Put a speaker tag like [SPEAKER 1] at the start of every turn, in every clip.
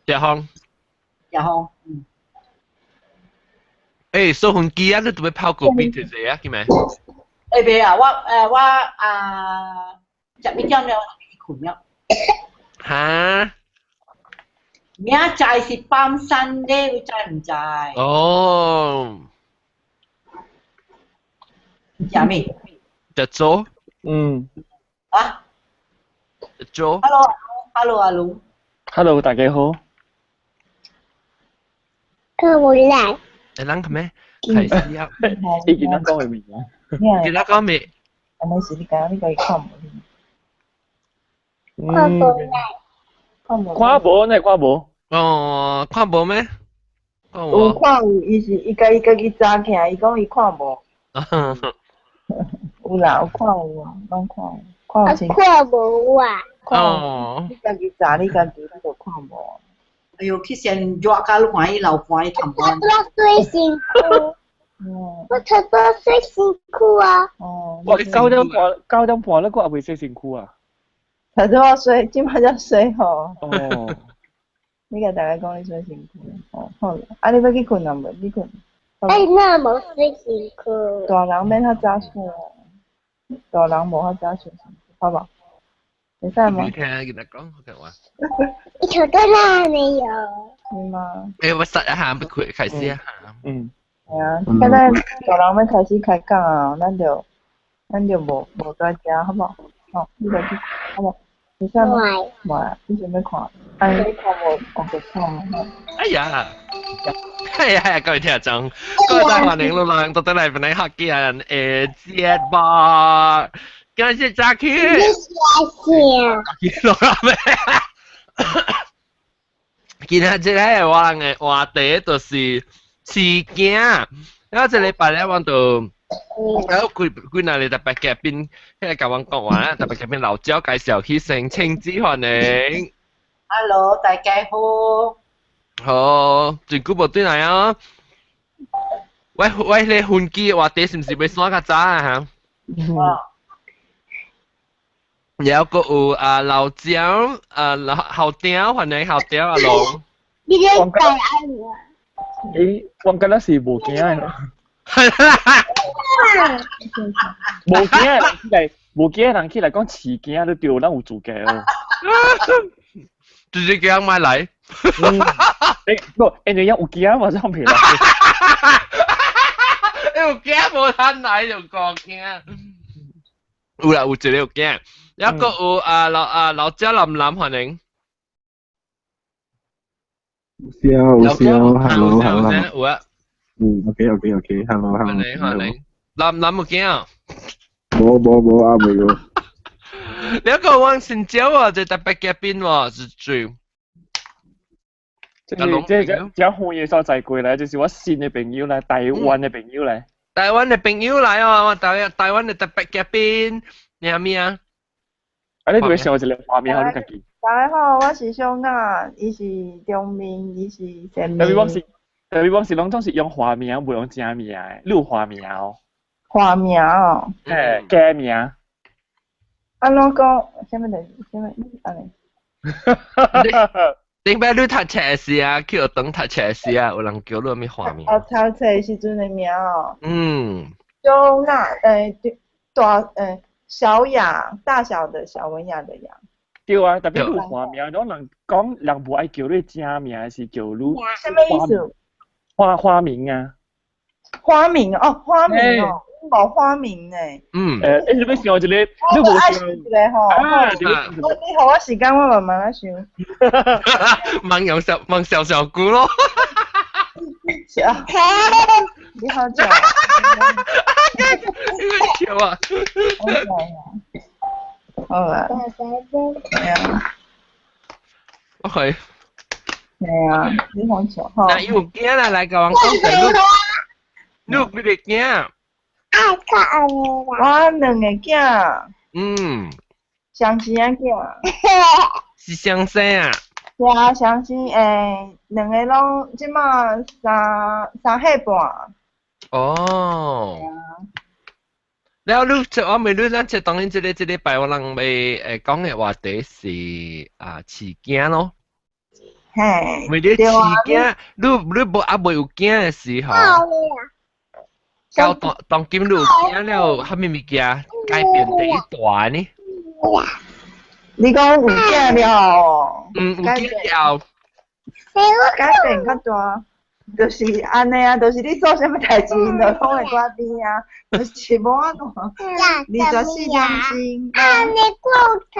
[SPEAKER 1] 謝風。
[SPEAKER 2] 謝風，嗯。
[SPEAKER 1] 欸，掃飛機啊，你準備跑高比濟濟啊，見未？
[SPEAKER 2] 欸，袂啊，我啊，12點了，我去睏了。
[SPEAKER 1] 哈？
[SPEAKER 2] 明仔是放山咧，你知毋知？
[SPEAKER 1] 哦。
[SPEAKER 2] 食咩？
[SPEAKER 1] 食粥。
[SPEAKER 3] 嗯。
[SPEAKER 2] 啊？
[SPEAKER 1] 食粥。
[SPEAKER 2] Hello，Hello，阿盧。
[SPEAKER 3] Hello，大家好。
[SPEAKER 4] 看無來。
[SPEAKER 1] 欸，咱個咩？開始啊！
[SPEAKER 3] 你見咱講嘅名啊？
[SPEAKER 1] 見咱講咩？
[SPEAKER 5] 係咪是你講你家己看無？
[SPEAKER 4] 看無來。
[SPEAKER 5] 看無。
[SPEAKER 3] 看無呢？看無。
[SPEAKER 1] 哦，看無咩？
[SPEAKER 5] 有看有，伊是伊家伊家己早起來，伊講伊看無。有啦，有看有啊，攏看有，看有清。
[SPEAKER 4] 看無啊。
[SPEAKER 1] 哦。
[SPEAKER 5] 你家己查，你家己你就看無。
[SPEAKER 2] 哎喲，去先熱甲你看伊流汗伊頭毛。
[SPEAKER 4] 我洗身軀。我差不多洗身軀啊。
[SPEAKER 5] 哦。
[SPEAKER 3] 我9點半，9點半你閣猶未洗身軀啊？
[SPEAKER 5] 頭拄仔洗，這擺才洗吼。
[SPEAKER 3] 哦。
[SPEAKER 5] 你共大家講你洗身軀，哦，好啦。啊，你欲去睏啊無？去睏。
[SPEAKER 4] 哎，那無洗身軀。
[SPEAKER 5] 大人免較早洗啊，大人無較早洗身軀，好無？會使嗎？
[SPEAKER 1] 你聽見他講，好聽話。
[SPEAKER 4] 你頭都爛沒有？
[SPEAKER 5] 是嗎？
[SPEAKER 1] 欸，我實一下，不開開始一下。
[SPEAKER 3] 嗯。
[SPEAKER 5] 係啊，現在大人欲開始開講啊，咱就無在遮，好無？好，你就去，好無？會使嗎？無，你想欲看？哎，你看無？我就看。
[SPEAKER 1] 哎呀！係啊係啊，各位聽眾，各位大歡迎落來，到底來本來客家人誒節目，感謝 Jackie。
[SPEAKER 4] 你謝謝。
[SPEAKER 1] 落來未？今仔這个我人的話題就是飼囝，然後這禮拜咧，我就有幾幾若個特別嘉賓，彼個共阮講話，特別嘉賓老焦介紹起先，請子歡迎。
[SPEAKER 2] Hello，大家好。
[SPEAKER 1] 好，真久無轉來啊！我彼個飛機話題是毋是欲散較早啊？嚇？
[SPEAKER 2] 哦。
[SPEAKER 1] 然後閣有啊老蔣啊老校長，歡迎校長阿龍。
[SPEAKER 4] 你咧帶阿我？
[SPEAKER 3] 咦，我敢若是無囝的。無囝的人起來，無囝的人起來講飼囝，你對咱有資格哦。
[SPEAKER 1] 直接叫人買來。
[SPEAKER 3] 欸，不，因為有囝嘛，這樣皮啦。
[SPEAKER 1] 有囝無通來就講囝。有啦，有一個有囝，抑閣有啊老啊老姐林林歡迎。
[SPEAKER 6] 有聲有聲，hello hello。
[SPEAKER 1] 有啊。
[SPEAKER 6] 嗯，OK OK OK，hello hello。
[SPEAKER 1] 歡迎歡迎，林林有囝？
[SPEAKER 6] 無無無啊，未有。
[SPEAKER 1] 你個王新椒啊，這特別嘉賓喎，是最。
[SPEAKER 3] 這這這這遠的所在過來，就是我新的朋友來，台灣的朋友來。
[SPEAKER 1] 台灣的朋友來哦，我台灣的特別嘉賓，你係咩啊？
[SPEAKER 3] 啊，你就會想一個畫面，你家己。
[SPEAKER 5] 大家好，我是小雅，伊是中明，伊是善
[SPEAKER 3] 特別我是，特別我是攏總是用花名，無用正名的。你有花名哦？
[SPEAKER 5] 花名哦。
[SPEAKER 3] 嘿，假名。
[SPEAKER 5] 按怎講？啥物代志？啥物？按呢？
[SPEAKER 1] 頂擺你讀冊時啊，去學堂讀冊時啊，有人叫你啥物花名？
[SPEAKER 5] 啊，讀冊時陣的名哦。
[SPEAKER 1] 嗯。
[SPEAKER 5] 小雅，大，小雅，大小的小，文雅的雅。
[SPEAKER 3] 對啊，特別你有花名，攏人講人無愛叫你正名，是叫你。
[SPEAKER 5] 啥物意思？
[SPEAKER 3] 花名啊。
[SPEAKER 5] 花名哦，花名哦，無花名呢。
[SPEAKER 1] 嗯。
[SPEAKER 3] 你欲想一個，你無
[SPEAKER 5] 愛想一個吼。
[SPEAKER 3] 啊，
[SPEAKER 5] 你予我時間，我慢慢仔想。
[SPEAKER 1] 問用小問小小姑咯。
[SPEAKER 5] 笑。你好笑。
[SPEAKER 1] 你笑啊！
[SPEAKER 5] 好啦。係啊。
[SPEAKER 1] OK。
[SPEAKER 5] 係啊，你好笑吼。
[SPEAKER 1] 那有囝啦，來共阮講，你有幾个囝？
[SPEAKER 4] 愛看
[SPEAKER 5] 我兩個囝。
[SPEAKER 1] 嗯。
[SPEAKER 5] 雙生仔囝。
[SPEAKER 1] 是雙生啊？
[SPEAKER 5] 是啊，雙生欸，兩個攏這馬3歲半。
[SPEAKER 1] 哦。了你我問你，咱這當然這禮拜我人欲講的話題是啊飼囝咯。
[SPEAKER 5] 嘿。嘿，
[SPEAKER 1] 為你飼囝，你無猶未有囝的時候，到當當今你有囝了，啥物物件改變第一大呢？
[SPEAKER 5] 你講有囝了？
[SPEAKER 1] 嗯，有囝了。
[SPEAKER 5] 改變較大，就是按呢啊，就是你做啥物代誌，𪜶就攏會掛邊啊，就是無法度。24點鐘。
[SPEAKER 4] 按呢過頭。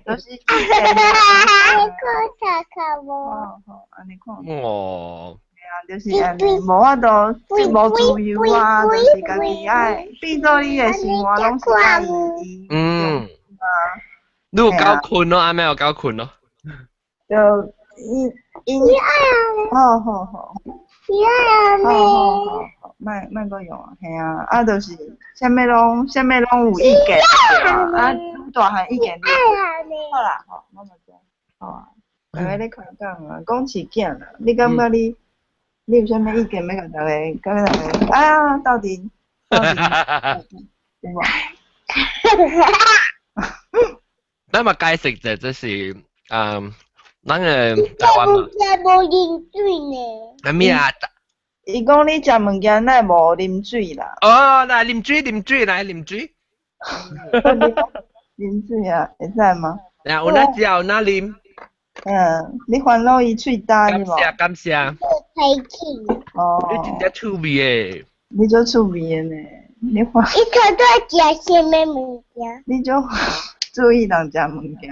[SPEAKER 5] 就是。
[SPEAKER 4] 按呢過頭無。
[SPEAKER 5] 好，按呢看。
[SPEAKER 1] 哦。
[SPEAKER 5] 就是按呢，無法度，無自由啊，就是家己愛變做你的生活攏是愛伊。
[SPEAKER 1] 嗯。啊。你有夠困咯，阿妹有夠困咯。
[SPEAKER 5] 就伊伊，好好好。好好好好，莫莫閣用啊，嘿啊，啊就是啥物攏啥物攏有意見啊，愈大漢意見愈好啦，吼，我嘛知，好啊，大家咧開講啊，講飼囝啦，你感覺你有啥物意見欲共大家，共大家啊，鬥陣，鬥陣，有無？
[SPEAKER 1] 咱嘛解釋者，這是嗯。咱个台灣嘛，
[SPEAKER 4] 無啉水呢。
[SPEAKER 1] 啥物啊？
[SPEAKER 5] 伊講你食物件哪會無啉水啦？
[SPEAKER 1] 哦，來啉水，啉水，來啉水。
[SPEAKER 5] 啉水啊，會使嗎？
[SPEAKER 1] 啊，有哪食有哪啉。
[SPEAKER 5] 嗯，你煩惱伊喙焦是無？
[SPEAKER 1] 感謝感謝。
[SPEAKER 5] 哦。
[SPEAKER 1] 你真正趣味的。
[SPEAKER 5] 你足趣味的呢，你煩。
[SPEAKER 4] 伊可都食啥物物件？
[SPEAKER 5] 你足。注意人食物件，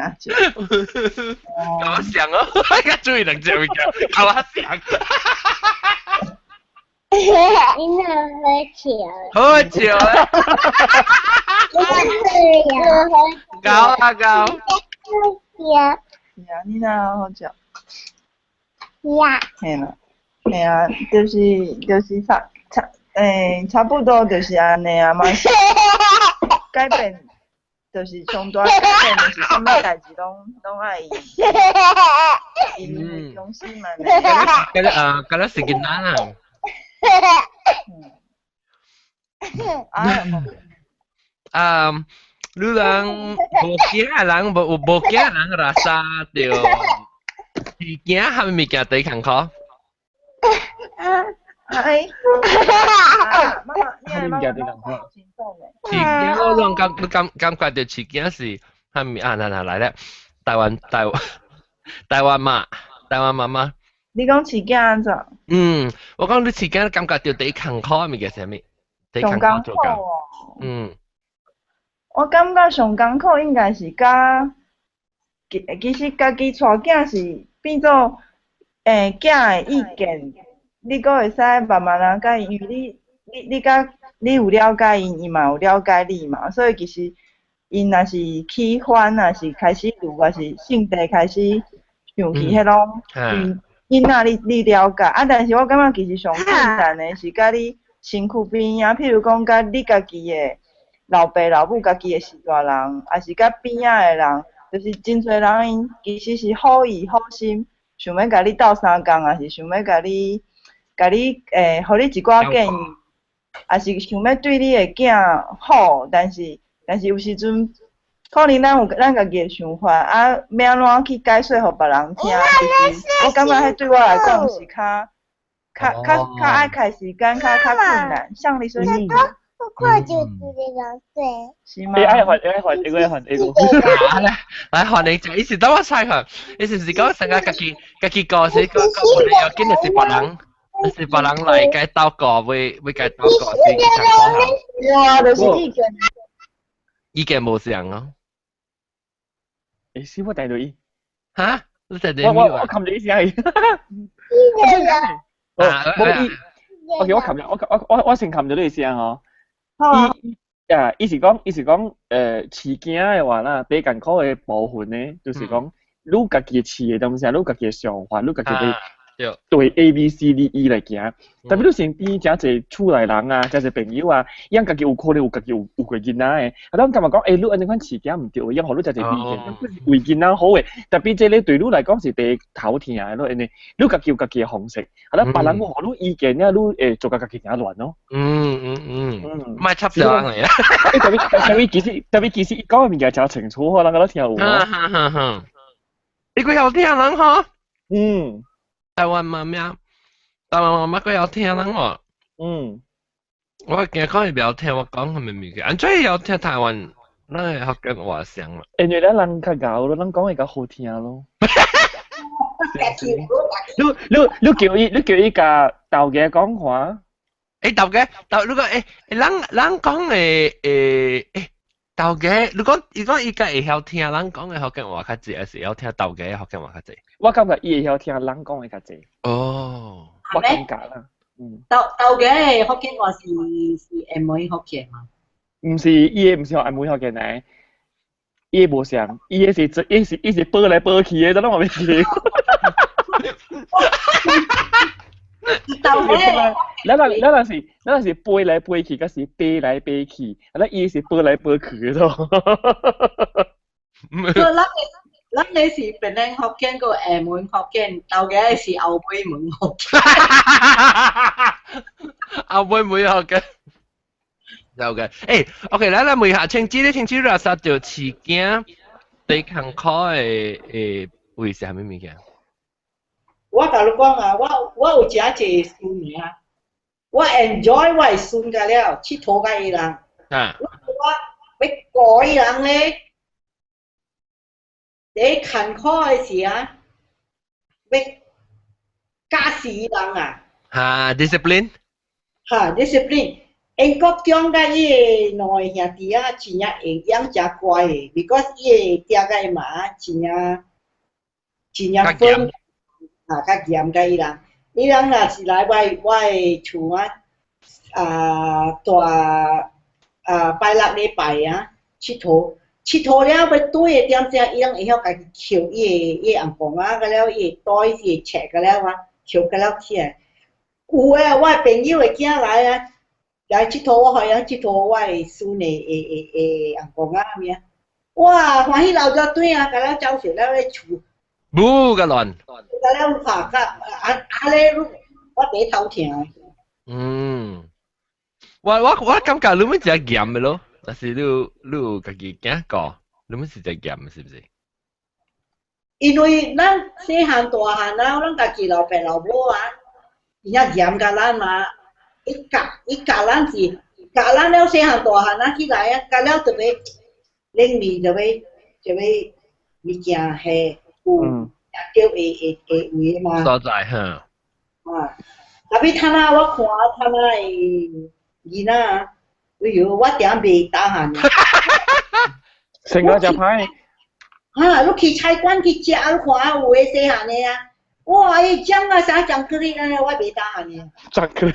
[SPEAKER 1] 共我想哦，較注意人食物件，共我想。
[SPEAKER 4] 你哪好笑？
[SPEAKER 1] 好笑啊！搞啊搞！
[SPEAKER 4] 是啊，
[SPEAKER 5] 是啊，你哪好笑？
[SPEAKER 4] 是啊。
[SPEAKER 5] 嘿啦，嘿啊，就是差不多就是按呢啊嘛，改變。就是上大改變，就是啥物代誌攏攏愛以𪜶為中心嘛。
[SPEAKER 1] 敢若啊，敢若是囡仔啦。啊，你人無囝的人，無無囝的人垃圾著，飼囝啥物物件最艱苦？
[SPEAKER 5] 哎，媽媽，你愛媽媽
[SPEAKER 1] 飼囝我攏感感感覺著飼囝是啥物啊？來來來咧，台灣台灣台灣嘛，台灣媽媽。
[SPEAKER 5] 你講飼囝按怎？
[SPEAKER 1] 嗯，我講你飼囝感覺著第一艱苦的物件是啥物？第一艱苦做工。嗯。
[SPEAKER 5] 我感覺上艱苦應該是佮其其實家己帶囝是變做囝的意見。你閣會使慢慢仔佮𪜶，因為你你你佮你有了解𪜶，伊嘛有了解你嘛，所以其實𪜶若是起翻，若是開始有，抑是性地開始想起，彼攏𪜶囡仔你你了解啊，但是我感覺其實上困難的是佮你身軀邊仔，譬如講佮你家己的老爸老母，家己的序大人，抑是佮邊仔的人，就是真濟人𪜶其實是好意好心，想欲共你鬥相共，抑是想欲共你。共你予你一寡建議，抑是想欲對你的囝好，但是但是有時陣可能咱有咱家己的想法，啊，欲按怎去解說予別人聽，就是我感覺彼對我來講是較較較較愛開時間，較較困難。像你說，
[SPEAKER 4] 我看就一個人對。
[SPEAKER 5] 是嗎？
[SPEAKER 3] 愛換愛換，愛換愛換。
[SPEAKER 1] 來來換你，伊是等我猜看，伊是毋是講成個家己家己個是個個無要緊的是別人。是別人來共鬥過，會會共鬥過是參考。
[SPEAKER 5] 對啊，就是意見。
[SPEAKER 1] 意見無相哦。
[SPEAKER 3] 欸，是我帶到伊。
[SPEAKER 1] 哈？你帶到
[SPEAKER 3] 我我我冚住伊聲。哦，無伊，OK，我冚住，我我我我先冚住你聲吼。伊啊，伊是講，伊是講，飼囝的話啦，比艱苦的部分呢，就是講，你家己飼的東西，你家己的想法，你家己的。對 A、B、C、D、E 來行，特別你身邊誠濟厝內人啊，誠濟朋友啊，𪜶家己有可能有家己有有過囡仔的，啊，咱感覺講，欸，你按呢款飼囝毋對，𪜶予你誠濟意見，不是為囡仔好的，特別這个對你來講是第頭疼的咯，因為你家己有家己的方式，啊，咱別人予你意見了，你會做甲家己誠亂咯。
[SPEAKER 1] 嗯嗯嗯嗯，莫插手人來啊！
[SPEAKER 3] 特別特別其實特別其實伊講的物件誠清楚，咱個都聽有。
[SPEAKER 1] 哈哈哈！你個有聽人嗬？
[SPEAKER 3] 嗯。
[SPEAKER 1] 台灣媽咪，台灣媽媽個有聽人喎。我驚講伊不曉聽我講係咪物件，安怎會曉聽台灣？咱的福建話聲啦。
[SPEAKER 3] 因為咱人較𠢕咯，咱講會較好聽咯。你叫伊共豆家講話。
[SPEAKER 1] 豆家，豆如果人講的豆家，如果伊講伊較會曉聽人講的福建話較濟，還是會曉聽豆家的福建話較濟？
[SPEAKER 3] 我感覺伊會曉聽人講的較濟。
[SPEAKER 1] 哦。
[SPEAKER 3] 我感覺啦。
[SPEAKER 2] 豆家的福建話是廈門福建嘛？
[SPEAKER 3] 毋是，伊的毋是學廈門福建來，伊的無像，伊的是飛來飛去的，咱攏嘛袂記。
[SPEAKER 2] 豆家，
[SPEAKER 3] 咱人是飛來飛去，抑是飛來飛去，啊，咱伊是飛來飛去的咯。
[SPEAKER 2] 咱的是檳城福建閣廈門福建，豆家的是後尾門福建。
[SPEAKER 1] 後尾門福建。有嘅，OK，咱來問下青子，你青子若殺著飼囝最艱苦的位是啥物物件？
[SPEAKER 2] 我共你講啊，我有誠濟孫爾，我 enjoy 我的孫甲了，𨑨迌佮伊人。我欲顧伊人咧，第一艱苦的是啊，欲教死伊人啊。
[SPEAKER 1] 哈，discipline。
[SPEAKER 2] 哈，discipline。英國中佮伊的兩个兄弟仔真正會養誠乖的，because 伊的爹佮伊媽真正真正分啊，較嚴佮伊人。伊人若是來我的厝啊，啊大啊拜六禮拜啊，𨑨迌𨑨迌了欲轉的點鐘，伊攏會曉家己抾伊的紅包仔，佮了伊的袋伊的冊佮了啊，抾佮了起來。有的我的朋友的囝來啊。來𨑨迌，我予伊𨑨迌我的孫的紅包仔物啊！哇，歡喜老早轉啊，共咱走踅了咧厝。
[SPEAKER 1] 無個亂。
[SPEAKER 2] 共了拍甲啊啊咧，我第一頭疼。
[SPEAKER 1] 嗯，我感覺你們真嚴的咯，但是你有家己囝教，你們是真嚴的，是不是？
[SPEAKER 2] 因為咱細漢大漢啊，咱家己老爸老母啊，真正嚴共咱嘛。伊教咱是教咱了細漢大漢啊起來啊，教了特別冷面就欲物件係有著會會會位嘛。
[SPEAKER 1] 所在哈。
[SPEAKER 2] 啊，特別坦仔我看坦仔的囡仔，哎喲，我定袂 tahan。
[SPEAKER 3] 成個就歹。
[SPEAKER 2] 哈，你去菜館去食，你看有的細漢的啊。哇！伊講啊啥巧克力按呢，我袂 tahan 的。
[SPEAKER 3] 巧克力。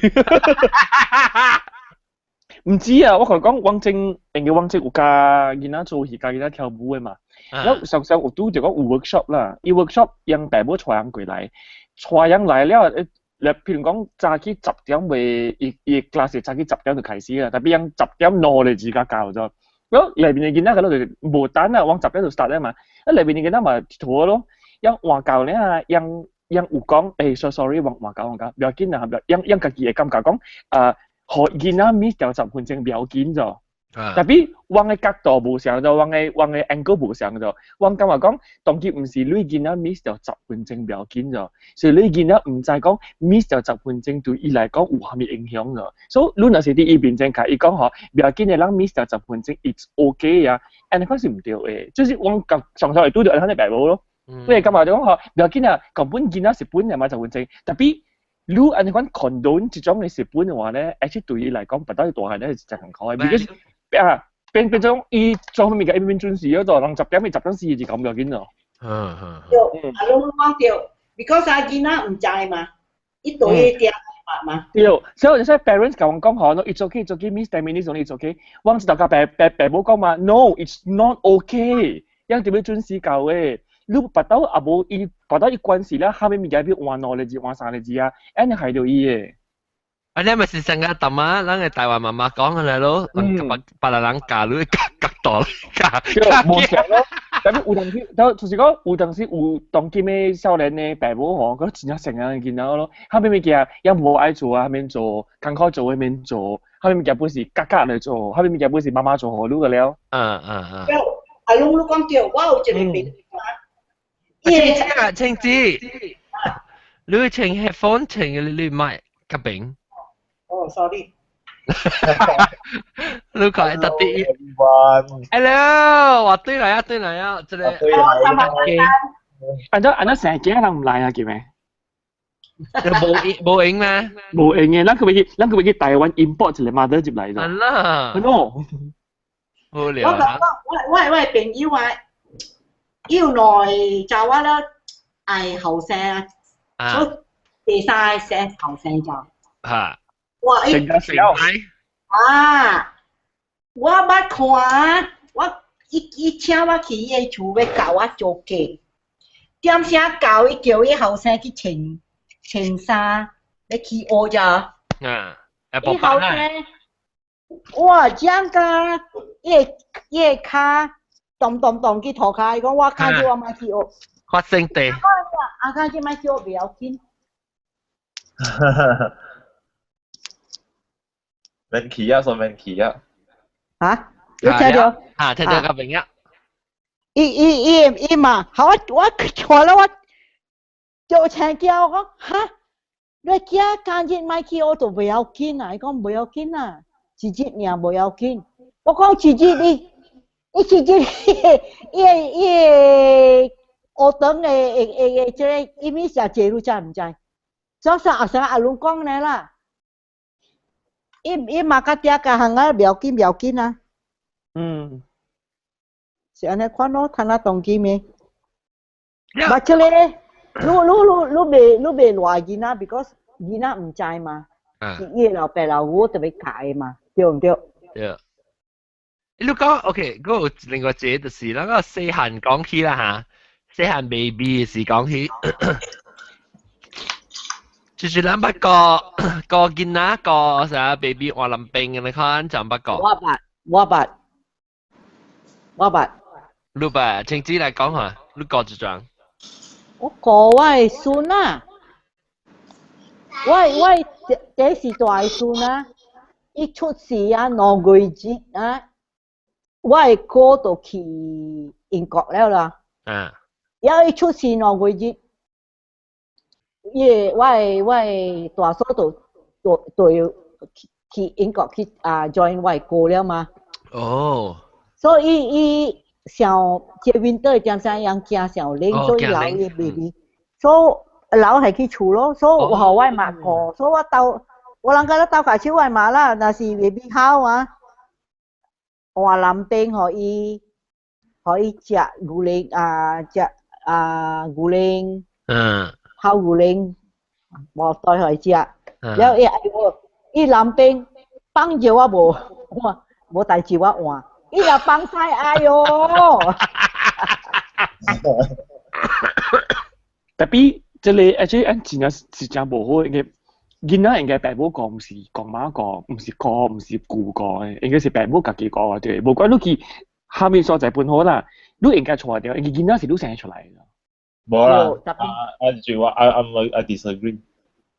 [SPEAKER 3] 毋知啊，我共你講，王晶，因為王晶有教囡仔做戲，教囡仔跳舞的嘛。然後常常有拄著講有 workshop 啦，伊 workshop 讓爸母帶人過來，帶人來了，你譬如講早起十點袂，伊 class 早起十點就開始啦，tapi 人十點兩就自家教咗。咁內面的囡仔可能就無等啊，往十點就 start 啦嘛。啊內面的囡仔嘛佚佗咯，人換教咧啊，人人有講，so sorry，換換教換教，不要緊啊，不要，人家己會感覺講，啊，予囡仔 miss 掉10分鐘不要緊咗。 Tapi 阮的角度無相咗，阮的 angle 無相咗。阮感覺講，當今毋是你囡仔 miss 掉十分鐘不要緊咗，是你囡仔毋知講 miss 掉十分鐘對伊來講有啥物影響咗。所以你若是佇伊面前共伊講吼，不要緊的，人 miss 掉十分鐘，it's okay 啊，按呢款是毋對的，就是阮常常會拄著按呢爸母咯。你會感覺就講吼，不要緊啊，根本囡仔是本的嘛十分鐘，tapi 你按呢款 condone 這種的蝕本的話咧，而且對伊來講，不到大漢咧是真艱苦的，because 啊變變種伊做物件伊變準時嗰度，人十點伊10點40就咁不要緊咯。
[SPEAKER 2] 對，啊，攏講對，because 啊囡仔毋知嘛，伊對伊定嘛。
[SPEAKER 3] 對，所以 parents 共阮講吼，no，it's okay, it's okay, miss 10 minutes only, it's okay。阮就共爸爸爸母講嘛，no, it's not okay。樣點樣準時教的？你腹肚也無伊腹肚伊關係了，下面物件變換兩個字換三個字啊，按呢害著伊的。
[SPEAKER 1] 啊，你咪是成個大媽，咱个台灣媽媽講的來咯，別別人教你教教大教，
[SPEAKER 3] 無像咯。但是有當時，就是講有當時有當今的少年的爸母吼，閣真正成樣的囡仔咯。啥物物件也無愛做啊，免做，艱苦做的免做，啥物物件本是格格來做，啥物物件本是媽媽做予你個了。
[SPEAKER 2] 對，阿龍你講對，我有一個朋友啊，
[SPEAKER 1] 青子啊，青子，你穿 headphone 穿你麥夾餅。
[SPEAKER 2] 哦，sorry。
[SPEAKER 1] 你看特別。Hello，我對來啊，對來啊，這個。
[SPEAKER 3] 按怎按怎成幾人唔來啊？叫咩？
[SPEAKER 1] 無無閒咩？
[SPEAKER 3] 無閒嘅，咱佢欲去，咱佢欲去台灣 import 一個 mother 入來咗。
[SPEAKER 1] 係啦。
[SPEAKER 3] 喏。
[SPEAKER 1] 無聊。
[SPEAKER 2] 我講我朋友啊，伊有兩個查某咧愛後生啊，所以第三個生後生就。
[SPEAKER 1] 嚇！
[SPEAKER 2] 哇！
[SPEAKER 3] 成家小。
[SPEAKER 2] 啊！我捌看，我伊伊請我去伊个厝欲教我做粿，點聲教伊叫伊後生去穿穿衫，欲去學者。
[SPEAKER 1] 啊！
[SPEAKER 2] 伊後生，哇！這個伊个伊个跤咚咚咚去塗跤，伊講我跤這我莫去學。
[SPEAKER 1] 發生地。
[SPEAKER 2] 啊，跤這莫去學袂要緊。
[SPEAKER 7] 免去啊，說免去啊。
[SPEAKER 2] 嚇？你聽著？
[SPEAKER 1] 啊，聽著個明啊。
[SPEAKER 2] 伊伊伊伊嘛，好我我看了我就請叫我講哈，你囝今日莫去學就袂要緊啊，伊講袂要緊啊，一日爾袂要緊。我講一日你，伊一日伊個伊個學堂的會會會這個伊物食濟，你知毋知？早上阿生阿攏講呢啦。伊伊嘛較嗲較行啊，袂要緊袂要緊啊。
[SPEAKER 3] 嗯。
[SPEAKER 2] 是按呢款咯，趁啊當今的。捌這個，你你你你袂你袂賴囡仔，because 囡仔毋知嘛。是伊老爸老母特別教的嘛，對毋對？
[SPEAKER 1] 對。你講 OK，嗰個另外一個就是咱個細漢講起啦嚇，細漢 baby 時講起。就是咱捌過過囡仔過啥 baby 換林冰嘅，你看就捌過。
[SPEAKER 2] 我捌，我捌，我捌。
[SPEAKER 1] 你捌，請子來講下，你過一樁。
[SPEAKER 2] 我過我的孫啊，我我這是大孫啊，伊出世啊2個月啊，我的哥就去英國了啦。
[SPEAKER 1] 嗯。
[SPEAKER 2] 了伊出世兩個月。伊個我的我的大嫂就就就去去英國去啊 join 我的哥了嘛。
[SPEAKER 1] 哦。
[SPEAKER 2] 所以伊伊想這 winter 點啥樣驚上冷，所以留伊 baby，所以留係去厝咯。所以我予我媽顧，所以我鬥我人家咧鬥下手我媽啦，若是 baby 好啊，換南冰予伊，予伊食牛奶啊，食啊牛奶。
[SPEAKER 1] 嗯。
[SPEAKER 2] 泡牛奶，無帶予伊食，了伊哎喲，伊南冰放尿我無，我無代誌我換，伊若放屎，哎喲！
[SPEAKER 3] 特別這個而且按真正是真無好，應該囡仔應該爸母顧，毋是公媽顧，毋是姑，毋是舅顧的，應該是爸母家己顧啊，對。無管你去蝦米所在本好啦，你應該帶著，因為囡仔是你生出來的。
[SPEAKER 7] 無啦，啊啊就我啊啊唔啊 disagree，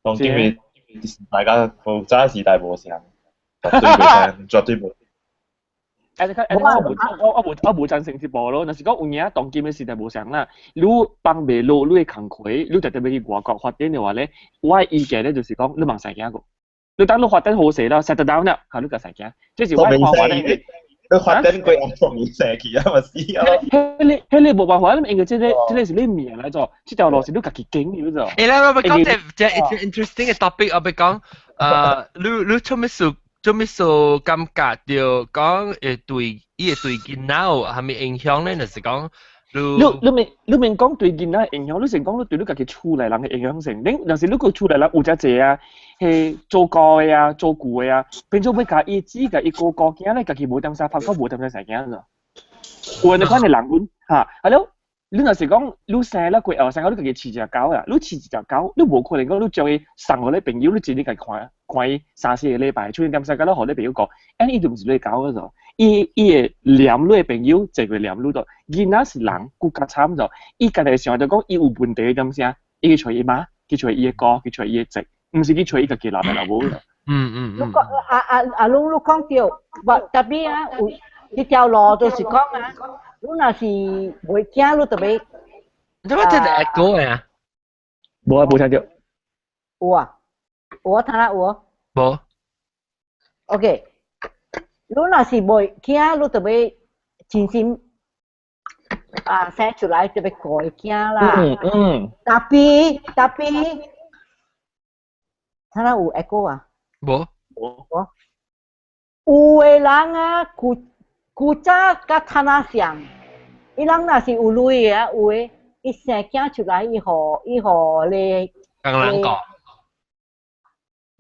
[SPEAKER 7] 當今嘅大家古早時代無相，絕對袂相，絕對無。
[SPEAKER 3] 誒，我我無我無贊成這步咯。若是講有影當今嘅時代無相啦，你放袂落，你的工課，你特別欲去外國發展的話咧，我的意見咧就是講，你茫生囝個。你等你發展好勢啦，settle down 啦，嚇你共生囝。這是我的看法咧。
[SPEAKER 7] 你發展過後未生去啊嘛死啊！
[SPEAKER 3] 彼個彼個無辦法，因為這個這個是你命來做，這條路是你家己經的做。
[SPEAKER 1] 欸，來我欲講這這 interesting 的 topic，我欲講，你你做咩事？做咩事感覺著講會對伊會對囡仔有啥物影響咧？就是講你
[SPEAKER 3] 你你免你免講對囡仔影響，你先講你對你家己厝內人的影響性。你若是你個厝內人有遮濟啊，彼做姑的啊，做舅的啊，變做欲共伊姊共伊哥哥囝咧，家己無點啥拍拖，無點啥生囝咋。有按呢款的人阮哈，啊了，你若是講你生了過後，生到你家己飼一隻狗啊，你飼一隻狗，你無可能講你將伊送予你朋友，你一日共看看伊三四個禮拜，出現點啥，佮你予你朋友顧，按呢伊就毋是你的狗了做。伊伊會黏你的朋友，濟過黏你做。囡仔是人，閣較慘做。伊家己想著講，伊有問題點啥，伊去揣伊媽，去揣伊的哥，去揣伊的侄，毋是去揣伊家己老爸老母。
[SPEAKER 1] 嗯嗯
[SPEAKER 2] 嗯。你講阿阿阿攏你講對，特別啊，有這條路就是講啊，你若是袂驚，你特別
[SPEAKER 1] 你乜聽到 echo 啊？
[SPEAKER 3] 無啊，無聽到。
[SPEAKER 2] 有啊，有啊，聽啦有啊。
[SPEAKER 1] 無。
[SPEAKER 2] OK，你若是袂驚，你就欲真心啊生出來就欲顧囝啦。Tapi，聽啦有 echo 啊？
[SPEAKER 1] 無。
[SPEAKER 3] 無。
[SPEAKER 2] 有的人啊，古古早佮坦仔像，伊人若是有鐳的啊，有的伊生囝出來，伊予伊予咧。
[SPEAKER 1] 工人顧。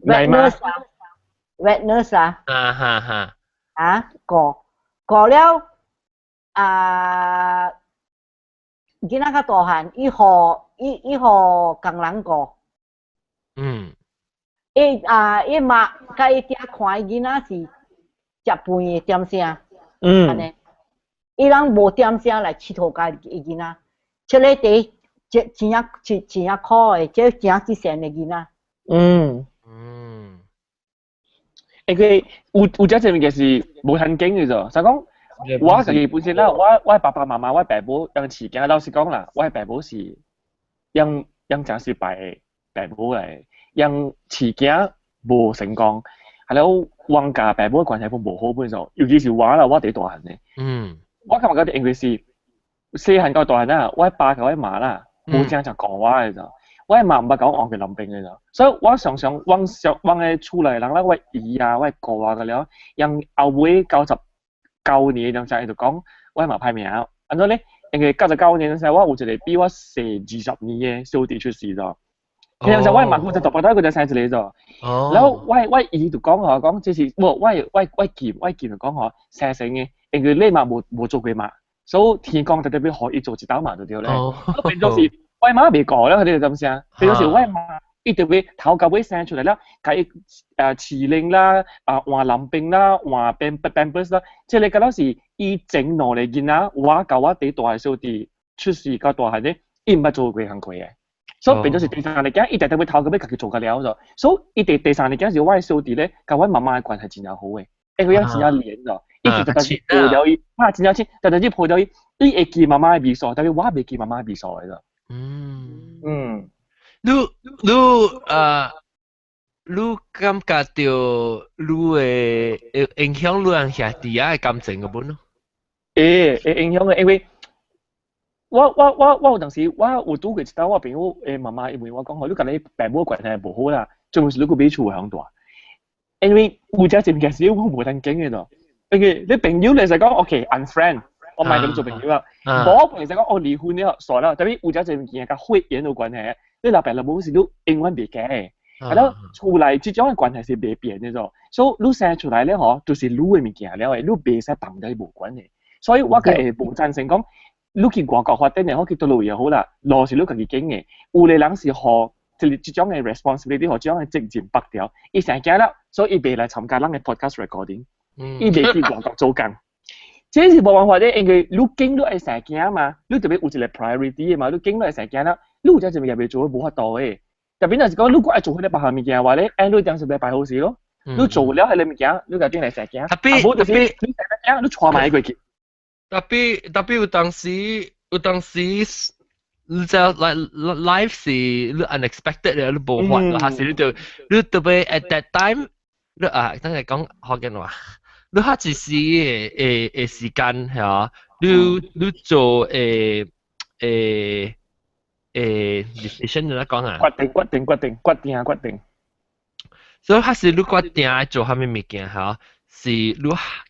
[SPEAKER 2] Wet nurse 啊，wet nurse 啊。
[SPEAKER 1] 啊哈哈。
[SPEAKER 2] 啊，顧顧了啊，囡仔較大漢，伊予伊伊予工人顧。伊啊，伊媽佮伊爹看伊囡仔是食飯的點聲。按呢，伊人無點聲來𨑨迌共伊囡仔，這個佇這真正真真正苦的，這真正自善的囡仔。
[SPEAKER 3] 因為有有這隻物件是無通揀的啫，就講我家己本身啦，我爸爸媽媽、我爸母養飼囝，老實講啦，我爸母是養養誠失敗的爸母來，養飼囝無成功，係了我佮爸母關係本無好本數，尤其是我啦，我第大漢的。我感覺覺得因為是細漢到大漢啊，我爸佮我媽啦，無正正顧我的啫。我媽毋捌共我換過男朋友的，所以我常常阮小阮的厝內人啦，我姨啊，我姑啊個了，因後尾99年陣時，伊就講我媽歹命，按怎咧？因為99年陣時，我有一個比我細20年的小弟出世咗。彼陣時我媽負責大腹肚，佢就生一個咗。然後我姨就講吼，講這是無我我我舅我舅就講吼，生成的，因為你媽無做過媽，所以天公特別予伊做一道嘛就對咧。變做是我媽袂顧了，佢哋怎聲？變做是我媽伊特別頭到尾生出來了，共伊飼奶啦，啊換藍冰啦，換 Pampers 啦，這個敢若是伊前兩個囡仔，我佮我第大的小弟出世到大漢咧，伊毋捌做過工課的。所以變做是第三個囝，伊特別頭到尾家己做甲了咗。所以伊第三個囝是我的小弟咧，佮我媽媽的關係真正好的，因為樣真正連咗。伊直直抱了伊，啊真正親，特別是抱了伊，伊會記媽媽的味素，但是我袂記媽媽的味素的咗。
[SPEAKER 1] 你你呃，你感覺到你會影響你人兄弟仔的感情個本咯？
[SPEAKER 3] 會會影響的，因為我有當時我有拄過一道我朋友的媽媽，因為我講吼，你佮你爸母關係無好啦，就是你閣買厝會曉大。因為有這一件事我無通揀的咯，因為你朋友你就講 OK unfriend，我莫佮你做朋友啦。無朋友就講哦離婚了，煞了，但是有這一件佮血緣有關係，你老爸老母是你永遠袂嫁的。啊了厝內這種的關係是袂變的咗，所以你生出來了吼，就是你的物件了的，你袂使放掉無關的。所以我會無贊成講，你去外國發展也好，去佗落也好啦，路是你家己揀的。有的人是予這這種的 responsibility，予這種的責任縛掉，伊生囝了，所以伊袂來參加咱的 podcast recording，伊袂去外國做工。這是無辦法的，因為你揀你愛生囝嘛，你特別有一個 priority 的嘛，你揀你愛生囝了，你有這一物件袂做，無法度的。特別若是講，你閣愛做彼個別項物件話咧，按你當時欲排好勢咯。你做了彼個物件，你共轉來生囝。
[SPEAKER 1] Tapi
[SPEAKER 3] 無就是你生囝，你帶埋過去。
[SPEAKER 1] Tapi 有當時，你知 like life 是你 unexpected 的，你無法，還是你就你特別 at that time，你啊，等下講福建話，你較一時的的時間係啊，你做誒 decision 怎講啊？
[SPEAKER 3] 決定決定決定決定啊決定。
[SPEAKER 1] 所以還是你決定愛做啥物物件嚇？是你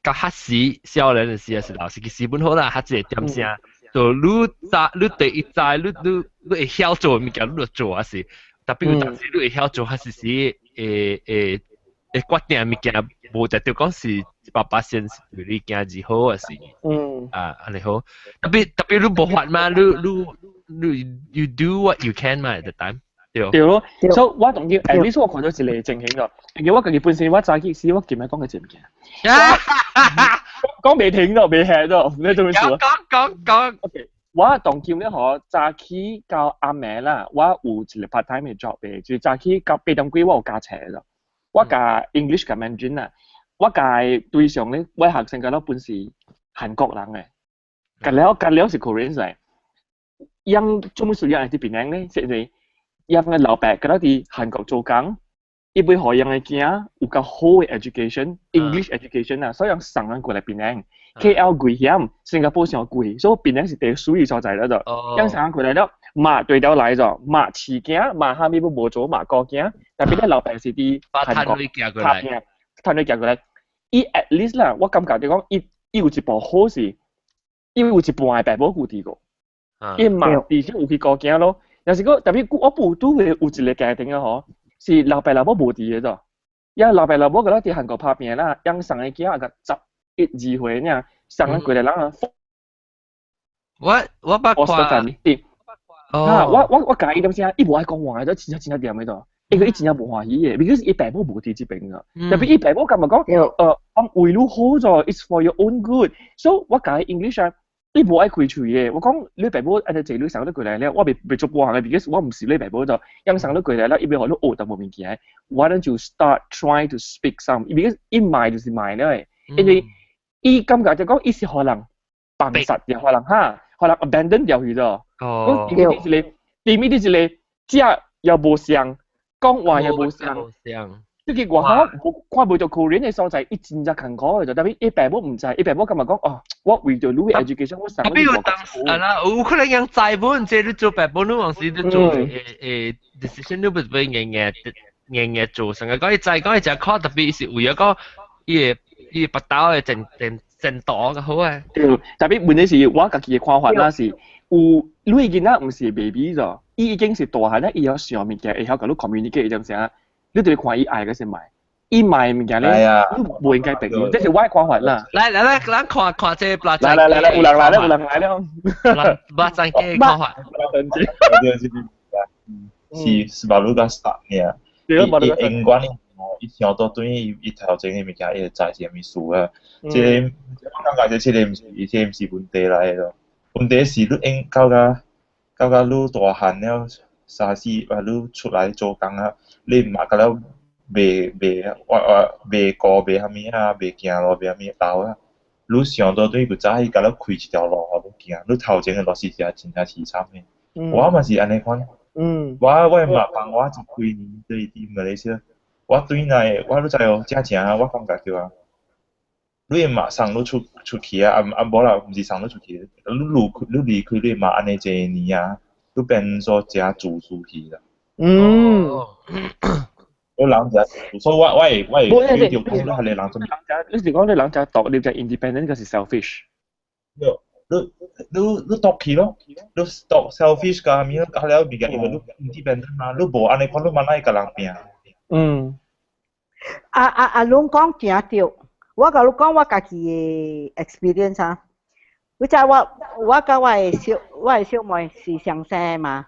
[SPEAKER 1] 較彼時少年的時是老實其實本好啦，較一個點聲。就你知你第一知你你你會曉做的物件，你就做啊是。Tapi 有當時你會曉做，還是是會會會決定的物件，無一定講是100%是對你囝兒好啊是。啊，按呢好。Tapi 你無法嘛，你 you do what you can 嘛 at the time。對。
[SPEAKER 3] 對咯，所以我當今 at least 我看到一個情形咯，因為我家己本身我早起時我今日講嘅一物件，講袂停咯，袂歇咯，你做咩事？
[SPEAKER 1] 講講講。
[SPEAKER 3] OK，我當今咧嗬，早起到暗暝啦，我有一個 part time 嘅 job 嘅，就是早起到8點幾我有教冊咯，我教 English 佮 Mandarin 啦，我教對象咧，我學生個老本是韓國人嘅，隔了隔了是 Korean 嚟。𪜶做咩事𪜶佇檳城咧？是因為𪜶的老爸佮佇韓國做工，伊欲予𪜶的囝有較好的 education，English education 啊，所以𪜶送𪜶過來檳城。KL 危險，新加坡上貴，所以檳城是第水的所在了就。𪜶送𪜶過來了，媽對調來咗，媽飼囝，媽啥物都無做，媽顧囝，但係咧老爸是佇韓國拍拼，趁錢寄過來。伊 at least 啦，我感覺就講，伊有一部好是，伊有一半的爸母顧佇個，伊媽至少有去顧囝咯。若是講，特別我有拄會有一個家庭啊吼，是老爸老母無佇的咗，伊老爸老母佮咱佇韓國拍拼啦，養送的囝仔十一二歲爾，送咱過來人啊。
[SPEAKER 1] 我捌看。
[SPEAKER 3] 啊！我共伊點聲，伊無愛講話，都真正真正恬的咗。因為伊真正無歡喜的，because 伊爸母無佇這邊啊。特別伊爸母感覺講，講為你好咗，it's for your own good。So 我共伊 English 啊，伊無愛開喙的。我講你爸母按呢濟你送你過來了，我袂做半項的，because 我毋是你爸母咗。𪜶送你過來了，伊欲予你學淡薄物件。Why don't you start trying to speak some？because 伊賣就是賣了的，因為伊感覺就講伊是予人放殺掉，予人哈，予人 abandon 掉去咗。哦。對一個，對面一個，食又無像，講話又無像。這個外口看袂著 Korean 的所在，伊真正艱苦的，就特別伊爸母毋知，伊爸母感覺講哦，我為著你的 education，我送你外國。
[SPEAKER 1] 啊啦，有可能𪜶知本，這你做爸母，你往時你做decision，你不會硬硬硬硬做，成日講伊知講伊誠苦，特別是為咗講伊個腹肚的前途較好啊。
[SPEAKER 3] 對，特別問題是我家己的看法啦是，有你的囡仔毋是 baby 咗，伊已經是大漢咧，伊曉想物件，會曉共你 communicate 種啥，你就看伊愛抑是莫。伊莫物件咧，你無應該逼伊，這是我的看法啦。
[SPEAKER 1] 來來來，咱看看這個
[SPEAKER 3] 來來來來，有人來了，有人來了。
[SPEAKER 1] 八盞雞的看法。
[SPEAKER 7] 是馬路甲殺爾，伊英國伊想到對伊伊頭前的物件，伊會知是啥物事啊。這個我感覺這個毋是，伊這毋是問題來的咯。問題是你應到甲你大漢了，三四啊，你出來做工啊，你嘛甲了袂我袂顧袂啥物啊，袂行路袂啥物老啊。你想到對古早起共你開一條路予你行，你頭前的路是真正凄慘的。我嘛是按呢款。我嘛幫我十幾年對佇馬來西亞，我對內我你知哦，正正啊，我感覺著啊，你嘛送你出去啊，啊啊無啦，毋是送你出去，你離開你媽按呢濟年啊，你變做誠自私去啦。我人就，所以我會對著講你係個人做。
[SPEAKER 3] 你是講你人家獨立就 independent，個是 selfish。
[SPEAKER 7] 你獨去咯，你獨 selfish 甲物，甲了物件，因為你 independent 嘛，你無按呢款，你嘛哪會共人拼？
[SPEAKER 2] 啊啊啊！攏講誠對，我共你講我家己的 experience 啊。你知我佮我的小妹是雙生嘛？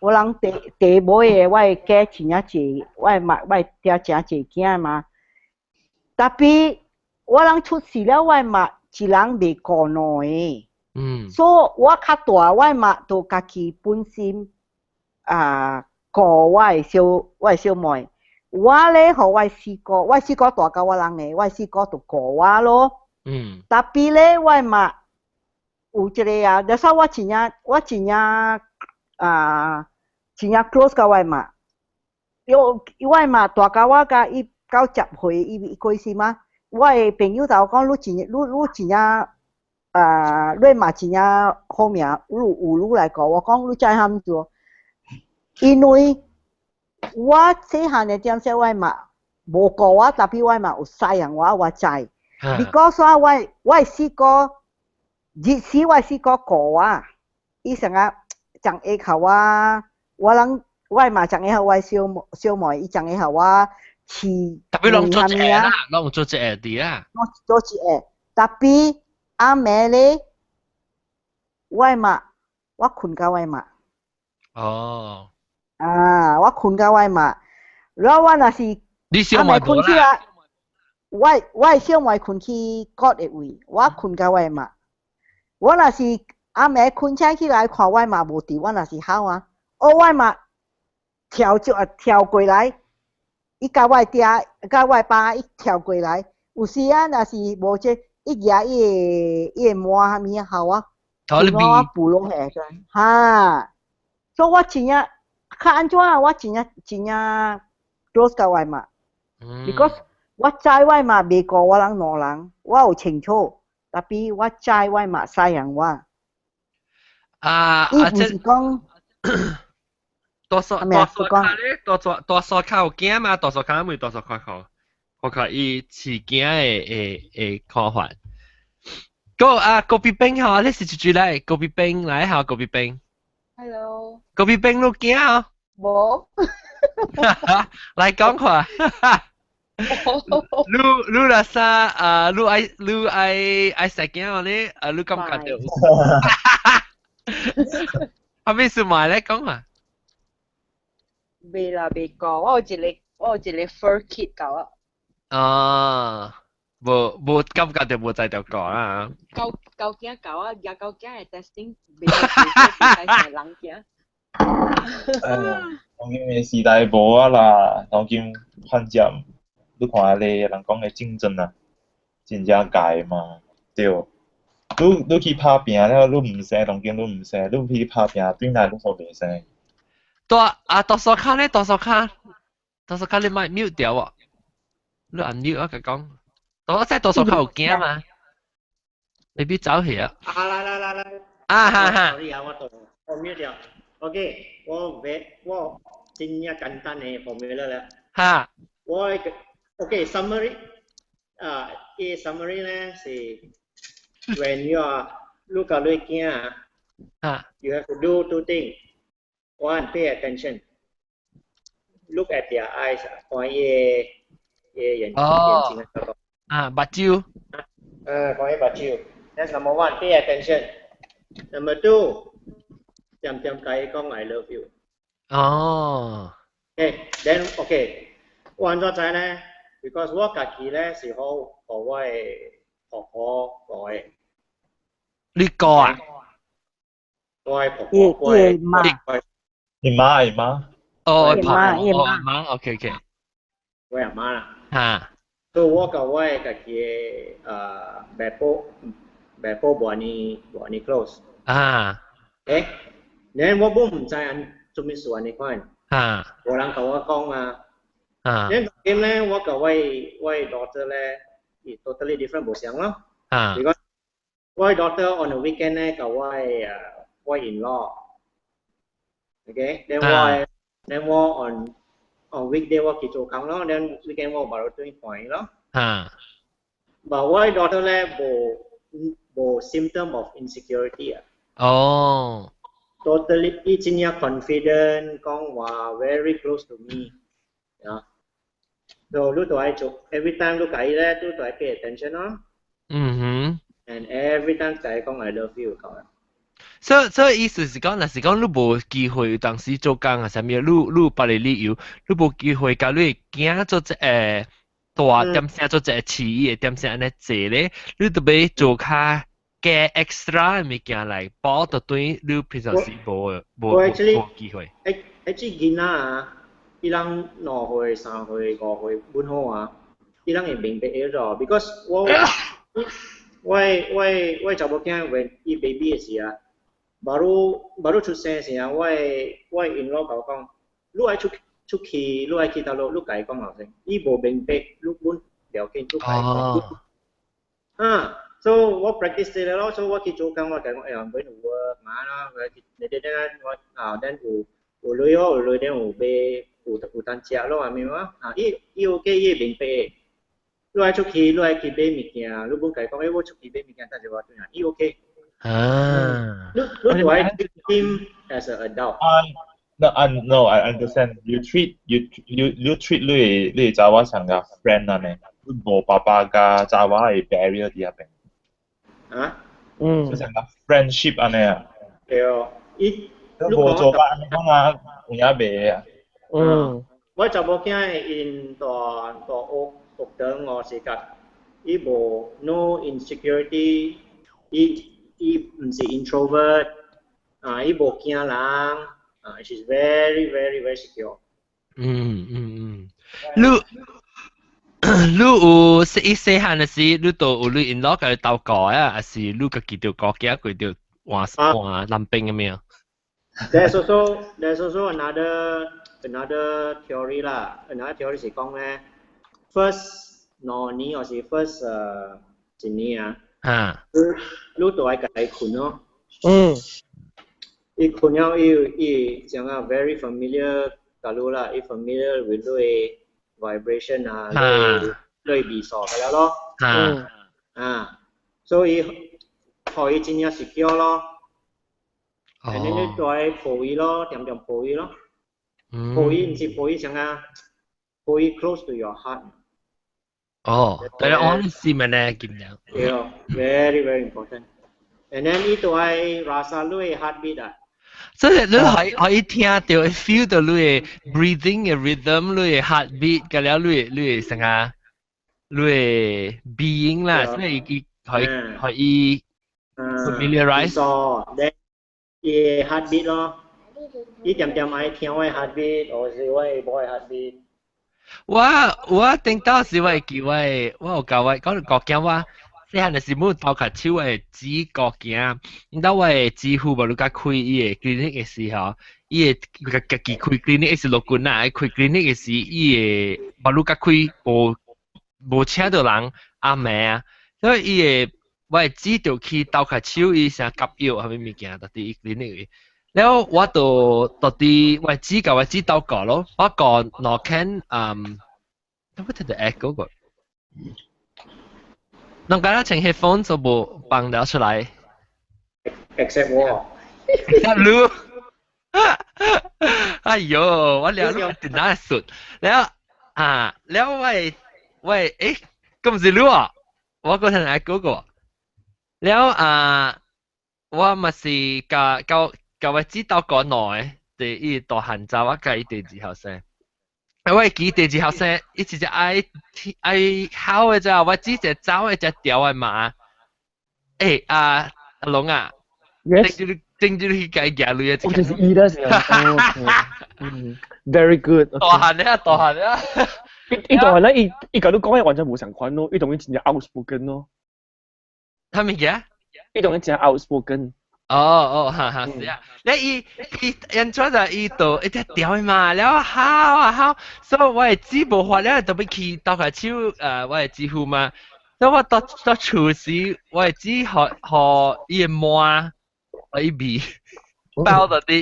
[SPEAKER 2] 我人第第尾的我的囝真正濟，我的媽我的爹誠濟囝嘛。Tapi 我人出世了，我的媽一人袂顧兩个。所以我較大，我的媽就家己本身啊顧我的小妹。我咧，予我四哥，我四哥大過我人的，我四哥就顧我咯。Tapi 咧，我媽有一個啊，那時候我真正啊，真正 close 佮我媽。因我媽大過我佮伊到10歲，伊過世嘛。我的朋友就講，你真正啊，你媽真正好命，你有你來顧。我講你知蝦做？因為我細漢的點說，我媽無顧我，tapi 我媽有踝養我，我知。Because 我四哥，日時我四哥顧我，伊成日總會予我，我人我媽總會予我小妹，伊總會予我飼。
[SPEAKER 1] Tapi 攏做一個啦，攏做一個佇啦。
[SPEAKER 2] 攏做一個，tapi 暗暝咧，我媽我睏佮我媽。啊！我睏佮我媽，然後我若是
[SPEAKER 1] 你小妹無啦？
[SPEAKER 2] 我小妹睏去閣的位，我睏佮我媽。我若是暗暝睏醒起來看我媽無佇，我若是哭啊！哦，我媽跳就跳過來，伊共我爹，共我爸伊跳過來。有時啊，若是無這，伊舉伊的伊的毛啥物哭啊，我補落去哈，所以我真正較按怎啊？我真正真正 close 佮我媽，because 我知我媽袂顧我人兩人，我有清楚，tapi 我知我媽使用我。伊毋是講
[SPEAKER 1] 多數多數卡咧，多數多數卡有驚嘛？多數卡咪多數卡靠，我靠伊飼囝的的的看法。個啊，高比冰吼，你是一句來，高比冰來吼，高比冰。
[SPEAKER 5] Hello。
[SPEAKER 1] 高比冰你驚啊？
[SPEAKER 5] 無。
[SPEAKER 1] 來講看。你你若啥啊？你愛你愛愛生囝咧？啊，你感覺著？後面是買咧講啊？
[SPEAKER 5] 未啦，未講。我有一個 fur kit 夠啊。
[SPEAKER 1] 啊，無無感覺著無在著講啊。
[SPEAKER 5] 狗狗囝夠啊，也狗囝的 testing 未未人囝。
[SPEAKER 7] 誒，當今的時代無啊啦，當今反正你看咧人講的競爭啊，真正大嘛，對。你你去拍拚了，你毋生，當今你毋生，你去拍拚，轉來你都袂生。
[SPEAKER 1] 多啊，多數卡咧，多數卡，多數卡你莫 mute 掉啊！你按 mute 啊，佢講，多即係多數卡有驚嘛？你別走去啊！
[SPEAKER 8] 啊來來來來，
[SPEAKER 1] 啊哈哈
[SPEAKER 8] ，sorry 啊，我到我 mute 掉。OK，我我真正簡單的 formula 啦。
[SPEAKER 1] 哈。
[SPEAKER 8] 我 OK summary 啊，伊 summary 咧是 when you are 你佮你囝
[SPEAKER 1] 啊
[SPEAKER 8] ，you have to do two things. One, pay attention. Look at their eyes，看伊的眼眼睛啊。
[SPEAKER 1] 啊，目睭。
[SPEAKER 8] 看伊目睭。That's number one, pay attention. Number two, 恬恬共伊講 I love you。
[SPEAKER 1] 哦。
[SPEAKER 8] Okay, then okay，我按怎知咧？Because 我家己咧是予我的婆婆教的。
[SPEAKER 1] 你教啊？
[SPEAKER 8] 我的婆婆，我的
[SPEAKER 2] 媽。
[SPEAKER 7] 你媽你媽。
[SPEAKER 1] 哦，
[SPEAKER 2] 婆婆，
[SPEAKER 1] 哦，媽，OK OK。
[SPEAKER 8] 我阿媽啦。
[SPEAKER 1] 哈。
[SPEAKER 8] 所以我佮我的家己的爸婆，爸婆無按呢無按呢 close。
[SPEAKER 1] 啊。
[SPEAKER 8] 誒，then 我本毋知按做咩事按呢款。
[SPEAKER 1] 啊。
[SPEAKER 8] 無人共我講啊。
[SPEAKER 1] 啊。
[SPEAKER 8] then 今咧，我佮我我 daughter 咧，伊 totally different 無相咯。
[SPEAKER 1] 啊。
[SPEAKER 8] Because 我 daughter on the weekend 咧，佮我我 in law。Okay，then 我 then 我 on weekday 我去做工咯，then weekend 我 baru 轉看伊咯。
[SPEAKER 1] 啊。
[SPEAKER 8] But 我 daughter 咧無無 symptom of insecurity 啊。
[SPEAKER 1] 哦。
[SPEAKER 8] Totally，伊真正 confident，講話 very close to me。啊。So 你都愛做，every time 你共伊咧，你都愛 pay attention 咯。
[SPEAKER 1] 嗯哼。
[SPEAKER 8] And every time 共伊講 I love you 夠啦。
[SPEAKER 1] 所所以意思是講，若是講你無機會當時做工啊，啥物，你你有別个理由，你無機會共你囝做一個大點聲做一個飼伊的點聲按呢坐咧，你著欲做較加 extra 的物件來補著對你平常時無無無機會。
[SPEAKER 8] actually 囡仔啊，伊人2歲、3歲、5歲本好啊，伊人會明白會咗，because 我我我我查某囝 when 伊 baby 的時啊，baru baru 出生時啊，我我 in law 共我講，你愛出出去，你愛去佗落，你共伊講後先，伊無明白，你本了緊，你共伊講。啊，so 我 practice 這個咯，so 我去做工，我共伊講，哎呀，I'm going to work 嘛啦，我去，你你你我啊，then 有有鐳哦，有鐳then 有買有有當食咯，係咪嘛？啊，伊伊 OK，伊會明白。你愛出去，你愛去買物件，你本共伊講，欸，我出去買物件，等下我轉來，伊 OK。
[SPEAKER 1] 啊。
[SPEAKER 8] 你你就愛 treat him as an adult。
[SPEAKER 7] No, I no, I understand. You treat you you you treat 你你查某像個 friend 按呢，你無爸爸佮查某的 barrier 佇遐邊。
[SPEAKER 8] 啊？
[SPEAKER 3] 嗯。
[SPEAKER 7] 就像個 friendship 按呢啊。
[SPEAKER 8] 對哦，伊
[SPEAKER 7] 你無做法按呢講啊，有影袂啊。
[SPEAKER 3] 嗯。
[SPEAKER 8] 我查某囝𪜶大大學學堂哦是甲，伊無 no insecurity，伊伊毋是 introvert，啊，伊無驚人，啊，she's very very very secure。
[SPEAKER 1] 嗯嗯嗯，你你有細細漢的時，你都有你 in law 共你鬥教啊，還是你家己著教囝過著？換換男兵咁樣。
[SPEAKER 8] There's also another theory 啦，another theory 是講咧，first 2年或是 first 一年啊，你都愛共伊睏咯。伊睏了伊伊像啊 very familiar 佮你啦，伊 familiar with 你 vibration 啊，你你味素個了咯。啊，所以予伊真正 secure 咯。然後你再抱伊咯，恬恬抱伊咯。抱伊毋是抱伊像啊，抱伊 close to your heart。
[SPEAKER 1] 哦，對啦，我是咪咧見了？
[SPEAKER 8] 對，very very important。And then 伊都愛 rasa 你的 heartbeat 啊。
[SPEAKER 1] 所以你可以聽到 feel 到你的 breathing 嘅 rhythm，你的 heartbeat，個了你的成個你的 being 啦，所以伊可以 familiarize。
[SPEAKER 8] So，then 伊的 heartbeat 咯，伊恬恬愛聽我的 heartbeat，或是我的某的 heartbeat。
[SPEAKER 1] 我頂到時我會記我我有教我講國囝我細漢的時母頭殼手的指國囝，因兜我的姊夫無你甲開伊的 clinic 的時候，伊會家己開 clinic 是陸軍啊，開 clinic 的時，伊會無你甲開無請到人阿妹啊，所以伊會我會姊就去頭殼手伊啥夾藥啥物物件，佇伊 clinic。了我就到底我姊共我姊鬥過咯，我過兩間我聽到 echo 個，儂敢若穿 headphone 就無放了出來。
[SPEAKER 8] Except 我。
[SPEAKER 1] Except 你。哎喲，我了你電腦術，了啊，了我誒，咁毋是你啊？我嗰陣 echo 個，了啊，我嘛是共共共我姊鬥過耐，第伊大漢查我佮伊第二後生。我會記第二後生，伊一隻愛愛哭的咋，我姊隻走的隻條的馬。欸啊阿龍啊，
[SPEAKER 3] Yes，
[SPEAKER 1] 頂住去共伊舉鐳的。
[SPEAKER 3] 我就是伊啦，是啊。嗯，very good。
[SPEAKER 1] 大漢了，大漢了。
[SPEAKER 3] 伊大漢咧，伊伊共你講的完全無相款咯，伊當伊真正 outspoken 咯。
[SPEAKER 1] 啥物件？
[SPEAKER 3] 伊當伊真 outspoken。
[SPEAKER 1] 哦哦，哈哈，是啊。你伊伊安怎就伊就一直調嘛，了好啊好，所以我的姊無法了，就欲去鬥下手，我的姊夫嘛。所以我到到厝時，我的姊予予伊的毛，予伊味，包到佇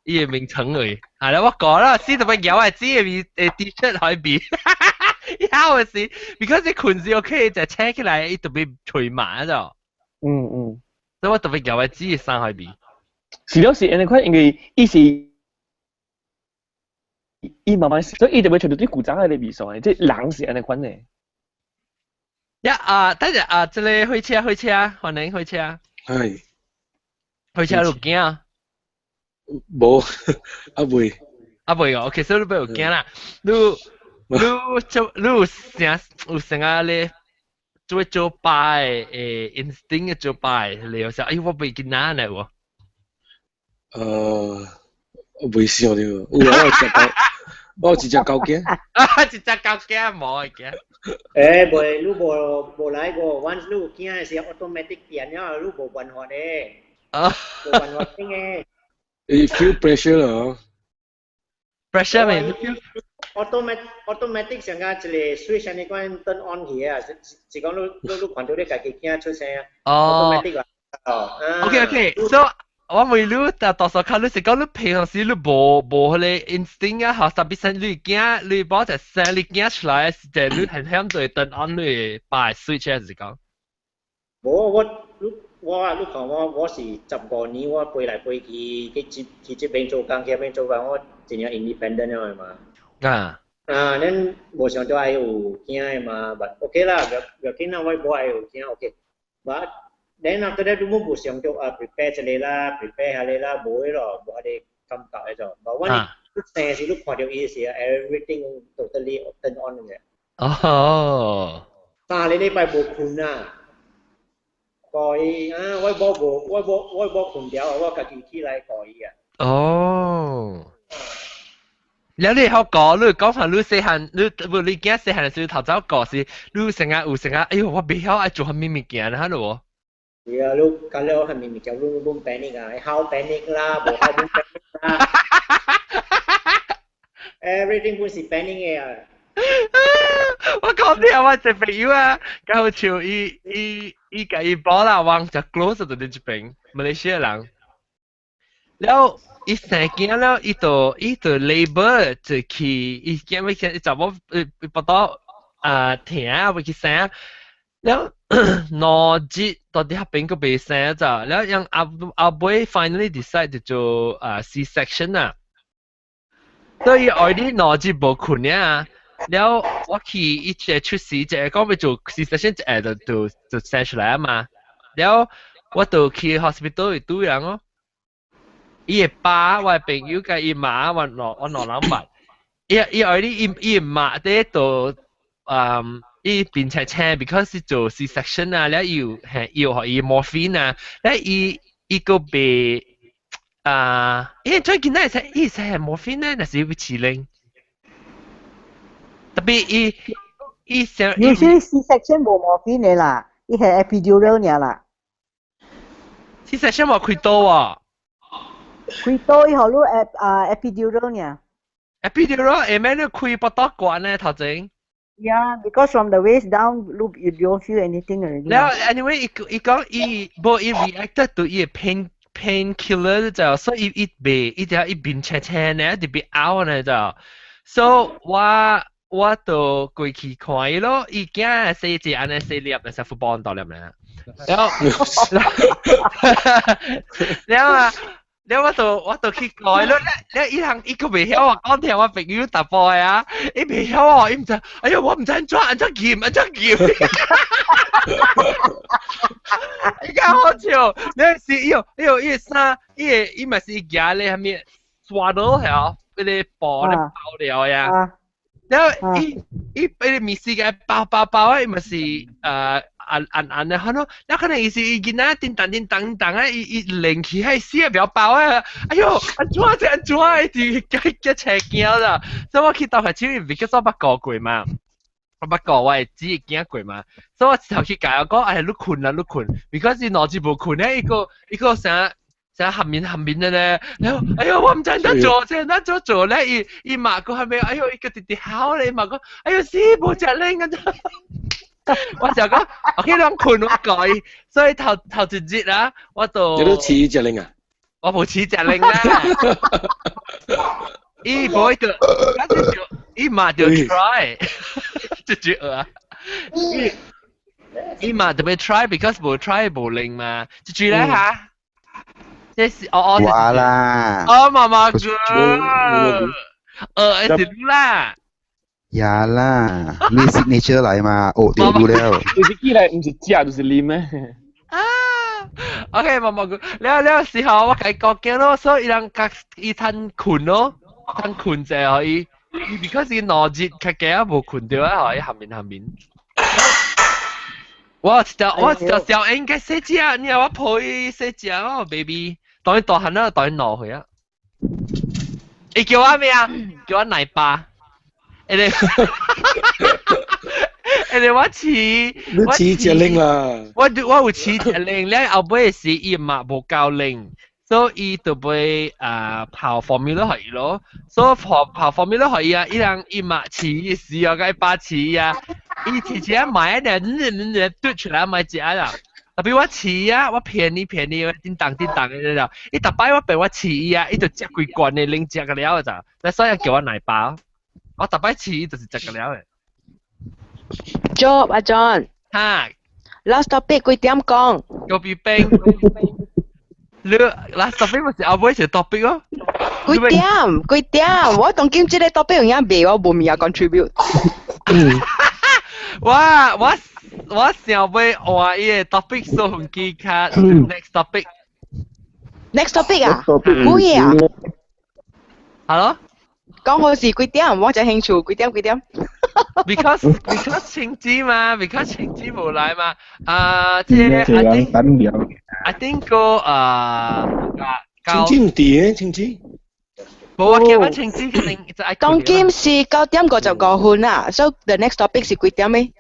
[SPEAKER 1] 伊的名稱裏。啊，了我講啦，死特別搖我的姊的味，的 T-shirt 予伊味。枵的是，because 你睏時 OK 就扯起來，伊特別吹麻咗。所以我特別搖我姊的衫予味。
[SPEAKER 3] 是咯，是按呢款，因為伊是伊慢慢，所以伊就會揣著對古早的味素的，這人是按呢款的。
[SPEAKER 1] 呀啊，等陣啊，這个火車火車，歡迎火車。
[SPEAKER 6] 係。
[SPEAKER 1] 火車有驚？
[SPEAKER 6] 無，啊未。
[SPEAKER 1] 啊未哦，OK，所以你欲有驚啦。你你做你有啥有啥啊咧？做做爸的instinct 做爸的，你有時哎我袂見哪嚟喎？
[SPEAKER 6] 未想著，有啊，我有一隻狗，我有一隻狗囝。
[SPEAKER 1] 啊，一隻狗囝無會驚。
[SPEAKER 8] 欸，袂，你無無來過，once 你有驚的時候，automatic 變了，你無辦法的。
[SPEAKER 1] 啊。
[SPEAKER 8] 無辦法變的。
[SPEAKER 6] 你 feel pressure 啦
[SPEAKER 1] ？pressure 未
[SPEAKER 8] ？automatic 上個一個 switch 按呢款 turn on 去啊，是是講你你你看到你家己囝出聲啊。automatic 啊。哦。
[SPEAKER 1] OK，so 我問你，但多數看你是講你平常時你無無彼个 instinct 啊，嚇，特別是你驚你把隻聲你驚出來，是就你很響就 turn on 你把 switch 還是講？
[SPEAKER 8] 無我你我啊，你看我我是15年我飛來飛去去這去這邊做工，去那邊做工，我真正 independent 了嘛。
[SPEAKER 1] 啊。
[SPEAKER 8] 啊，恁無想到愛有囝的嘛，but OK 啦，無要緊啦，我無愛有囝 OK。But then after that 你無想到啊 prepare 這个啦，prepare 彼个啦，無的咯，無彼个感覺的就。but 我你生時你看著伊時，everything totally turn on 嘅。
[SPEAKER 1] 哦。
[SPEAKER 8] 3個禮拜無睏啊！顧伊啊，我無無我無我無睏著，我家己起來顧伊啊。
[SPEAKER 1] 哦。了你好講，你講下你細漢，你無你囝細漢的時候頭早顧是，你成日有成日，哎喲，我袂曉愛做啥物物件啦，哈咯。
[SPEAKER 8] 是啊，你搞了係咪物件攏攏 panic 啊？好 panic 啦，無好 panic 啦。Everything 本是 panic 嘅啊！
[SPEAKER 1] 我講啲我隻朋友啊，搞笑伊伊伊共伊寶啦，往就 close 到佇這邊，馬來西亞人。了伊生囝了，伊就伊就 labor 就去，伊驚欲伊查某伊腹肚啊疼欲去生。了2日到佇彼邊閣袂生咋，了讓後後尾 finally decide 就做啊 C section 啊。所以愛你兩日無睏啊，了我去伊一個出事，一個講欲做 C section，一下就就就生出來啊嘛。了我就去 hospital 去拄人哦。伊的爸，我的朋友佮伊媽，我兩我兩人捌。伊伊愛你伊伊媽佇度，嗯，伊變青青，because 是做 C section 啊，了伊有係伊有予伊 morphine 啊，了伊伊閣袂啊，伊最近那會伊會 morphine 呢，若是欲飼奶。特別伊伊想。
[SPEAKER 2] Usually C section 無 morphine 的啦，伊係 epidural 爾啦。
[SPEAKER 1] C section 無開刀啊？
[SPEAKER 2] 開刀伊予你啊 epidural 爾。
[SPEAKER 1] Epidural 會免你開腹肚管呢頭前。
[SPEAKER 2] Yeah, because from the waist down, look, you don't feel anything already.
[SPEAKER 1] 了，anyway，伊伊講伊無伊 reacted to 伊 pain painkiller 就，所以伊袂伊就伊面青青呢，特別拗呢就，so 我我就過去看伊咯，伊囝細隻按呢細粒，會使 football 大粒呢，然後然後啊。了我就我就去改咯，了伊通伊閣袂曉我講聽我朋友淡薄的啊，伊袂曉哦，伊毋知，哎喲我毋知按怎按怎撳按怎撳，伊較好笑，你是伊有伊有伊衫，伊個伊嘛是舉咧啥物 swaddle 係哦，彼個布咧包了呀。了伊伊彼個物事共包包包啊，伊嘛是按按按的，可能，了可能伊是伊囡仔叮當叮當叮當啊，伊伊連起彼死也袂曉包啊！哎喲，按怎這按怎啊？伊直驚驚青驚啦！所以我去鬥下手，伊袂叫做捌顧過嘛，我捌顧我會姊的囝過嘛，所以我一頭去共伊講，哎，你睏啦，你睏，because 伊兩日無睏咧，伊閣伊閣啥啥含面含面的咧，然後哎喲，我毋知按怎做，這按怎做咧？伊伊媽閣還沒，哎喲，伊閣直直哭咧，伊媽講，哎喲死，無食奶按怎？我就講，OK，你睏我改，所以頭頭一日啊，我就
[SPEAKER 6] 你都飼隻奶啊？
[SPEAKER 1] 我無飼隻奶啦。伊無就，就伊嘛就 try，就就啊。伊伊嘛特別 try because 無 try 無靈嘛，就住咧嚇。這是哦哦。
[SPEAKER 9] 話啦。
[SPEAKER 1] 哦，媽媽哥。是啦。
[SPEAKER 9] 呀啦，你 signature 來嘛？哦，對不了。
[SPEAKER 3] 就是起來毋是食就是啉咩？
[SPEAKER 1] 啊，OK，媽媽哥，了了時候我共伊講驚咯，所以伊人共伊趁睏咯，趁睏者予伊，伊 because 伊2日較加無睏著啊，予伊含面含面。我一條我一條小應該細隻，你話我抱伊細隻哦，baby，當伊大漢啦，當伊2歲啊。伊叫我咩啊？叫我奶爸。誒你，誒我飼，
[SPEAKER 6] 你飼隻奶啦。
[SPEAKER 1] 我我有飼隻奶，了後尾是伊嘛無夠奶，所以伊就買啊泡 formula 予伊咯。所以泡泡 formula 予伊啊，伊人伊嘛飼時啊，共伊爸飼啊，伊飼飼啊買啊，你嘟出來買食啦。特別我飼啊，我騙你騙你，叮當叮當的了。伊逐擺我變我飼伊啊，伊就食規罐的奶食個了就，所以叫我奶爸。我逐擺飼伊就是食個了的。
[SPEAKER 10] Job 阿 John。
[SPEAKER 1] 哈。
[SPEAKER 10] Last topic 幾點講？
[SPEAKER 1] 高比冰。你 last topic 咪是後尾一個 topic 咯。
[SPEAKER 10] 幾點？幾點？我當今這個 topic 有影袂，我無物仔 contribute。
[SPEAKER 1] 我我我想欲換伊個 topic 所以記卡 next topic。
[SPEAKER 10] Next topic 啊？冇嘢啊
[SPEAKER 1] ？Hello？
[SPEAKER 10] 講好是幾點？我真興趣，幾點幾點
[SPEAKER 1] ？Because 青子嘛，because 青子無來嘛。啊，這個 I think I think 個啊，
[SPEAKER 6] 青子毋佇青子。
[SPEAKER 1] 無我記得青子可能就愛。
[SPEAKER 10] 當今是9點55啊，so the next topic 是幾點咩？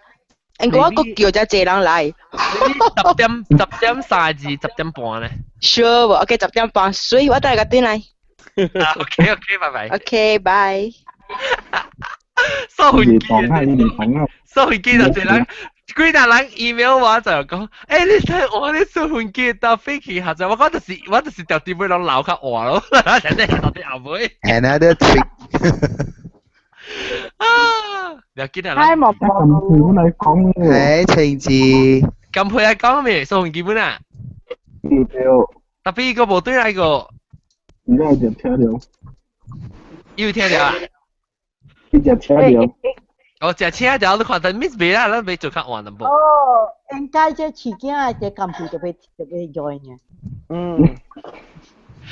[SPEAKER 10] 因為我閣叫遮濟人來。
[SPEAKER 1] 10點10點三字，10點半咧。
[SPEAKER 10] Sure 無？OK，10點半，所以我等下轉來。
[SPEAKER 1] OK OK，拜拜。
[SPEAKER 10] OK，拜。
[SPEAKER 1] 收飛機，收飛機就濟人，幾若人 email 我就講，欸，你睇我你收飛機搭飛機下晝，我講就是我就是條點尾攏留較晏咯，真係到底後尾。
[SPEAKER 9] Another trick。
[SPEAKER 1] 啊！了解啦。
[SPEAKER 5] 哎，冇冇。
[SPEAKER 11] 來講。
[SPEAKER 9] 誒，晴子。
[SPEAKER 1] 咁配來講咩？收飛機本啊？
[SPEAKER 11] 對。
[SPEAKER 1] 特別個無對來個。
[SPEAKER 11] 你有聽到？
[SPEAKER 1] 有聽到啊？
[SPEAKER 11] 一直聽到。
[SPEAKER 1] 哦，食請條你看到 miss 未啦，咱未做較晚淡薄。
[SPEAKER 2] 哦，應該這飼囝這干部就要就要 join 嘅。
[SPEAKER 3] 嗯。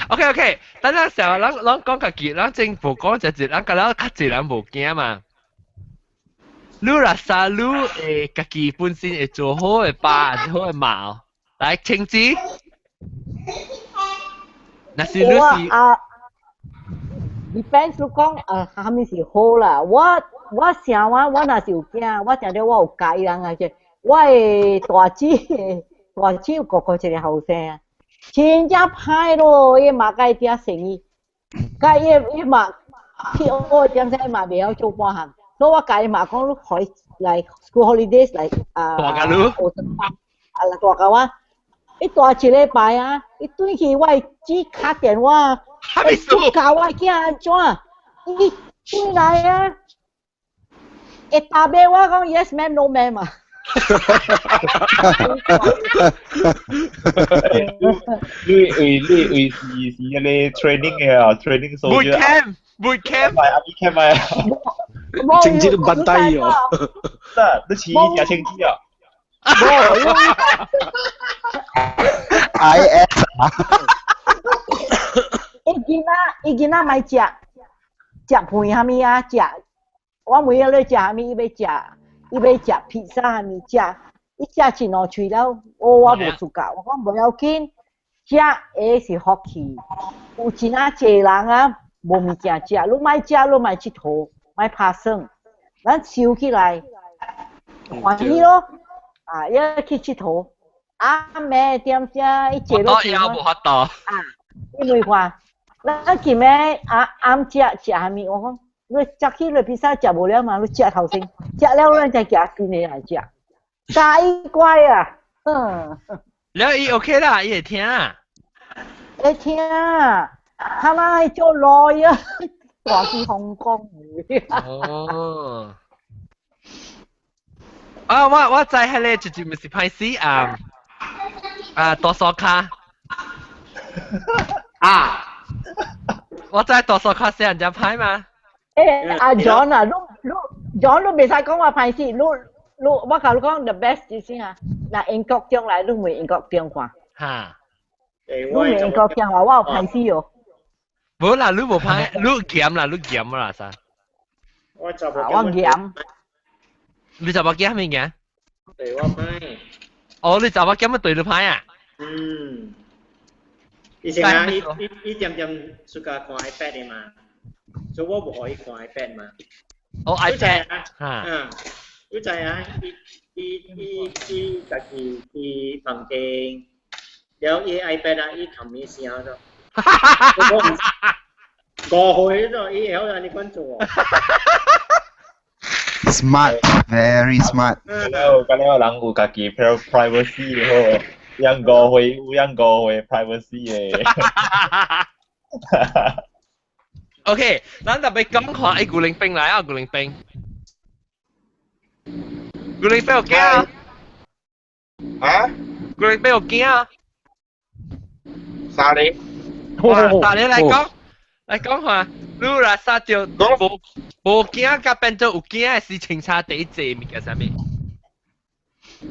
[SPEAKER 1] OK OK，等陣時候，咱咱講家己，咱政府講一隻，咱甲咱較濟人無驚嘛。你若啥你會家己本身會做好的爸，還是好的媽？來，晴子。若是你是
[SPEAKER 2] 啊，depends 你講啊，啥物是好啦。我我想我我若是有囝，我定著我有教伊人啊，這我的大姊大姊有哥哥一個後生啊，真正歹咯，伊媽佮伊嗲生意，佮伊伊媽去學點仔嘛袂曉做半項，所以我共伊媽講，你可以來 school holidays 來啊，
[SPEAKER 1] 大甲你，
[SPEAKER 2] 學成班，啊來大甲我，伊蹛一禮拜啊，伊轉去我姊敲電話，你教我囝按怎？伊轉來啊，會答應我講 yes ma'am no ma'am 啊。
[SPEAKER 7] 你為你為是是迄個 training 的啊，training
[SPEAKER 1] ，boot camp，boot camp，
[SPEAKER 7] 咪阿 camp 咪啊，
[SPEAKER 6] 政治都唔低哦，
[SPEAKER 7] 得你似食清子啊？
[SPEAKER 9] I S
[SPEAKER 2] 伊囡仔伊囡仔莫食食飯啥物啊食，我問伊咧食啥物，伊欲食伊欲食披薩啥物食，伊食一兩喙了，哦我無 suka，我講無要緊，食的是福氣，有真啊濟人啊無物件食，你莫食你莫𨑨迌，莫拍算，咱收起來歡喜咯，啊，伊去𨑨迌，啊暝點鐘伊坐落去，
[SPEAKER 1] 我無法度，
[SPEAKER 2] 啊，你問看，咱今暝啊暗食食啥物？我講你食起來披薩食無了嘛？你食頭先，食了咱才食新的來食，教伊乖啊，嗯。
[SPEAKER 1] 了伊 OK 啦，伊會聽啊。
[SPEAKER 2] 會聽，他媽做耐啊，大去香港。
[SPEAKER 1] 哦。啊，我我知彼個就是毋是歹勢啊啊，多數卡
[SPEAKER 3] 啊！
[SPEAKER 1] 我知多數卡死人家歹嘛？
[SPEAKER 2] 欸，阿 John 啊，你你 John 你袂使講我歹勢，你你我共你講 the best 就是啊，若英國將來你問英國電話。
[SPEAKER 1] 哈。
[SPEAKER 2] 你問英國電話，我有歹勢哦。
[SPEAKER 1] 無啦，你無歹，你鹹啦，你鹹啦啥？
[SPEAKER 8] 我就
[SPEAKER 2] 我鹹。
[SPEAKER 1] 你查某囝啥物件？
[SPEAKER 8] 對我歹。
[SPEAKER 1] 哦，你查某囝欲對你歹啊？
[SPEAKER 8] 嗯。以前啊，伊伊伊點點 suka 看 iPad 的嘛，所以我無予伊看 iPad 嘛。
[SPEAKER 1] 哦，iPad
[SPEAKER 8] 啊，嗯，你知啊？伊伊伊伊家己去房間，了伊 iPad 啊，伊冚伊聲咗。5歲咗，伊會曉按呢款做。
[SPEAKER 9] Smart, very smart。
[SPEAKER 7] 了，咁了人有家己 privacy 好，養5歲有養五歲 privacy 的。
[SPEAKER 1] OK，咱特別講看，欸，古靈兵來啊，古靈兵，古靈兵有驚啊？
[SPEAKER 12] 啊？
[SPEAKER 1] 古靈兵有驚啊？
[SPEAKER 12] 啥哩？
[SPEAKER 1] 哇，啥哩來講，來講看，你若殺著無無驚，佮變做有驚的事情差第濟物件啥物？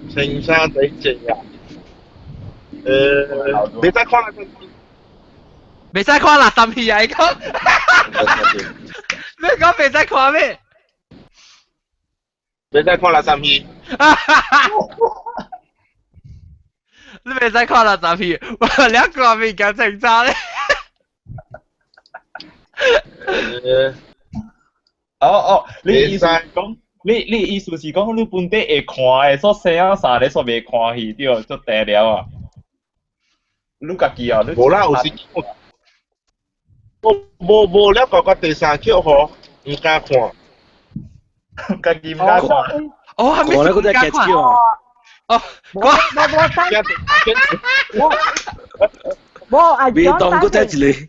[SPEAKER 12] 情差第濟啊？你再看啦。
[SPEAKER 1] 袂使看垃圾戲啊！伊講，你講袂使看咩？
[SPEAKER 12] 袂使看垃圾戲。
[SPEAKER 1] 你袂使看垃圾戲，我兩個物件清查咧。
[SPEAKER 7] 哦哦，你意思講你意思是講你本地會看的，所生啊啥咧，所袂看戲對，做地了啊。你家己啊，你無啦，有時我無無了，個個第三集吼，毋敢看，家己毋敢看。
[SPEAKER 1] 哦，係咪
[SPEAKER 6] 我咧嗰隻劇照啊？
[SPEAKER 1] 哦，
[SPEAKER 2] 我我我我阿
[SPEAKER 6] 未當嗰隻一個。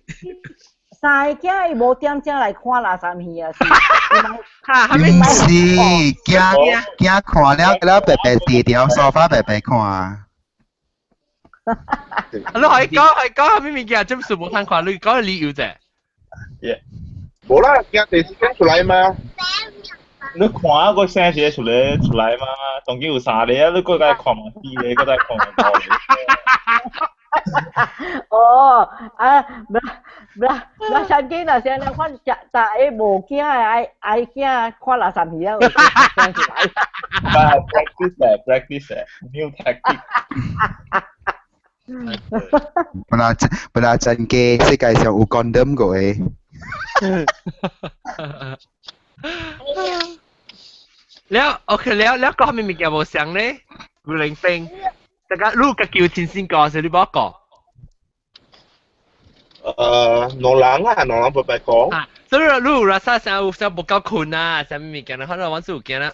[SPEAKER 2] 三個囝伊無點正來看垃圾戲啊，
[SPEAKER 1] 哈，
[SPEAKER 9] 唔是，驚驚看了了白白跌掉沙發白白看。
[SPEAKER 1] 你可以講可以講啥物物件，真是無通看，你講理由者。
[SPEAKER 12] 無啦，驚第四間出來嘛。
[SPEAKER 7] 你看個聲是出來出來嘛？當今有三個啊，你閣再看嘛四個，閣再看嘛五個。
[SPEAKER 2] 哦，啊，不啦，不神經啦，先來看食，但係無驚愛愛驚看垃圾戲啊，
[SPEAKER 7] Practice 咧，practice 咧，new tactic。
[SPEAKER 9] 本來本來真嘅，世界上有 condom 個誒。
[SPEAKER 1] 了，OK 了了，講啥物物件無相咧？古靈兵，大家你家己有親身過，是你無講？
[SPEAKER 12] 兩人啊，兩人白白講。
[SPEAKER 1] 啊，所以你有拉啥啥有啥無夠困啊？啥物物件啦？可能我是有驚啦。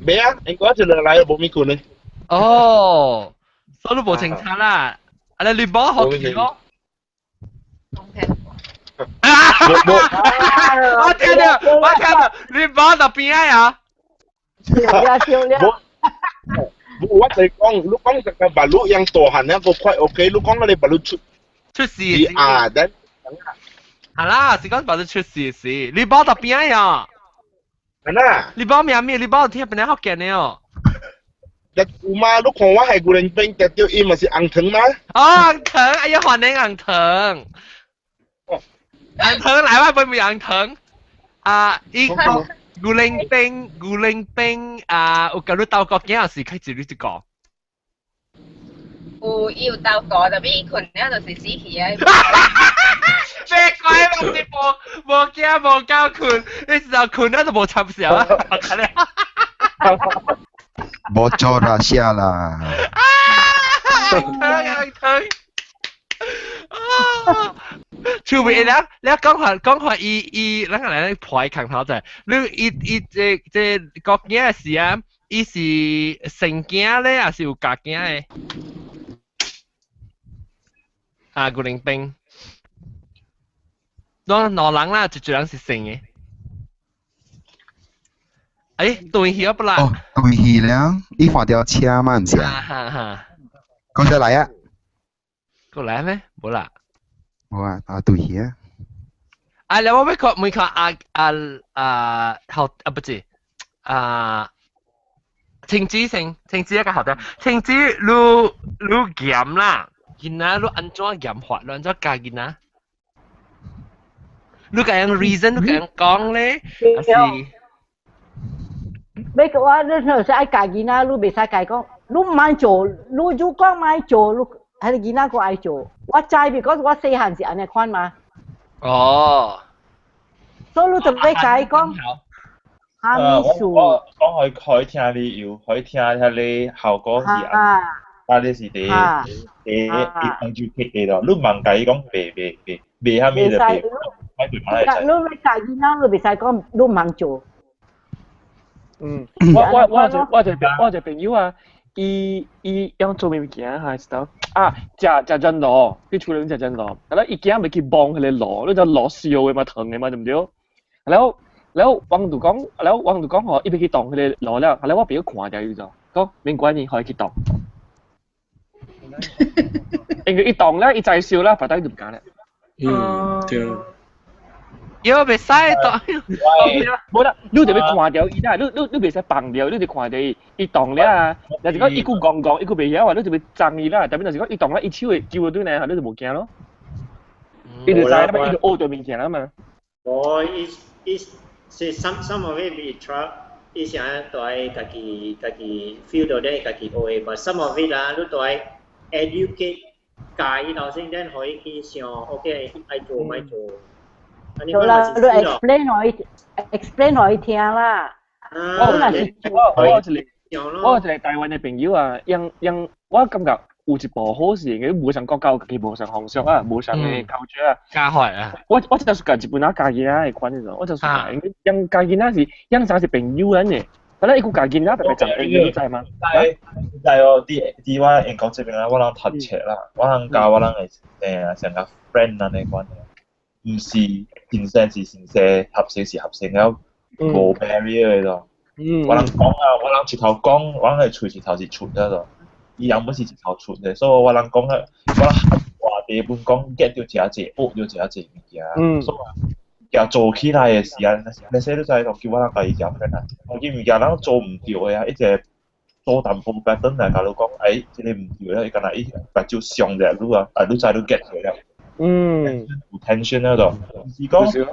[SPEAKER 12] 未啊，應該一落來就無物困咧。
[SPEAKER 1] 哦，所以你無清楚啦。啊，你無好奇咯。我聽到，我聽到，你無到邊仔啊？
[SPEAKER 2] 笑了笑了。
[SPEAKER 12] 我就講，你講這個馬路樣大漢那個快 OK，你講那個馬路出
[SPEAKER 1] 出事
[SPEAKER 12] 啊，等
[SPEAKER 1] 係啦，是講馬路出事是，你無到邊仔啊？
[SPEAKER 12] 係啦。
[SPEAKER 1] 你無咩咩？你無聽邊仔福建的哦？
[SPEAKER 12] 有嘛？你看我係古人兵，得到伊嘛是紅糖嗎？
[SPEAKER 1] 哦，紅糖，哎呀，歡迎紅糖。紅糖來，我俾紅糖。啊，伊古靈兵，古靈兵啊，有甲你鬥過囝是開始你一個。
[SPEAKER 10] 有伊有鬥過，特別伊困了就是死去啊！
[SPEAKER 1] 咩鬼嘛？你無無驚無夠困，你時候困了就無插笑啊！
[SPEAKER 9] 無做啦，寫啦。
[SPEAKER 1] 疼疼。啊！趣味啦，你講話講話，伊伊，咱個來排空頭仔，你伊伊這這國囝是啊，伊是成囝咧，還是有家囝的？啊，古靈兵，攏兩人啦，一一人是成的。哎，斷去啊不啦？
[SPEAKER 9] 哦，斷去了，伊看著車嘛，毋是啊？
[SPEAKER 1] 哈哈。
[SPEAKER 9] 講出來啊！
[SPEAKER 1] 過來咩？無啦。
[SPEAKER 9] 無啊，啊對去啊。
[SPEAKER 1] 啊，你我欲看問看啊啊啊學啊不是啊，青子先，青子一個學的，青子你你鹹啦，囡仔你按怎鹹法？你按怎教囡仔？你共樣 reason，你共樣講咧，還是？
[SPEAKER 2] 欲講我你若是愛教囡仔，你袂使共伊講，你毋愛做，你如講毋愛做，你。彼個囡仔閣愛做，我知，because 我細漢是按呢款嘛。
[SPEAKER 1] 哦。
[SPEAKER 2] 所以你就欲共伊講，啥物事？
[SPEAKER 7] 我講可以聽理由，可以聽遐個效果是按，啊你是佇佇佇幫助客的咯，你毋通共伊講袂袂袂袂啥物就袂，歹對歹
[SPEAKER 2] 你欲教囡仔，你袂使講你毋通做。
[SPEAKER 3] 嗯，我我我一我一我一朋友啊。伊伊用做物件哈，是當啊，食食陣螺，去厝裡食陣螺，然後伊驚袂去摸彼個螺，你知螺燒的嘛，燙的嘛，對毋對？然後然後王就講，然後王就講吼，伊欲去動彼个螺了，後來我朋友看著伊就講，免管伊，予伊去動。因為伊動了，伊知燒了，別當伊就毋敢了。
[SPEAKER 6] 嗯，對。
[SPEAKER 1] 伊袂使動，
[SPEAKER 3] 無啦，你就欲看著伊啦，你你你袂使放著，你就看著伊，伊動了啊。若是講伊閣戇戇，伊閣袂曉啊，你就欲髒伊啦。特別若是講伊動了，伊手會揪對呢，你就無驚咯。伊就知啦嘛，伊就學著物件啦嘛。
[SPEAKER 8] 哦，伊伊是 some of it be try，伊是按都愛家己家己 feel 到咧，家己學的，but some of it 啦，你都愛 educate 教伊頭先，咱予伊去想，OK，愛做莫做。
[SPEAKER 2] 對啦，你 explain 予伊 explain 予伊聽啦。
[SPEAKER 3] 我有一個台灣的朋友啊，因因我感覺有一部好事嘅，無仝國家有家己無仝風俗啊，無仝的culture 啊。
[SPEAKER 1] 教法啊。
[SPEAKER 3] 我就是共日本仔教囡仔的款種，我就是因為因教囡仔是因啥是朋友咱的，反正伊閣教囡仔特別長朋友，你知嗎？
[SPEAKER 7] 知哦，佇我英國這邊啊，我人讀冊啦，我人教我人的成個 friend 按呢款的，毋是親生是親生，合生是合生了，無 barrier 的咯。我人講啊，我人一頭講，我人的喙一頭是出的咯，伊人本是一頭出的，所以我人講啊，我人話題本講 get 到誠濟，學到誠濟物件，所以件做起來的時間，那些你知道，叫我人家己食 friend 啊，我見物件人做毋對的啊，一直做淡薄 pattern 來共你講，欸，這个毋對了，伊敢若伊目睭傷者你啊，啊，你知你 get 到了，有 tension 了咯，是講。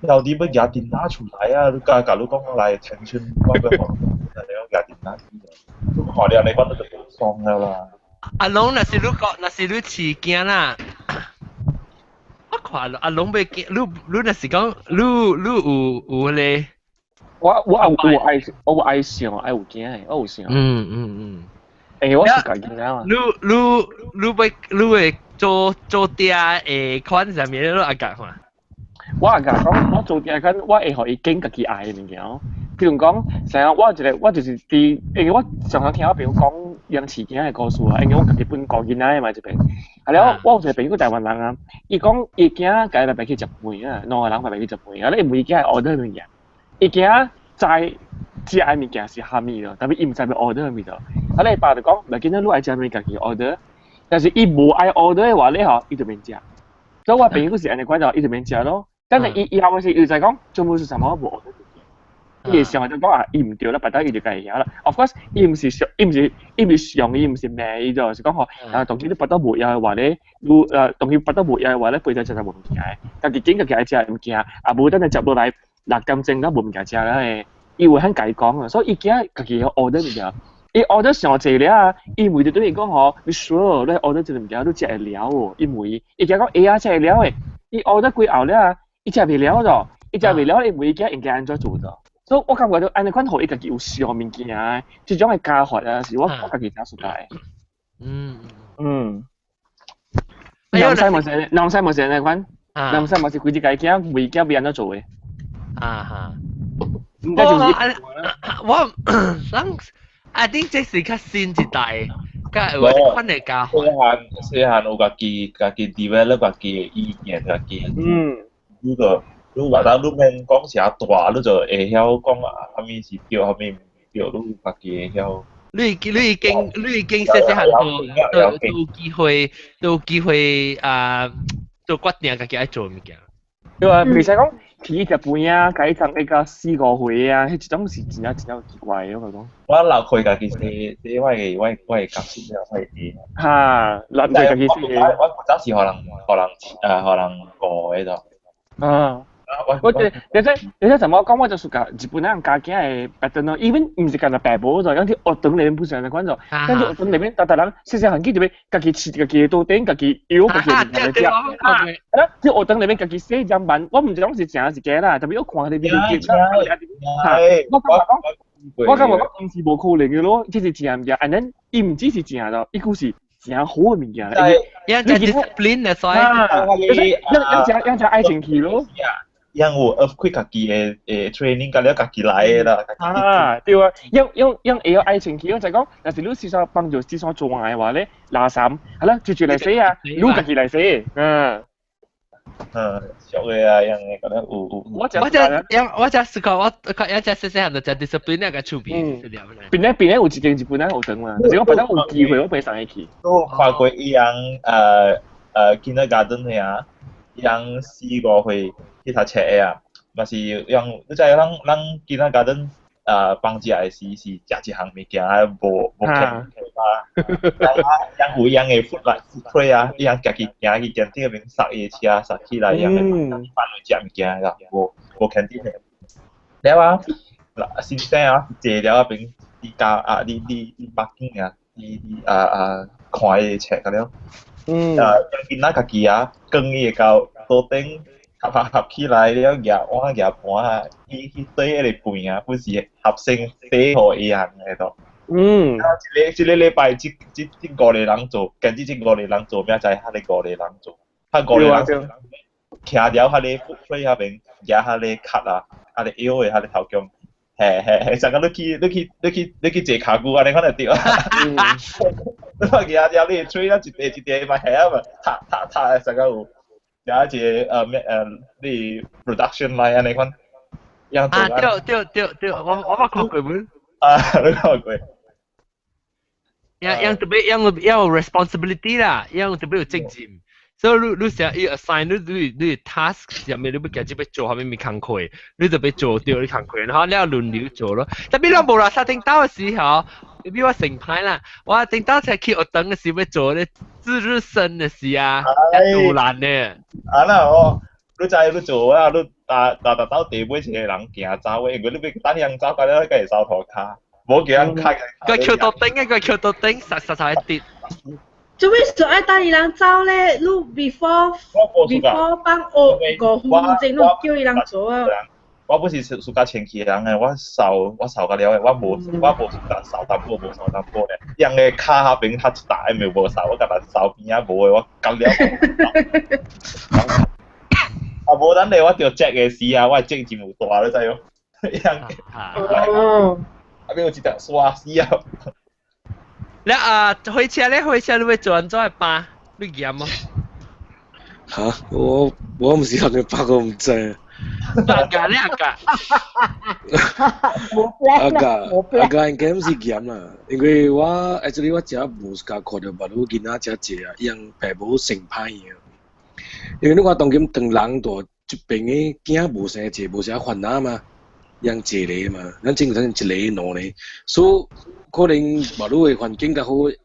[SPEAKER 7] 到底欲舉電腦出來啊！你共共你講來 tension，我欲講，你講舉電腦，你看了你講你就爽了啦。
[SPEAKER 1] 阿龍若是你講，若是你飼囝啦，我看阿龍欲驚，你若是講，你有迄個，
[SPEAKER 3] 我有愛想愛有驚的，我有想。欸，我是家己仔嘛。
[SPEAKER 1] 你會做爹的款啥物？你會共看？
[SPEAKER 3] 我會共講，我做爹款，我會予伊揀家己愛的物件。譬如講，像我一個，我就是佇，因為我常常聽我朋友講養飼囝的故事啊，因為我家己本顧囡仔的嘛這邊。啊了，我有一個朋友台灣人啊，伊講伊囝共伊爸爸去食飯啊，兩個人爸爸去食飯，啊咧伊問伊囝 order 物件，伊囝知食的物件是啥物咯，但是伊毋知欲 order 物咯。啊咧伊爸就講，袂緊你愛食物家己 order，但是伊無愛 order 的話咧吼，伊就免食。所以我朋友是按呢款就，伊就免食咯。但是伊伊後尾是伊就講，做無是啥物我無 order 物件。伊會想就講啊，伊毋對啦，別等伊就家己曉啦。Of course，伊毋是上，伊毋是，伊毋是上，伊毋是罵伊就是講吼，啊，當今你腹肚無枵的話咧，你當伊腹肚無枵的話咧，肥仔食食無物件的，家己揀家己愛食的物件，啊，無等下食落來6點鐘都無物件食啦的，伊會肯共伊講啊，所以伊驚家己 order 物件，伊 order 上濟了啊，伊問就對伊講吼，你 sure 你 order 這個物件你食會了無？伊問伊，伊驚講會啊，食會了的，伊 order 幾後了啊，伊食袂了咗，伊食袂了，伊問伊囝應該按怎做咗？所以我感覺到按呢款予伊家己有想物件的，這種的教法啊，是我家己誠喜歡。南西嘛是，南西嘛是按呢款，南西嘛是規隻家己囝為囝欲按怎做的。
[SPEAKER 1] 啊哈。
[SPEAKER 3] 應該就是
[SPEAKER 1] 我人，I think 這是較新一代，較有這款的教法。
[SPEAKER 7] 細漢有家己 develop 家己的意見，家己。你個你話當你免講啥大，你就會曉講啊，啥物是對，啥物毋對，你家己會曉。
[SPEAKER 1] 你已經細細漢都有機會啊，做決定家己愛做物件。
[SPEAKER 3] 對啊，袂使講起食飯啊，共伊送一個四五歲啊，彼一種是真正真正奇怪的，我講。
[SPEAKER 7] 我六歲家己生，這我的角色了，我的弟。
[SPEAKER 3] 哈，六歲家己生。
[SPEAKER 7] 我早是予人顧的就。
[SPEAKER 3] 啊。我這，你知怎麼講？我就是講日本人教囝的 pattern 咯，even 毋是干焦爸母就，有啲學堂裏面不是按呢款做，但是學堂裏面逐逐人細細漢去就欲家己飼家己的桌頂，家己養家己的物件來食。啊，佇學堂裏面家己洗砧板，我毋知講是真是假啦，特別我看彼個 video 我感覺講，毋是無可能的咯，這是真物件，and then 伊毋只是真咯，伊閣是真好的物件。
[SPEAKER 1] 因為 discipline 的所以，
[SPEAKER 3] 養隻愛情戲咯。
[SPEAKER 7] 因有 earthquake 家己的 training，甲了家己來的啦。
[SPEAKER 3] 啊，對啊，用會曉愛情戲，就講，若是你試煞幫助試煞做愛的話咧，垃圾，係啦，直接來洗啊，你家己來洗，嗯。
[SPEAKER 7] 嗯，俗的啊，樣的覺得有。
[SPEAKER 1] 我只思考，我看一隻細細漢就隻 discipline 那個趣味。
[SPEAKER 3] 邊咧有一間日本人學堂嘛，就是講反正有機會我袂送伊去。
[SPEAKER 7] 我看過伊人kindergarten 的啊，伊人四五歲去讀冊的啊，嘛是用你知咱 kindergarten 放食的時是食一項物件啊，無客啊，人有伊人的 food 來 food tray 啊，伊人家己行去店頂面塞伊的車塞起來，伊人會翻去食物件啦，無 canteen 的。了啊，先生啊，坐了啊邊，你教啊，你 marking 啊，你看伊的冊個了。囡仔家己啊，扛伊的膠桌頂，合合合起來了，夾碗夾盤啊，伊去對迄個盤啊，本是合成底互伊樣的咯。一個一個禮拜，這這這五個人做，跟住這五個人做，明仔載彼個五個人做，彼五個人徛了彼個 food 那邊，舉彼個卡啊，啊個腰的彼個頭強，嘿嘿嘿，上個你去你去你去你去坐跤久按呢款就對啊。你看舉了你吹啊一塊一塊嘛，下啊嘛，踏踏踏，上個有，有一個咩你 production line 按呢款，樣
[SPEAKER 1] 做啊，對對對對，我捌看過無？
[SPEAKER 7] 啊，你看過？
[SPEAKER 1] 樣樣特別樣有 responsibility 啦，樣特別有責任。所以你你成日 assign 你你你 task 上面你欲家己欲做啥物物工課，你就欲做著你工課，然後你要輪流做咯。特別咱無啦，三頂晝的時候，你比我成歹啦，我頂晝才去學堂的時欲做咧值日生的時啊，較難呢。
[SPEAKER 7] 啊那哦，你知你做啊，你逐逐逐晝地尾一個人行走的，因為你欲等人走到了，才會掃塗跤。無叫人開。
[SPEAKER 1] 個橋頭頂啊，個橋頭頂，實實在跌。
[SPEAKER 13] 做咩事愛等伊人走咧？你 before before 放學5分鐘，你叫伊人做啊？
[SPEAKER 7] 我不是暑假前期人的，我掃我掃甲了的，我無我無掃淡薄，無掃淡薄咧。人的跤彼邊較一大，咪無掃，我共人掃邊仔無的，我甲了。啊，無等下我著責的時啊，我的責任有大，你知無？人
[SPEAKER 13] 哦。
[SPEAKER 7] 啊，邊有一條刷死啊！
[SPEAKER 1] 你啊，火車咧，火車你欲做按怎的辦？你嚴無？
[SPEAKER 6] 嚇！我我毋是學你拍，我毋知。
[SPEAKER 1] 阿甲你阿甲？
[SPEAKER 6] 阿甲阿甲應該毋是嚴啦，因為我 actually 我食無較看著別路囡仔遮濟啊，伊人爸母成歹樣。因為你看當今唐人大這邊的囝無生濟，無啥煩惱嘛，養一個嘛，咱正常一個兩個，所以可能別路的環境較好，會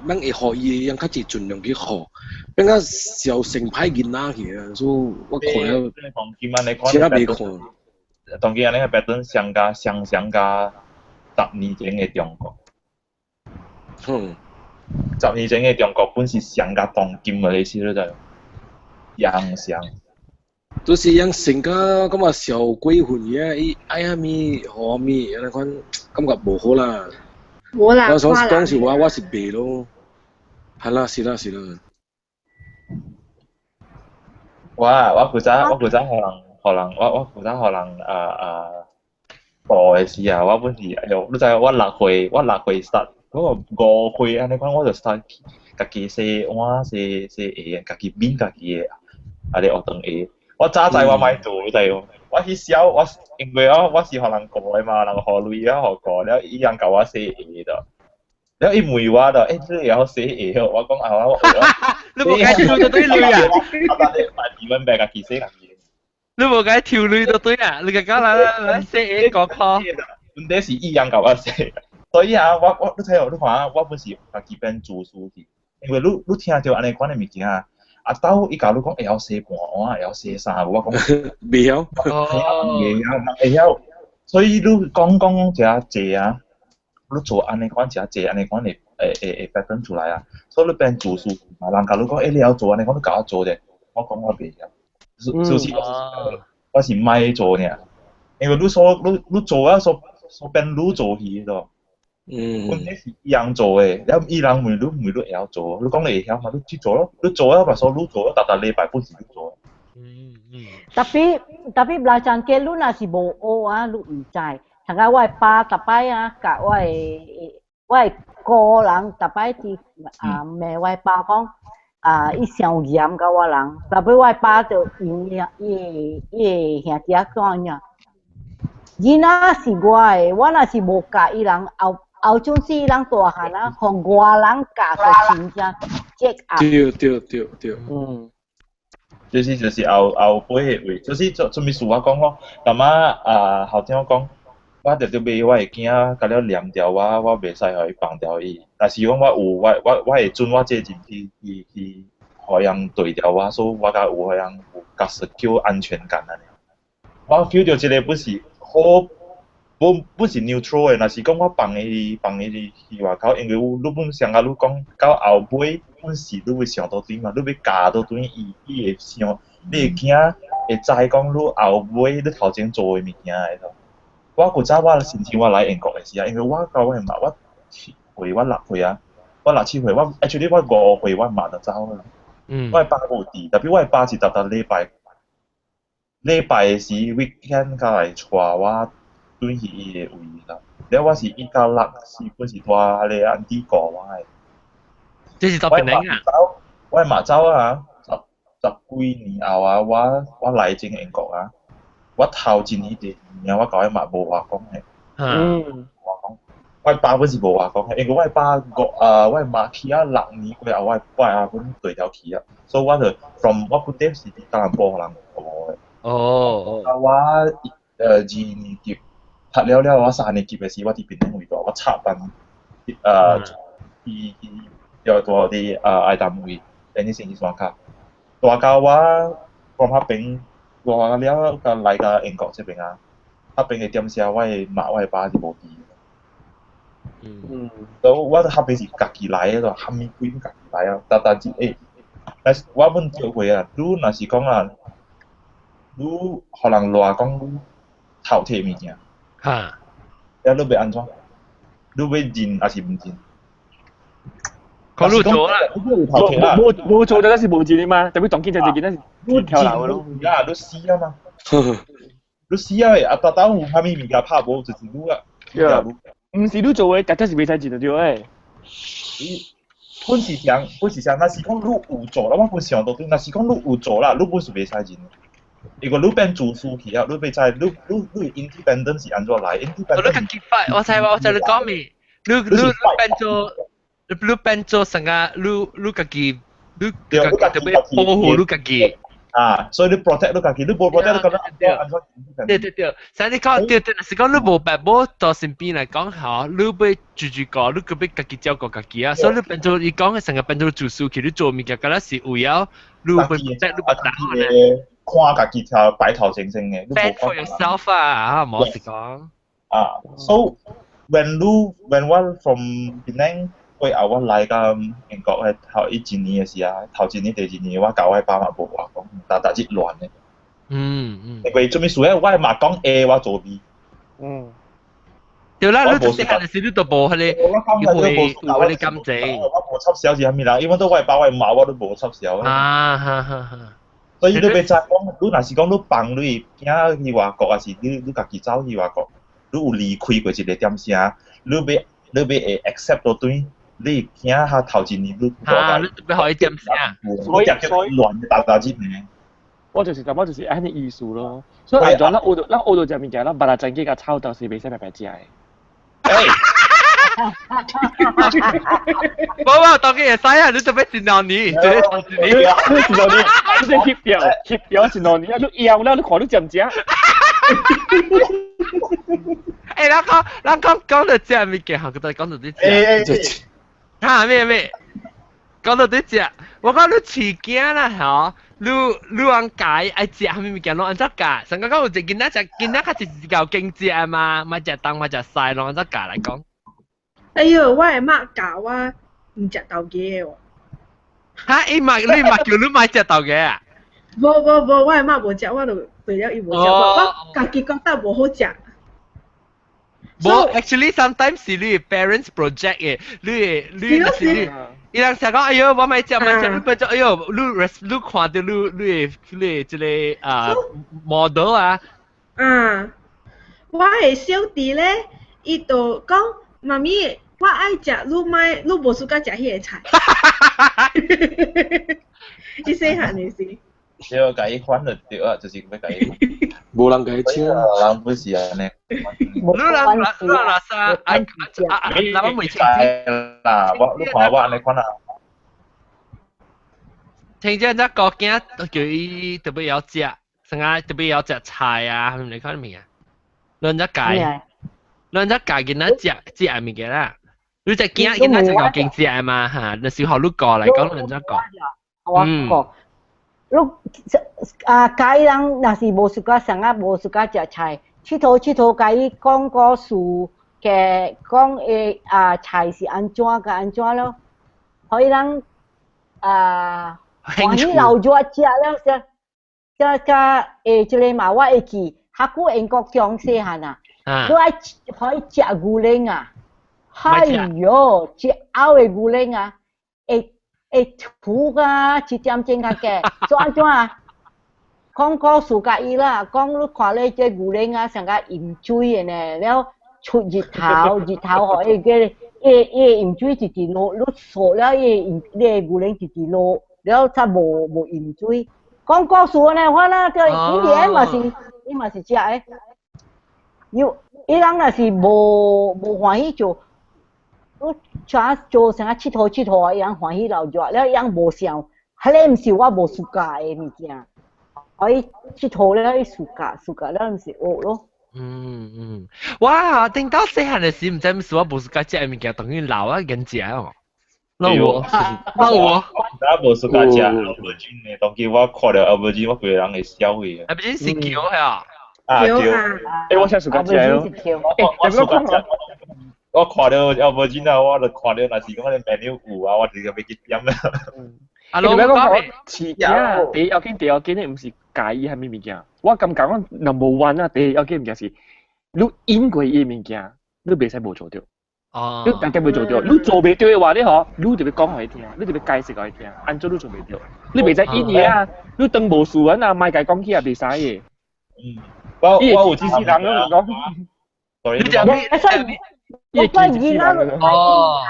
[SPEAKER 6] 咱會予伊會用較濟盡量去予，變較小成歹囡仔去啊，所以我看了，真袂看。
[SPEAKER 7] 當今按呢個標準相加相相加10年前的中國。10年前的中國本是上加當今的意思，你知？樣相。
[SPEAKER 6] 就是樣成個感覺小鬼混嘢，伊愛啥物予啥物，按呢款感覺無好啦。
[SPEAKER 13] 無啦，
[SPEAKER 6] 我想講實話，我是袂咯。係啦，是啦，是啦。
[SPEAKER 7] 我我負責，我負責予人，予人，我我負責予人啊啊，大的時啊，我本是哎喲，你知我六歲，我六歲 start，嗰個5歲按呢款我就 start 家己洗碗、洗洗鞋，家己抿家己的，啊咧學堂鞋。我早知我莫做，你知無？我去痟，我因為我我是予人顧的嘛，人予鐳啊，予顧了，伊人共我洗鞋的。了伊問我的，欸，你會曉洗鞋無？我講啊，我
[SPEAKER 1] 你無該抽就對鐳啊！
[SPEAKER 7] 我等你買二蚊幣家己洗家己。
[SPEAKER 1] 你無該抽鐳就對啊！你個講來來來洗鞋5塊。
[SPEAKER 7] 問題是伊人共我洗，所以啊，我我你睇哦，你看啊，我本是家己變自私去，因為你你聽著按呢款的物件啊。阿兜伊共你講會曉洗盤碗，會曉洗衫無？我講
[SPEAKER 6] 袂曉，
[SPEAKER 7] 袂曉，會曉。所以你講講遮濟啊，你做按呢款遮濟按呢款會會會會 pattern 出來啊。所以你變自私嘛，人共你講，欸，你曉做按呢款，你共我做者，我講我袂曉，就是我是莫做爾，因為你所你你做啊，所所變你做去咯。問題是伊人做的，了伊人問你問你會曉做，你講你會曉嘛？你去做咯，你做了嘛說你做，逐逐禮拜本是你做。
[SPEAKER 2] 特別特別來講，假你若是無學啊，你毋知。像個我的爸逐擺啊，共我的我的姑人逐擺佇啊罵我的爸講啊，伊傷嚴共我人，特別我的爸就用伊伊伊的兄弟仔講爾，囡仔是我的，我若是無教伊人後。後種時人大漢啊，予外人教就真正積壓。
[SPEAKER 6] 對對對對。
[SPEAKER 7] 就是就是後後尾的位，就是做做物事我講咯，感覺啊校長講，我直直罵我的囝，共了念掉我，我袂使予伊放掉伊。但是講我有我我我會盡我責任去去去，予人對掉我，所以我較有予人有較 secure 安全感按呢。我 feel 著這個本是好。本本是 neutral 的，若是講我放伊放伊去外口，因為你本上啊，你講到後尾，本是你欲想倒轉嘛，你欲教倒轉伊，伊會想，你的囝會知講你後尾你頭前做的物件的咯。我古早我申請我來英國的時啊，因為我佮我的媽，我7歲，我6歲啊，我六七歲，我 actually 我5歲我媽就走啦。我的爸無佇，特別我的爸是逐逐禮拜禮拜的時 weekend 才來帶我轉去伊的位啦。了我是1到6是本是蹛彼个 auntie 顧我的。
[SPEAKER 1] 這是到檳城啊？
[SPEAKER 7] 我的媽走啊，十幾年後啊，我來進英國啊，我頭一年第二年我佮我媽無話講的。話講，我爸本是無話講的，因為我爸五啊，我媽去啊6年過後，我爸啊本對條去啊，所以我就 from 我本底是佇吉隆坡予人顧的。啊，我二年級讀了了，我三年級的時，我佇檳城位大，我插班去去叫做佇愛潭位，等於星期山跤，大到我講彼邊大了，甲來到英國這邊啊，彼邊的點聲，我的媽我的爸是無佇。所以我彼邊是家己來的咯，蝦米鬼攏家己來啊！但但是但是我本叫過啊，你若是講啊，你予人賴講你偷摕物件，了你欲按怎？你欲認抑是毋認？
[SPEAKER 1] 看你做啦，
[SPEAKER 3] 無無做就是無認的嘛，特別當今這個囡仔是跳樓咯。
[SPEAKER 7] 啊，你死啊嘛！你死啊！啊，逐當有蝦米物件拍無，就是你啊。
[SPEAKER 3] 毋是你做的，絕對是袂使認就對的。
[SPEAKER 7] 本是啥，本是啥，若是講你有做啦，我本想到對，若是講你有做啦，你本是袂使認。如果你變自私去啊，你袂知你你你 independent 是按怎來？independent
[SPEAKER 1] 你較激發，我知我知你講咩？你你你變做你變做成個你你家己，你家己特別保護你家己。
[SPEAKER 7] 啊，所以你 protect 你家己，你無 protect 你感覺按怎按怎？
[SPEAKER 1] 對對對，所以你講對對，是講你無辦法到身邊來講吼，你欲住住個，你閣欲家己照顧家己啊，所以你變做伊講的成個變做自私去，你做物件敢若是為了你欲 protect 你別人
[SPEAKER 7] 看家己條白頭先生的。
[SPEAKER 1] Fend for yourself 啊，無是講。
[SPEAKER 7] 啊，so when 你 when 我 from Penang 過後，我來到英國的頭一年的時啊，頭一年、第二年，我佮我爸嘛無話講，逐逐日亂的。因為做咩事咧？我媽講 A，我做 B。
[SPEAKER 1] 對啦，你細漢的時你都無彼個，會有彼個感情。
[SPEAKER 7] 我無插潲是啥物人，因為都我爸我媽我都無插潲。
[SPEAKER 1] 啊哈哈哈！
[SPEAKER 7] 所以你欲知講，你若是講你放你囝去外國，還是你你家己走去外國，你有離開過一個點聲，你欲你欲會 accept 到對，你囝較頭一年你
[SPEAKER 1] 啊，你欲予伊點聲？
[SPEAKER 7] 所以所以亂大大只呢。
[SPEAKER 3] 我就是按呢意思咯。所以按怎咱學到咱學到這物件，咱捌來真去共臭豆是袂使白白食的。
[SPEAKER 1] 無無，當然會使啊！你特別一兩年，這個頭一年，
[SPEAKER 3] 你一兩年，你這翕掉翕掉一兩年，你枵了，你看你食毋食？
[SPEAKER 1] 欸，咱講咱講講到這物件，吼，閣講到這食。哈咩咩？講到這食，我講你飼囝啦吼，你你按教愛食啥物物件，攏按怎教？上個講有一個囡仔食，囡仔較是夠經濟嘛，莫食東莫食西，攏按怎教來講？
[SPEAKER 13] 哎喲，我的媽教我毋食豆芽的喎。
[SPEAKER 1] 哈！伊嘛你嘛叫你莫食豆芽啊？
[SPEAKER 13] 無無無，我的媽無食，我就對了伊無食，我家己覺得無好食。
[SPEAKER 1] 無，actually sometimes 是你 parents project 的，你你是你，伊人成講，哎喲，我莫食莫食，你變做，哎喲，你你看著你你的你的這個啊 model 啊。
[SPEAKER 13] 啊，我的小弟咧，伊就講媽咪，我愛食，你莫你無 suka 食彼個菜。伊細漢的時。
[SPEAKER 7] 對，共伊反就對啊，就是欲共伊。
[SPEAKER 6] 無人共伊搶。
[SPEAKER 7] 人不是按呢。
[SPEAKER 1] 你人你人垃圾，啊啊啊！那我未清
[SPEAKER 7] 啦，我你看我按呢款啊。
[SPEAKER 1] 聽見這個囝叫伊特別曉食，啥個特別曉食菜啊，係咪你看物件？咱只教，咱只教囡仔食食物件啦。你隻囝囡仔就夠經食嘛嚇，那時候你教來講，咱只教。
[SPEAKER 2] 我教。你啊，教伊人若是無 suka 啥啊，無 suka 食菜，𨑨迌𨑨迌共伊講故事，嘅講的啊菜是按怎佮按怎咯，予伊人啊歡喜留熱食了先。這個這個嘛，我會記，較久英國中細漢啊，你愛可以食牛奶啊，哎喲，食嘔的牛奶啊，會會吐啊，一點鐘較加，做按怎啊？講故事共伊啦，講你看咧這牛奶啊，像個飲水的呢，了出日頭，日頭予伊個伊伊飲水一直落，你索了伊飲，你的牛奶一直落，了才無無飲水。講故事呢，我啦，對，伊連嘛是，伊嘛是食的。有，伊人若是無無歡喜做，你像做啥𨑨迌𨑨迌啊，伊人歡喜流熱，了伊人無想，彼个毋是我無 suka 的物件，予伊𨑨迌了，伊 suka suka 了，毋是學咯。
[SPEAKER 1] 嗯嗯，哇！頂到細漢的時，毋知毋是我無 suka 食的物件，當然老啊，緊食哦。那我，那我，
[SPEAKER 7] 我無 suka 食 aubergine 的，當今我看著 aubergine，我規個人會笑去。
[SPEAKER 1] aubergine 是橋啊？
[SPEAKER 7] 啊，橋。
[SPEAKER 3] 欸，我先 suka 食咯。
[SPEAKER 7] 我 suka 食。我看著 aubergine 啊，我就看著，若是講個 menu 有啊，我就欲去點啦。
[SPEAKER 1] 啊，
[SPEAKER 3] 你別講飼囝，第一要緊，第二要緊的毋是佮意啥物物件。我感覺講 number one 啊，第一要緊物件是，你應過伊的物件，你袂使無做著。
[SPEAKER 1] 哦。
[SPEAKER 3] 你定定袂做著，你做袂著的話，你吼，你就欲講予伊聽，你就欲解釋予伊聽，按怎你做袂著？你袂使應伊啊，你當無事啊，莫共伊講起也袂使的。
[SPEAKER 7] 嗯，我我有
[SPEAKER 3] 知識人攏講。
[SPEAKER 1] 你講
[SPEAKER 2] 咩？我講囡仔
[SPEAKER 1] 哦。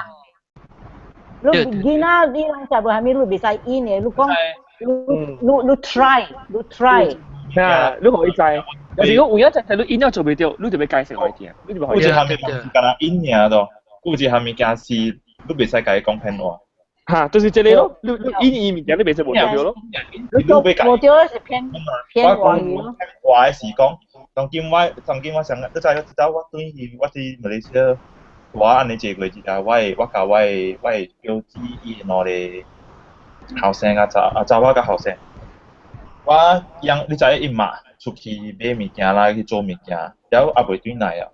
[SPEAKER 2] 你囡仔你人食無啥物，你袂使應的，你講你你你 try，你 try。
[SPEAKER 3] 啊，你予伊知，有時講有影就係你應了做袂著，你就欲解釋予伊聽，你就欲
[SPEAKER 7] 有一項物件是干焦應爾咯，有一項物件是你袂使共伊講騙話。
[SPEAKER 3] 哈，就是這個咯，你你應伊物件，你袂使無做著咯。
[SPEAKER 2] 你做無對是騙騙話咯。
[SPEAKER 7] 話的是講，當今我當今我想，你知你知我對去我佇馬來西亞，我按呢坐過一下，我的我共我的我的表姊伊兩個後生佮查啊查某佮後生。我樣你知伊媽出去買物件啦，去做物件，了猶未轉來啊。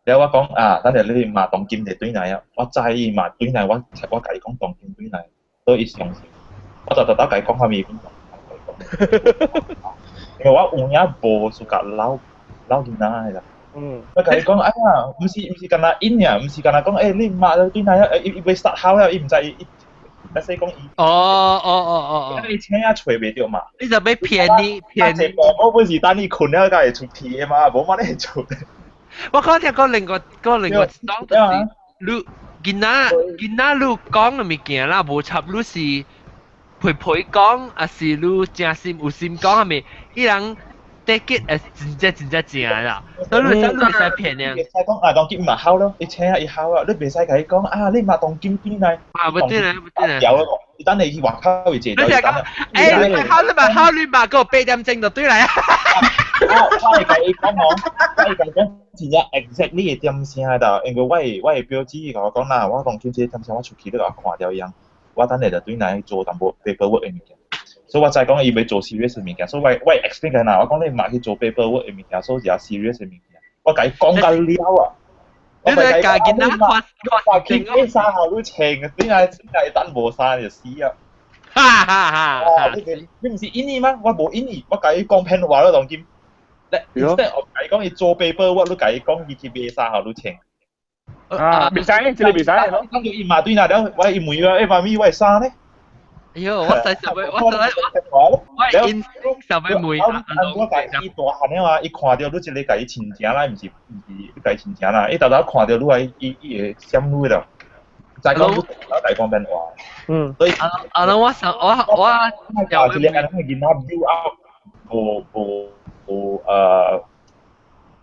[SPEAKER 7] 了我講啊，等下你媽當今就轉來啊。我知伊媽轉來，我我共伊講當今轉來，所以伊相信。我就特特共伊講啥物，因為我有影無 suka 老老囡仔的啦。我共伊講，哎呀，毋是毋是干焦應爾，毋是干焦講，欸，你媽就轉來啊，伊伊欲 start 好了，伊毋知伊伊。但是講伊
[SPEAKER 1] 哦哦哦哦
[SPEAKER 7] 哦，你請也揣袂著嘛？
[SPEAKER 1] 你就欲騙你騙
[SPEAKER 7] 你。我本是等你睏了才會出去的嘛，無嘛你做。
[SPEAKER 1] 我講聽講另外講另外一種就是，你囡仔囡仔你講的物件啦，無插你是陪陪講，抑是你誠心有心講係咪？伊人 take it as 真正真正正啦，所以你會使騙人。
[SPEAKER 7] 袂使講啊，當今嘛好咯，伊請伊好啊，你袂使共伊講啊，你嘛當今轉來。
[SPEAKER 1] 啊，不對啦，不對啦。
[SPEAKER 7] 掉咯，伊等你去外口去坐。
[SPEAKER 1] 你就講，欸，你好你嘛好，你嘛閣8點鐘就轉來啊。
[SPEAKER 7] 我會共伊講吼，我會共伊講真正 exactly 的點聲的，因為我的我的表姊共我講啦，我當今這個點聲我出去你共我看著伊樣，我等下就轉來做淡薄 paperwork 的物件。所以我知講伊欲做 serious 的物件，所以我我 explain 共伊啦，我講你嘛去做 paperwork 的物件，所以是 serious 的物件。我共伊講甲了啊！
[SPEAKER 1] 你嚟共囡仔看
[SPEAKER 7] 看去買衫予你穿，轉來轉來等無衫就死啊！
[SPEAKER 1] 哈哈哈！
[SPEAKER 7] 你你毋是應伊嗎？我無應伊，我共伊講騙話咯，當今。你 instead of 共伊講伊做 paperwork，你共伊講伊去買衫予你穿。
[SPEAKER 3] 啊，袂使，這個袂使咯。
[SPEAKER 7] 講伊嘛對啦，了我伊問我，欸媽咪，我的衫呢？
[SPEAKER 1] 哎喲，我使想欲，我使我我 instinct 想欲問
[SPEAKER 7] 啊！我共伊大漢的話，伊看著你這個共伊親情啦，毋是毋是你共伊親情啦，伊沓沓看著你啊，伊伊會閃你啦。知講你我共伊講騙話。
[SPEAKER 3] 嗯。
[SPEAKER 7] 所以
[SPEAKER 1] 啊啊！我想我我
[SPEAKER 7] 教一個按呢囡仔 build up 無無無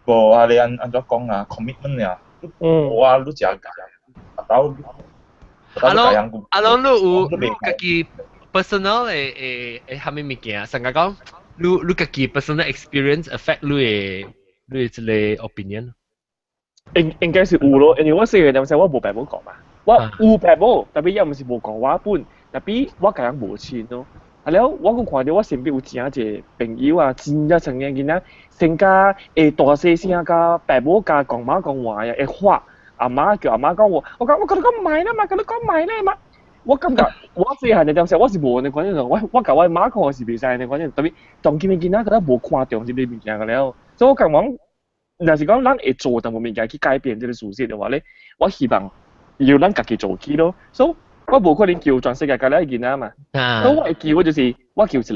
[SPEAKER 7] 無啊！你按按怎講啊？commitment 啊？嗯。無啊，你食阿兜。
[SPEAKER 1] 阿攏阿攏，你有你家己 personal 的的的啥物物件？上個講，你你家己 personal experience affect 你的你的這個 opinion？
[SPEAKER 3] 應應該是有咯，因為我細個陣時我無爸母顧嘛，我有爸母，但係伊毋是無顧我本，但係我共人無親咯。啊了，我閣看著我身邊有誠濟朋友啊，真正成年囡仔，先甲會大細聲共爸母共公媽講話呀，會喊。阿媽叫阿媽講我，我講我共你講莫啦嘛，共你講莫啦嘛。我感覺我細漢嘅當時我是無呢款種，我共我媽講是袂使呢款種，特別當今嘅囡仔佢都無看重這個物件個了，所以我感覺若是講咱會做淡薄物件去改變這個事實的話咧，我希望由咱家己做起咯。所以我無可能求全世界共了囡仔嘛，所以我會求就是我求一個，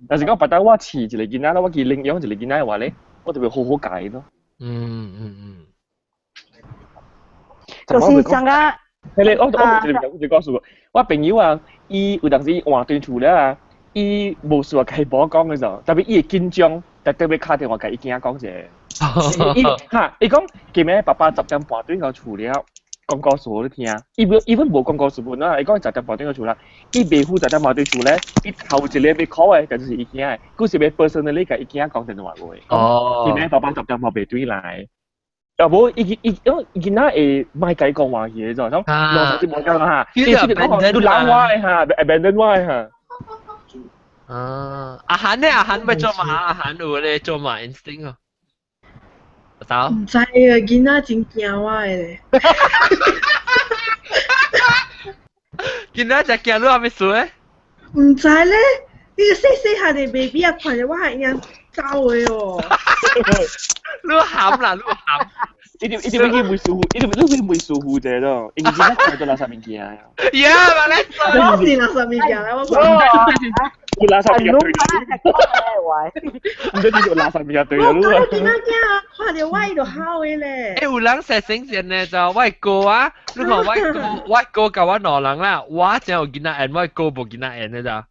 [SPEAKER 3] 若是講別當我飼一個囡仔，我去領養一個囡仔的話咧，我就會好好教伊咯。
[SPEAKER 2] 就是上個。
[SPEAKER 3] 係咧，我一個告訴我，我朋友啊，伊有當時換對厝了啊，伊無事啊，共伊某講的時候，特別伊會緊張，特特別敲電話共伊囝講者。伊哈，伊講今暝爸爸10點半轉到厝了，講故事予你聽。伊無伊本無講故事本啊，伊講十點半轉到厝啦。伊袂赴十點半轉厝咧，伊頭一個欲 call 的，就是伊囝的，佢是欲 personally 共伊囝講電話話。今暝爸爸十點半袂轉來。又無伊伊因為囡仔會莫共伊講話去的，種，老實是無講哈，伊是講你鬧我的哈，abandon 我的哈。
[SPEAKER 1] 啊，阿韓呢？阿韓欲做嘛？阿韓有咧做嘛 instinct 哦。走。
[SPEAKER 13] 毋知啊，囡仔真驚我的咧。
[SPEAKER 1] 囡仔就驚你啥物事咧？
[SPEAKER 13] 毋知咧，你個細細漢的 baby 啊，看著我還會走的哦。
[SPEAKER 1] 你喊啦，你喊。
[SPEAKER 3] 一定一定欲去袂舒服，一定你去袂舒服者咯，因為囡仔看著垃圾物件。
[SPEAKER 1] 呀，嘛咧，
[SPEAKER 13] 我是垃圾物件咧，我
[SPEAKER 3] 講。有垃圾物件對。唔知你有垃圾物件對
[SPEAKER 13] 啊？我講囡仔囝啊，看著我伊就吼的咧。
[SPEAKER 1] 欸，有人實醒先呢，就我哥啊，你看我哥，我哥佮我兩人啦，我真有囡仔緣，我哥無囡仔緣的咋。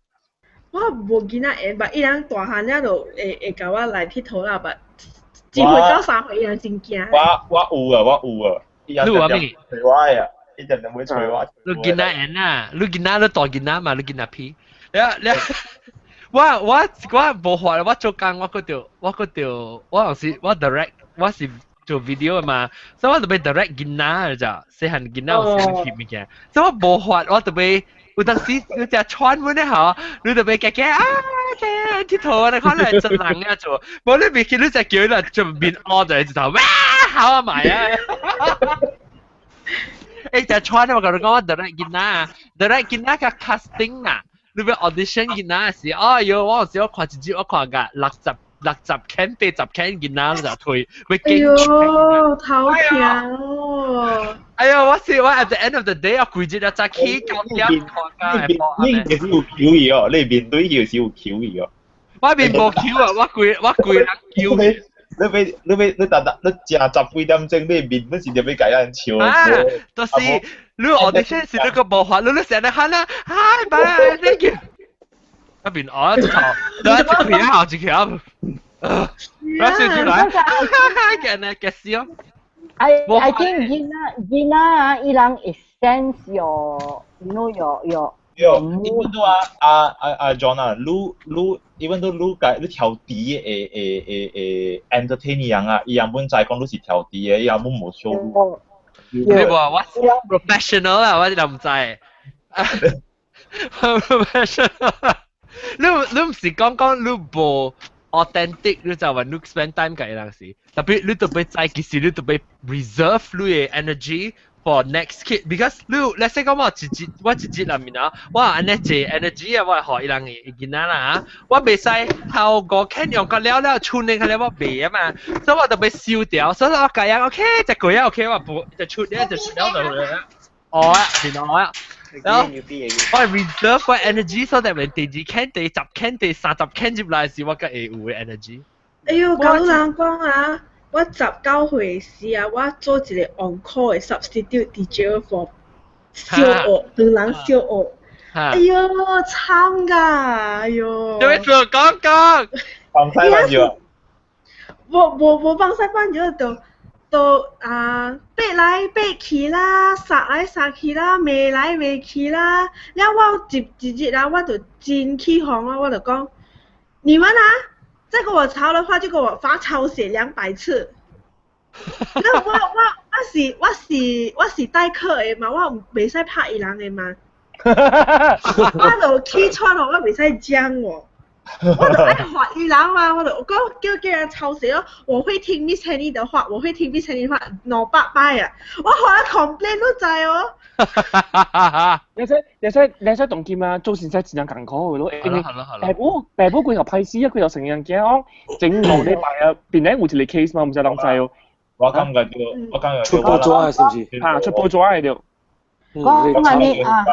[SPEAKER 13] 我無囡仔緣，但伊人大漢了就會會共我來𨑨迌啦，但一歲到3歲伊人真驚。
[SPEAKER 7] 我有啊，我有啊。
[SPEAKER 1] 你有咩？
[SPEAKER 7] 揣我啊，伊定定會揣我。
[SPEAKER 1] 你囡仔緣啊？你囡仔你大囡仔嘛？你囡仔屁？你你我無法，我做工我閣著我閣著我有時我 direct 我是做 video 嘛，所以我就欲 direct 囡仔咋，細漢囡仔有啥物物件，所以我無法我就欲有當時有隻串阮咧吼，你就欲驚驚啊驚𨑨迌啊，可能真人啊做，無你袂記你就叫伊啦，就面烏就一頭哇好啊埋啊！欸，隻串我共你講，我 direct 囡仔，direct 囡仔較 casting 啊。你欲 audition 囡仔時，哎喲，我有時我看一集，我看甲60 can 80 can 囡仔就推，會
[SPEAKER 13] 哎喲，頭痛哦！
[SPEAKER 1] 哎喲，我是我 at the end of the day，我規日啊早起9點看
[SPEAKER 7] 甲
[SPEAKER 1] 你
[SPEAKER 7] 是有求伊哦，你面對伊是有求伊哦。
[SPEAKER 1] 我面無求啊，我規人求。
[SPEAKER 7] 你欲你欲你逐逐你食十幾點鐘，你面本是就欲共人笑。
[SPEAKER 1] 啊，就是你 audition 時你個無法，你成日喊啦，hi bye thank you。一邊我一頭，一邊後一條，我笑出來，嘅呢嘅笑。
[SPEAKER 2] I think 囡仔囡仔啊，伊人會 sense your you know your
[SPEAKER 7] 喲，even though 啊啊啊啊 John 啊，你 even though 你共你調低會會會會 entertain 伊人啊，伊人本知講你是調低的，伊人本無笑
[SPEAKER 1] 你。你話我 professional 啊，我就毋知。professional，你毋是講講你無 authentic，你就話你 spend time 共伊人時，特別你特別知其實你特別 reserve 你的 energy for next kid，because 你 let's say 講我一日我一日內面啊，我按呢濟 energy 啊，我會予伊人的囡仔啦，我袂使頭五 can 用個了了，剩的個了我袂啊嘛，所以我特別收掉，所以我共人 OK，一個月 OK，我無就出咧就出了就了，哦啊，然後啊。然後我 reserve 我 energy so that when 第二 can 第十 can 第30 can 入來時，我較會有 energy。
[SPEAKER 13] 哎喲，甲人講啊，我19歲時啊，我做一個 on call 的 substitute teacher for 小學，唐人小學。哎喲，慘㗎，哎喲。
[SPEAKER 1] 做咩做？講講。
[SPEAKER 7] 放西班牙。
[SPEAKER 13] 無無無放西班牙就。都啊，爬來爬去啦，殺來殺去啦，罵來罵去啦。了我一一日啊，我就真氣瘋啊，我就講，你們啊，再給我吵的話，就給我罰抄寫200次。那我是代課的嘛，我袂使拍伊人的嘛。我就氣喘咯，我袂使講哦。我就愛罰伊人嘛，我就講叫叫人抄死咯。我會聽 Miss Henny 的話，我會聽 Miss Henny 的話，兩百擺啊！我予人 complain 都知哦。
[SPEAKER 3] 你使你使你使當今啊，做先生真正艱苦嘅咯，因為爸母爸母規頭歹死啊，規頭成樣驚講整兩禮拜啊，邊咧有一個 case 嘛，毋知人知哦。
[SPEAKER 7] 我感覺著，我感覺
[SPEAKER 6] 出報紙啊，是毋是？
[SPEAKER 3] 啊，出報紙嘅著。
[SPEAKER 2] 講啊你啊啊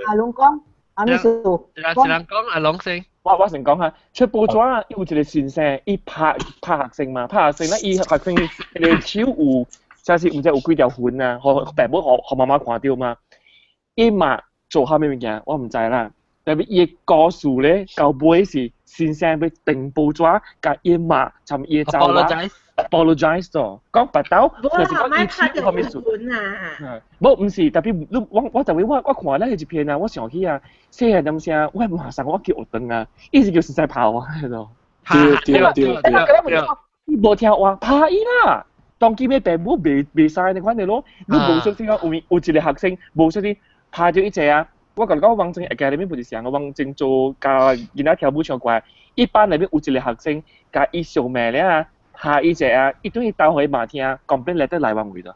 [SPEAKER 2] 阿龍講，阿咩數？
[SPEAKER 1] 一人講阿龍先。
[SPEAKER 3] 我先講下，出報紙啊，有一個先生，伊拍拍學生嘛，拍學生咧，伊學生伊個手有，就是毋知有幾條痕啊，予爸母予媽媽看著嘛。伊嘛做啥物物件，我毋知啦。特別伊的故事咧，到尾是先生欲訂報紙，共伊媽參伊的查某 apologize 咗，講白刀，
[SPEAKER 13] 就是講伊手有啥物事。啊！
[SPEAKER 3] 無，毋是，特別你我我就會我看咧彼一篇啊，我想起啊，細漢當時我馬上我叫學堂啊，伊是叫先生拍我彼個。
[SPEAKER 6] 對對對對。
[SPEAKER 3] 伊無聽話，拍伊啦！當今的爸母袂袂使按呢款的咯，你無小心講有有一個學生無小心拍著伊一個啊！我共你講，王晶 Academy 不是啥個，王晶做教囡仔跳舞唱歌，一班內面有一個學生共伊相罵了啊，拍伊一個啊，伊對伊兜予伊媽聽，complain letter 來往位啦。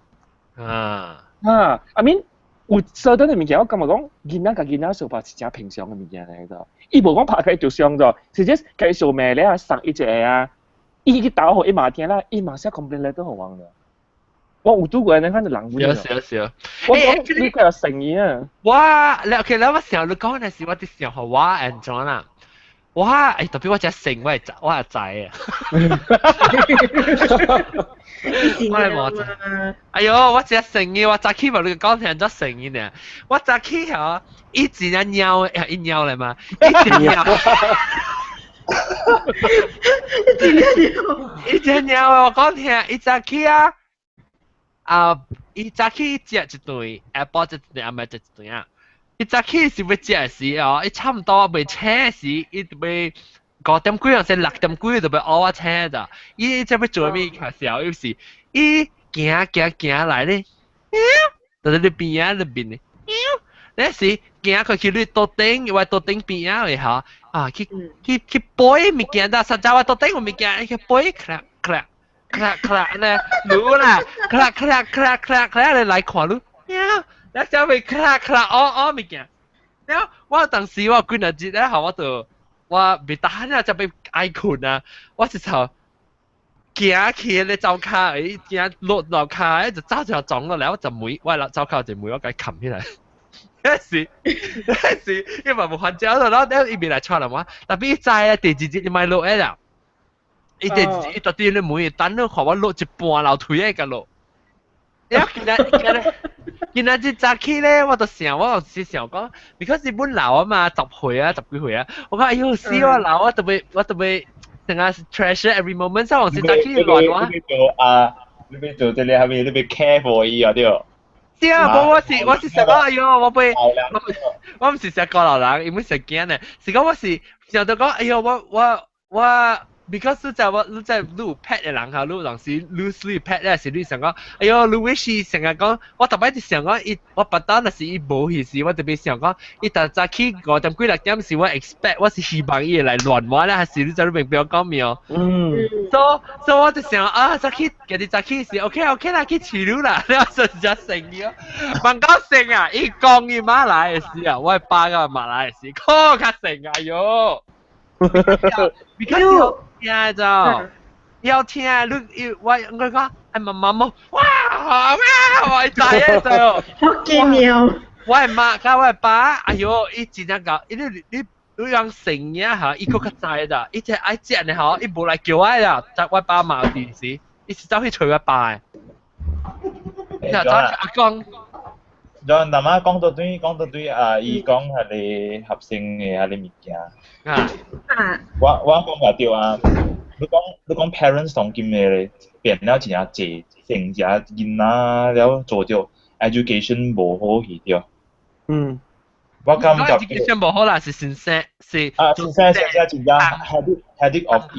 [SPEAKER 1] 啊
[SPEAKER 3] 啊，I mean 有 certain 的物件，我感覺講囡仔共囡仔相拍是誠平常的物件來個，伊無講拍共伊就傷著，是 just 共伊相罵了啊，送伊一個啊，伊去兜予伊媽聽啦，伊嘛寫 complain letter 予阮了。我有拄過按呢款的人。
[SPEAKER 1] 有少少。
[SPEAKER 3] 我講你佢有誠意啊！
[SPEAKER 1] 我，你 OK，你我想你講的是我佇想予我按怎啦？我特別我真成我會我會知啊！我係無知。哎喲，我真誠意，我早起無你講聽做誠意呢。我早起吼，伊真正貓，伊貓來嘛，伊真貓。
[SPEAKER 13] 伊真貓，
[SPEAKER 1] 伊真貓，我講聽，伊早起啊。啊！伊早起食一頓，下晡食一頓，暗暝食一頓啊！伊早起是欲食時哦，伊差毋多未醒時，伊就欲5點幾，還是6點幾就欲烏我醒咋。伊這欲做啥物較痟？伊是伊行行行來咧，就佇你邊仔裏面咧，那時行過去你桌頂，我桌頂邊仔的吼，啊去去去背物件，但實在我桌頂有物件，去背咔咔。咔咔按呢，滷啦，咔咔咔咔咔你來看你，喵，你就會咔咔哦哦物件。了，我當時我幾若日咧，吼我就我袂得閒啊，就欲愛睏啊，我是頭行去咧灶跤，伊行落樓跤，就走條撞落來，我就門，我灶跤一門我共伊冚起來。彼時彼時，伊嘛無番椒，然後伊未來帶人我，特別伊知啊，第二日伊莫落來啦。伊第二日伊蹛佇咧門，等你看我落一半樓梯的共落。了今仔今仔今仔日早起咧，我就想，我就是想講，because 日本老啊嘛，10歲啊，10幾歲啊，我講哎喲死我老，我特別我特別成日 treasure every moment，所以我是早起亂我。
[SPEAKER 7] 你欲做啊？你欲做這個啥物？你欲 care for 伊啊對。
[SPEAKER 1] 對啊，無我是想講，哎喲，我欲我毋是想講老人，因為是驚呢，是講我是想著講，哎喲，我我我。because 你知我你知你有 pet 的人哈，你有當時你屬於 pet 咧，是你想講，哎喲，你 wish 成日講，我逐擺就想講，伊我腹肚若是伊無彼時，我特別想講，伊逐早起5點幾6點是我 expect，我是希望伊會來亂我咧，還是你知你明白我講未哦？
[SPEAKER 3] 嗯。
[SPEAKER 1] 所以我就想啊，早起家己早起是 OK OK 啦，去飼你啦，你話真正成伊哦，蠻夠成啊，伊講伊媽來的時啊，我爸佮媽來的時，閣較成哎喲。比較聽就，要聽你我我講，哎媽媽媽，哇哇，我知影就，
[SPEAKER 13] 好奇妙。
[SPEAKER 1] 我的媽佮我的爸，哎喲，伊真正𠢕，伊你你你人成影哈，伊閣較知啦，伊這愛食呢吼，伊無來叫我啦，在我爸媽佇時，伊是走去揣我爸的。你走去阿公。
[SPEAKER 7] John，大媽講到對，講到對啊！伊講彼個合成的彼個物件。
[SPEAKER 1] 啊。
[SPEAKER 7] 我我講也對啊！你講 parents 當今的咧變了真正濟，成只囡仔了做著 education 無好去對。我感覺
[SPEAKER 1] education 無好啦，是先生是。
[SPEAKER 7] 啊，先生先生真正 habit of 伊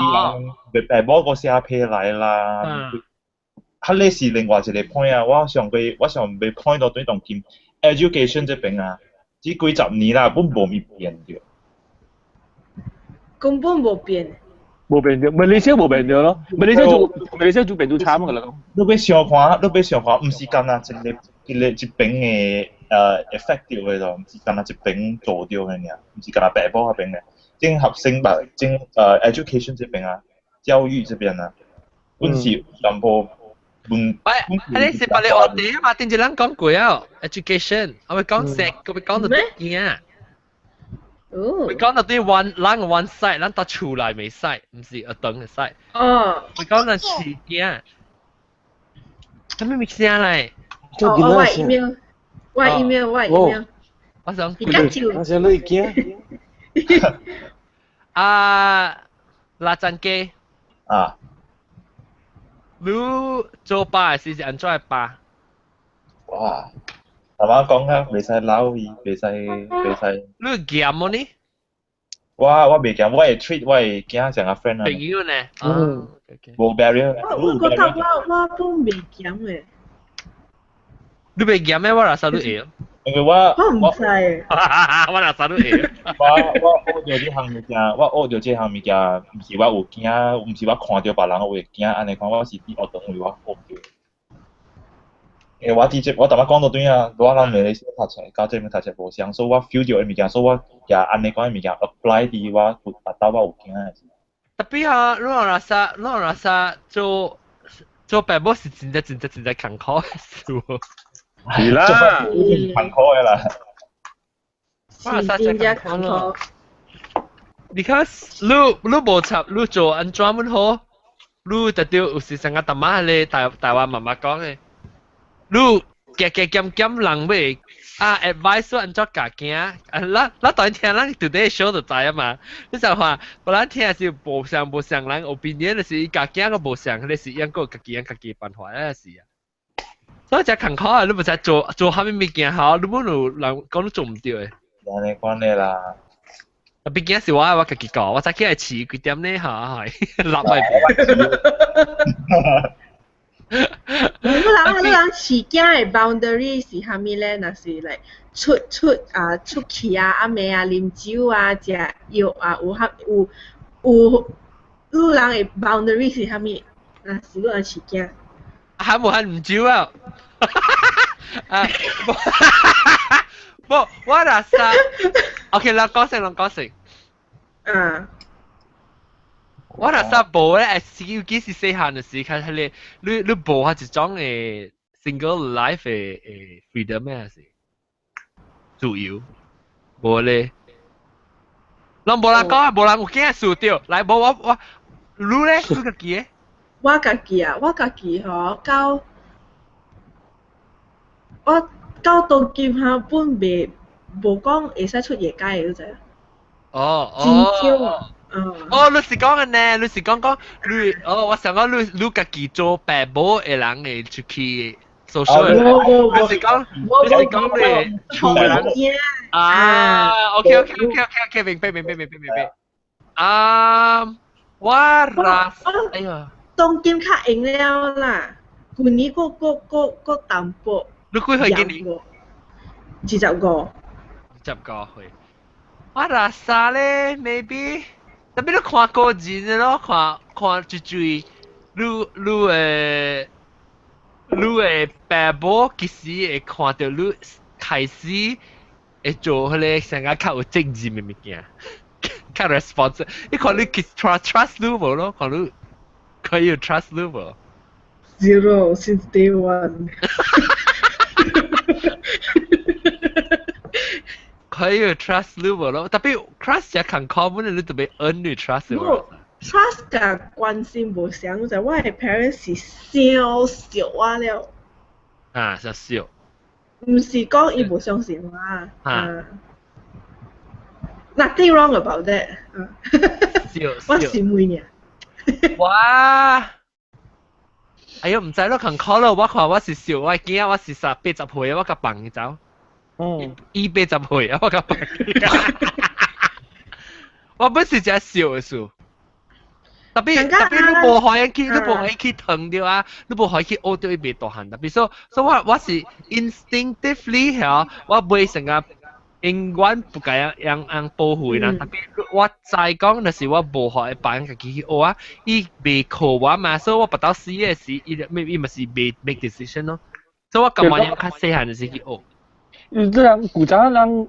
[SPEAKER 7] 人爸母閣寫批來啦。彼個是另外一個 point 啊！我想過，我想欲 point 到對當今 education 這邊啊，這幾十年啦，本無物變著。
[SPEAKER 13] 根本無變。
[SPEAKER 3] 無變著，馬來西亞無變著咯，馬來西亞做馬來西亞做變做慘㗎啦。
[SPEAKER 7] 你欲想看，你欲想看，毋是干焦一个一個一邊的effect 著的咯，毋是干焦一邊做著的爾，毋是干焦爸母彼邊的，種學生吧，種education 這邊啊，教育這邊啊，阮是淡薄問。
[SPEAKER 1] 喂，你是別你學題啊嘛？頂一人講過啊，education，我會講石，我會講到啲啊。
[SPEAKER 13] 哦。
[SPEAKER 1] 會講到啲 one 咱 one side，咱到厝內袂使，毋是學堂會使。
[SPEAKER 13] 哦。
[SPEAKER 1] 會講到飼囝。啥物物件來？
[SPEAKER 13] 哦，我 email，我 email，我 email。
[SPEAKER 1] 我想。
[SPEAKER 13] 比較少。
[SPEAKER 6] 我想你驚。
[SPEAKER 1] 啊，拉贊機。
[SPEAKER 7] 啊。
[SPEAKER 1] 你做爸的時是按怎的爸？
[SPEAKER 7] 哇！阿媽講啊，袂使鬧伊，袂使袂使。
[SPEAKER 1] 你嚴無呢？
[SPEAKER 7] 我袂嚴，我會 treat 我的囝像個 friend 啊。
[SPEAKER 1] 朋友呢？嗯。
[SPEAKER 7] 無 barrier。
[SPEAKER 13] 我覺得我都袂嚴的。
[SPEAKER 1] 你袂嚴咩？我若啥都會。
[SPEAKER 7] 因為我
[SPEAKER 13] 我毋知。
[SPEAKER 1] 我若啥都會。
[SPEAKER 7] 我學著這項物件，我學著這項物件，毋是我有驚，毋是我看著別人我會驚，按呢款我是佇學堂位我學著。因為我佇這，我頭先講到對啊，我人馬來西亞讀冊，佮這邊讀冊無相，所以我 feel 著的物件，所以我也按呢款的物件 apply 佇我有達到我有驚的時。
[SPEAKER 1] Tapi 啊，你若啥，你若啥做做爸母是真正真正真正艱苦的事。
[SPEAKER 3] 是啦，
[SPEAKER 7] 艱苦的啦。
[SPEAKER 13] 是真正艱苦。
[SPEAKER 1] 你看，你無插，你做按怎樣好？你特著有時成個大媽咧，台台灣媽媽講的，你加加減減人欲啊 advice 按怎教囝？啊，咱咱當然聽咱 today show 就知啊嘛。你就話，無咱聽是無相無相人 opinion，就是伊教囝個無相，彼是應該家己用家己辦法啊是啊。所以誠艱苦啊！你毋知做做啥物物件好，你本有人講你做毋著的。
[SPEAKER 7] 按呢款的啦。
[SPEAKER 1] 啊，畢竟是我我家己教，我早起來飼幾點呢？嚇係，立咪。
[SPEAKER 13] 你人飼囝的 boundary 是啥物咧？若是 like 出出啊出去啊，暗暝啊，啉酒啊，食藥啊，有哈有有，你人的 boundary 是啥物？若是你人飼囝。
[SPEAKER 1] 還無還毋酒啊？啊，無，我若啥？OK，咱講先，咱講先。
[SPEAKER 13] 啊。
[SPEAKER 1] 我若啥無咧，尤其是細漢的時，較彼个你你無彼一種的 single life 的的 freedom 咩是自由，無咧。攏無人講，無人有驚輸著。來，無我我，你咧，你家己的？
[SPEAKER 13] 我家己啊，我家己吼，到我到當今哈本袂無講會使出夜街的，你知？
[SPEAKER 1] 哦
[SPEAKER 13] 真少啊！
[SPEAKER 1] 哦，你是講的呢？你是講講你哦，我想講你你家己做爸母的人會出去 social，你是講你是講你厝人啊？OK OK OK OK OK，明白明白明白明白。啊，我啦，哎呀，
[SPEAKER 13] 當今較閒了啦，舊年閣閣閣閣淡薄。
[SPEAKER 1] 你幾歲今年？
[SPEAKER 13] 25。
[SPEAKER 1] 25歲。我若啥咧？maybe，特別你看個人的咯，看看一追，你你的你的爸母其實會看著你開始會做彼个成個較有責任的物件，較 responsible。你看你 trust trust 你無咯？看你可以 trust 你無
[SPEAKER 13] ？Zero since day one。
[SPEAKER 1] 可以 trust 你無咯？特別 trust 也艱苦，本來你特別 earn 你 trust
[SPEAKER 13] 無 trust 佮關心無相，就我的 parents 是傷錫我了。
[SPEAKER 1] 啊，傷錫。
[SPEAKER 13] 毋是講伊無相信我啊。Nothing wrong about that。我是妹爾。
[SPEAKER 1] 哇！哎喲，毋知咯，艱苦咯，我看我是錫我囝，我是十八十歲，我共放伊走。嗯，伊八十歲啊，我共放。我本是誠錫的事。特別特別你無予伊去，你無予伊去疼著啊，你無予伊去學著伊袂大漢。特別所所以我我是 instinctively 嚇，我袂成個永遠不該樣樣保護伊人，特別我知講，就是我無予伊幫家己去學啊，伊袂靠我嘛，所以我不到死嘅時，伊伊嘛是袂 make decision 咯。所以我感覺較細漢就是去學。
[SPEAKER 3] 你人古早人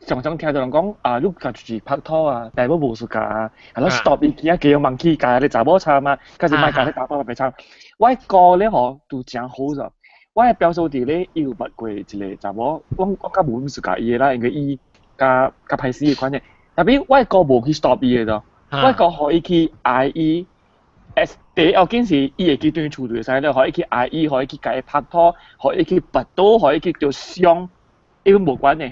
[SPEAKER 3] 常常聽到人講啊，你家自己拍拖啊，但係無暑假啊，係咯 stop 伊囝叫問去共你查某參啊，開始莫共你打包白參。我哥咧吼都誠好咗。我的表嫂弟咧，伊有捌過一個查某，我較無咁喜歡伊的啦，因為伊較較歹死的款的。特別我的哥無去 stop 伊的咯，我的哥予伊去愛伊，第一要緊是伊會記轉厝就會使了，予伊去愛伊，予伊去共伊拍拖，予伊去拔刀，予伊去著傷，伊攏無關的。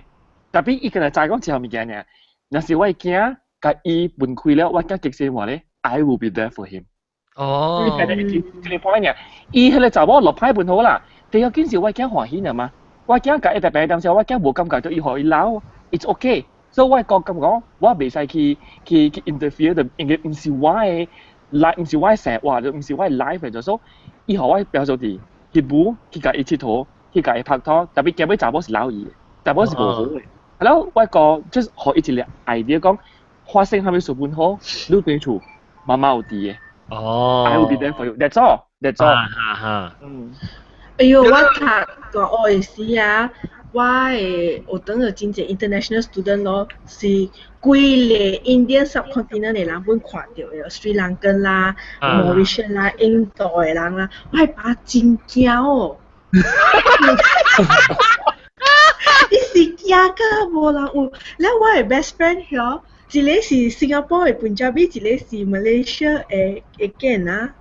[SPEAKER 3] 特別伊敢若知講一項物件爾，若是我的囝共伊分開了，我囝激死話咧，I will be there for him。
[SPEAKER 1] 哦。
[SPEAKER 3] 伊一個 point 爾，伊彼個查某落歹分好啦。第二件事我囝歡喜爾嘛，我囝共伊特別當時我囝無感覺到伊予伊鬧，it's okay。所以我講感覺我袂使去去去 interfere 的，因為毋是我的 life，毋是我的生活，就毋是我的 life 就所以伊予我表嫂弟去舞，去共伊𨑨迌，去共伊拍拖，特別結尾查某是鬧伊的，查某是無好的。然後我講就是予伊一個 idea 講，發生啥物事本好，你轉厝，媽媽有佇的。
[SPEAKER 1] 哦。
[SPEAKER 3] I will be there for you. That's all. That's all.
[SPEAKER 1] 哈哈。
[SPEAKER 13] 哎喲，我讀大學的時啊，我的學堂就真濟 international student 咯，是規個 Indian subcontinent 的人本看著的，Sri Lankan 啦、Mauritian 啦、印度的人啦，我爸真驚哦。伊是驚甲無人有，了我的 best friend 遐，一個是新加坡的 Punjabi，一個是 Malaysia 的的囝啊。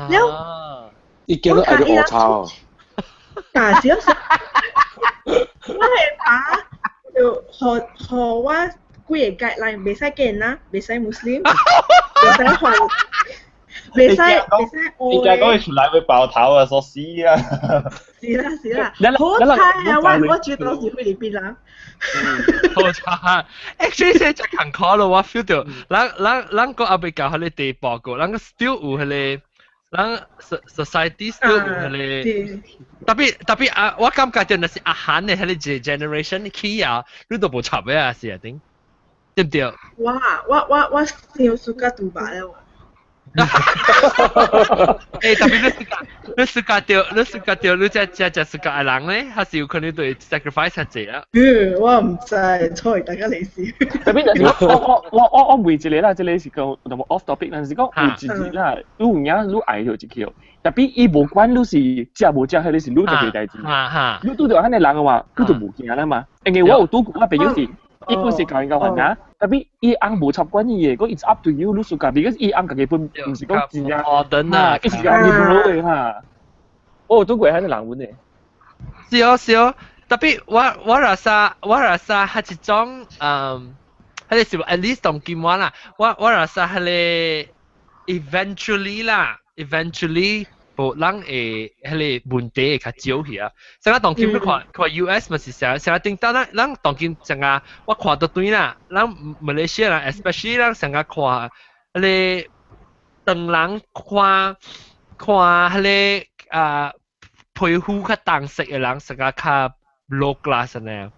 [SPEAKER 13] 了，
[SPEAKER 6] 伊驚到愛到烏臭。
[SPEAKER 13] 但是我的爸就予予我幾個 guideline，袂使見啦，袂使 Muslim，袂使還，袂使袂使
[SPEAKER 7] 應該講伊出來會爆頭啊，所死啊！
[SPEAKER 13] 是啦是啦，好彩啊！我我覺得是菲律賓人。
[SPEAKER 1] 好彩，actually 這真艱苦咯，我 feel 到，咱咱咱閣猶未到彼個地步過，咱 still 有彼個。咱 society still 有彼個，特別特別啊，我感覺就若是阿韓的彼個 generation 起啊，你都無插的啊，是啊，頂對毋對？
[SPEAKER 13] 我我我我想暑假拄捌了。
[SPEAKER 1] 欸，特別你暑假，你暑假著，你暑假著，你這這這暑假的人咧，還是有可能對 sacrifice 較濟啊？
[SPEAKER 13] 嗯，我毋知，錯大家嚟試。
[SPEAKER 3] 特別就是我我我我我問一個啦，這個是講淡薄 off topic，但是講有一日啦，你有影你愛著一個，特別伊無管你是食無食，彼個是你家己代誌。你拄著按呢人的話，你就無驚啦嘛。因為我有拄過，我朋友是。伊本是共𪜶交還啊，特別伊翁無插管伊的，講 it's up to you，你暑假，because 伊翁家己本毋是講真正，
[SPEAKER 1] 哦，
[SPEAKER 3] 伊是講 liberal 的哈。我有拄過彼個人阮的。
[SPEAKER 1] 是哦是哦，特別我我若啥我若啥彼一種嗯，彼個是 at least 當今我啦，我我若啥彼個 eventually 啦，eventually 無人會彼個問題會較少去啊。像我當今你看看 US 嘛是啥，像頂當咱咱當今像啊，我看到對啦，咱馬來西亞人 especially 咱上個看彼個唐人看看彼個啊皮膚較重色的人，上個較 low class 呢。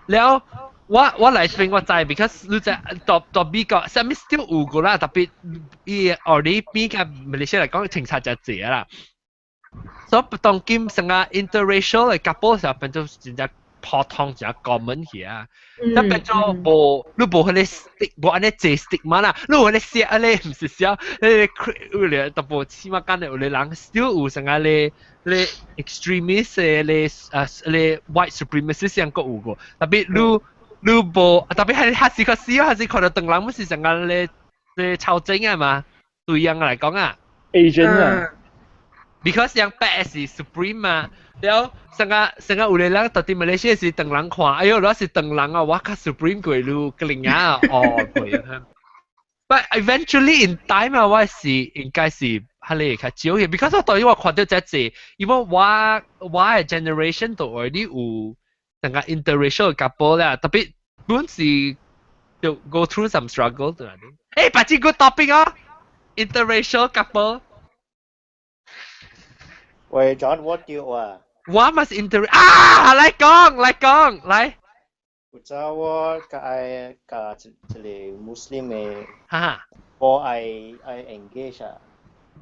[SPEAKER 1] 了我我來這邊我知，because 你知到到美國，啥物 still 有個啦，特別伊 already 比較馬來西亞來講清查真濟啦。所以當今成個 interracial 的 couple 時候變做真正普通，真 common 去啊。那變做無，你無彼個 stick，無按呢濟 stigma 啦，你有彼個寫，彼個毋是寫，彼個有咧淡薄起碼間的有個人 still 有成個咧咧 extremist 的咧啊咧 white supremacist 樣閣有個，特別你你無，特別係還是較少，還是看到唐人，是成個咧咧超精啊嘛，對樣來講啊
[SPEAKER 3] ，Asian 啊。
[SPEAKER 1] because 樣白是 supreme 嘛，了成個成個有個人到佇馬來西亞是唐人看，哎喲，我是唐人啊，我較 supreme 過你個另啊，哦，對。But eventually in time 啊，我是應該是彼個較少嘅，because 我當然我看到這濟，因為我我的 generation 都 already 有成個 interracial couple 啦，特別本是就 go through some struggle 對啦。誒，把這個 topic 啊，interracial couple。
[SPEAKER 8] 喂，John，我叫啊。
[SPEAKER 1] 我嘛是 inter 啊，來講來講來。
[SPEAKER 8] 有早我佮愛佮一個 Muslim 的，
[SPEAKER 1] 哈，
[SPEAKER 8] 我愛 engage 啊。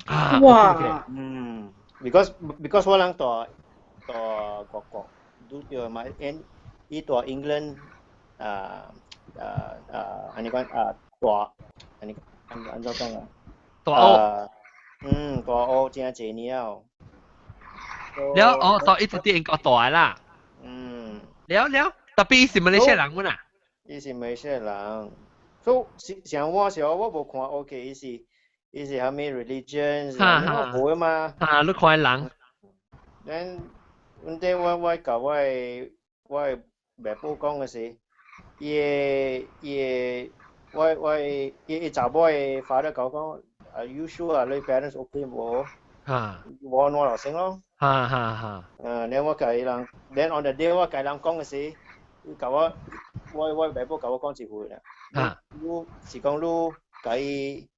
[SPEAKER 1] 啊，
[SPEAKER 13] 哇！
[SPEAKER 8] 嗯，because 我人蹛蹛外國，拄著嘛，因伊蹛 England 啊啊啊，按呢講啊蹛，按呢按按怎講啊？
[SPEAKER 1] 蹛學。
[SPEAKER 8] 嗯，蹛學真濟年了。
[SPEAKER 1] 了哦，到一直佇英國蹛啦。
[SPEAKER 8] 嗯。
[SPEAKER 1] 了了，特別是馬來西亞人啊。
[SPEAKER 8] 伊是馬來西亞人，所以像我時候我無看 OK，伊是啥物 religion，我無嘛。
[SPEAKER 1] 啊，你看人。
[SPEAKER 8] 咱問題我共我的爸母講的是，伊的伊的我我伊伊查某的 father 共我講，Are you sure 啊？你 parents OK 無？我我就先咯。
[SPEAKER 1] 哈哈哈。
[SPEAKER 8] 嗯，然後我共伊人，then on the day 我共伊人講的時，伊共我我爸母共我講一句啦。你是講你共伊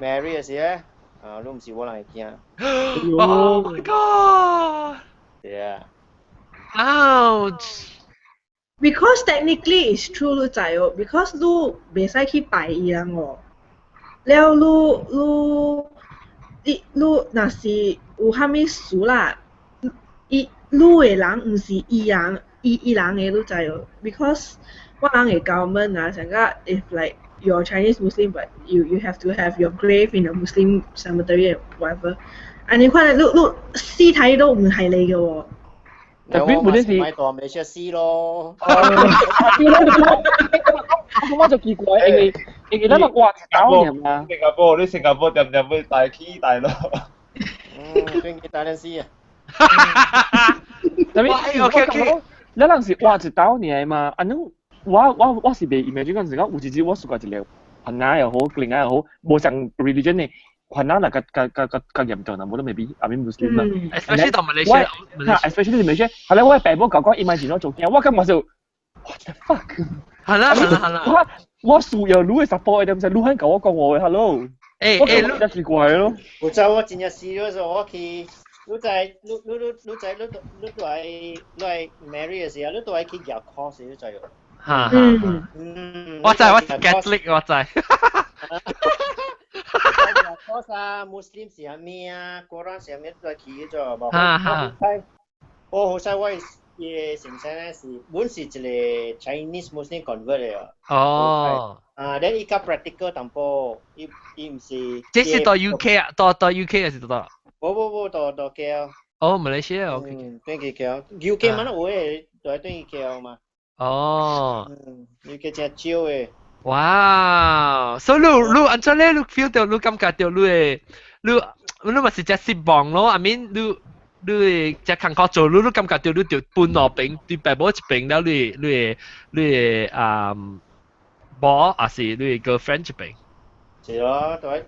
[SPEAKER 8] marry 的時咧，啊，你毋是我人的囝。
[SPEAKER 1] Oh my god！
[SPEAKER 8] 對啊。
[SPEAKER 1] Ouch！
[SPEAKER 13] Because technically it's true 你知哦，because 你袂使去拜伊人哦。了你你你你若是有啥物事啦，伊你的人毋是伊人，伊伊人的你知哦。Because 我人的 government 啊，像講 if like you're Chinese Muslim but you have to have your grave in a Muslim cemetery and whatever，按呢款你你屍體都毋係你嘅喎。
[SPEAKER 3] 特別本身是
[SPEAKER 8] 咪當沒出死咯。
[SPEAKER 3] 我就奇怪，因為咱個挖走爾嘛。
[SPEAKER 7] 新加坡，你新加坡點點會大起大落？
[SPEAKER 8] 嗯，轉去大陣死啊！
[SPEAKER 3] 特別
[SPEAKER 1] OK OK，
[SPEAKER 3] 咱人是挖一刀爾嘛，按呢我是袂 imagine 嗰陣時講有一日我試過一個番仔又好，另外又好，無相 religion 的。番仔若較較較較較嚴重啦，無得 maybe I mean Muslim 啦。
[SPEAKER 1] Especially 到馬來西亞
[SPEAKER 3] ，especially 馬來西亞，後來我爸母共我講伊嘛是怎做驚，我感覺就 what the fuck？
[SPEAKER 1] 係啦係啦係啦。
[SPEAKER 3] 我需要你的 support 的，毋是你肯共我講話，hello。
[SPEAKER 1] 欸
[SPEAKER 3] 欸，你真奇怪咯。
[SPEAKER 8] 有早我真正 serious 我去，你知你你你你知你你都愛你愛 marry 的時候，你都愛去舉 cross，你知無？
[SPEAKER 1] 哈哈。嗯。我知我 Catholic 我知。
[SPEAKER 8] cross 啊，Muslim 是啥物啊，Quran 是啥物都愛去咗。
[SPEAKER 1] 哈哈。
[SPEAKER 8] 我好彩我伊的先生咧是本是一個 Chinese Muslim convert 的。
[SPEAKER 1] 哦。
[SPEAKER 8] 啊，then 伊較 practical 淡薄，伊伊毋是。
[SPEAKER 1] 這是到 UK 啊，到到 UK 還是到？
[SPEAKER 8] 無無無，到到 KL。
[SPEAKER 1] 哦，馬來西亞 OK。
[SPEAKER 8] 嗯，轉去 KL，UK 嘛，有的都愛轉去 KL 嘛。
[SPEAKER 1] 哦。
[SPEAKER 8] 嗯，UK 真少的。
[SPEAKER 1] 哇！所以你你按怎咧？你 feel 到你感覺到你的你你嘛是真失望咯？I mean 你你會這工課做，你你感覺到你就分兩邊，對爸母一邊了，你你你啊某還是你 girlfriend 一邊？
[SPEAKER 8] 是咯，對，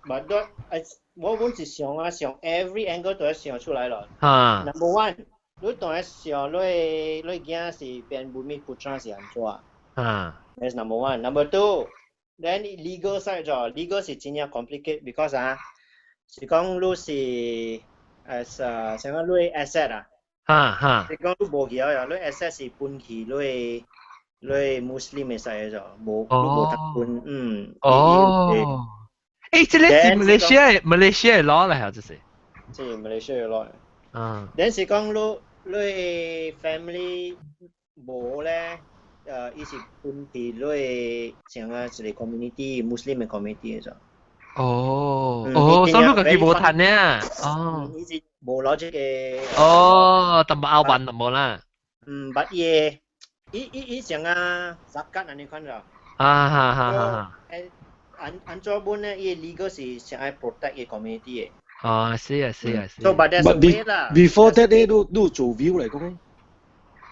[SPEAKER 8] 嘛都哎，我本是想啊想 every angle 都愛想出來咯。
[SPEAKER 1] 哈。
[SPEAKER 8] Number one，你當然想你你囝是變 Bumiputra 是按怎？
[SPEAKER 1] 啊。
[SPEAKER 8] That's number one. Number two, then legal side 就 legal 是真正 complicate because 啊，是講你是 as 啊，像講你 asset 啊，
[SPEAKER 1] 哈哈。
[SPEAKER 8] 是講你無去啊，你 asset 是分去你你 Muslim 的 side 就無你無得分，嗯。
[SPEAKER 1] 哦。誒，這個是馬來西亞馬來西亞 law 嚟啊，這是。
[SPEAKER 8] 這是馬來西亞 law。
[SPEAKER 1] 嗯。
[SPEAKER 8] then 是講你你 family 無咧。伊是分佇你像啊一個 community Muslim 的 community 的。
[SPEAKER 1] 哦，哦，所以你家己無趁呢？哦。
[SPEAKER 8] 伊是無攞這個。
[SPEAKER 1] 哦，淡薄拗辦淡薄啦。
[SPEAKER 8] 嗯，捌伊伊伊伊像啊，zakat 按呢款就。
[SPEAKER 1] 啊哈哈哈。
[SPEAKER 8] 按按怎本咧？伊 legal 是想愛 protect 伊 community 的。
[SPEAKER 1] 哦，是啊，是啊，是。
[SPEAKER 8] So but there's a way 啦。
[SPEAKER 6] Before that 咧，你你做 will 來講？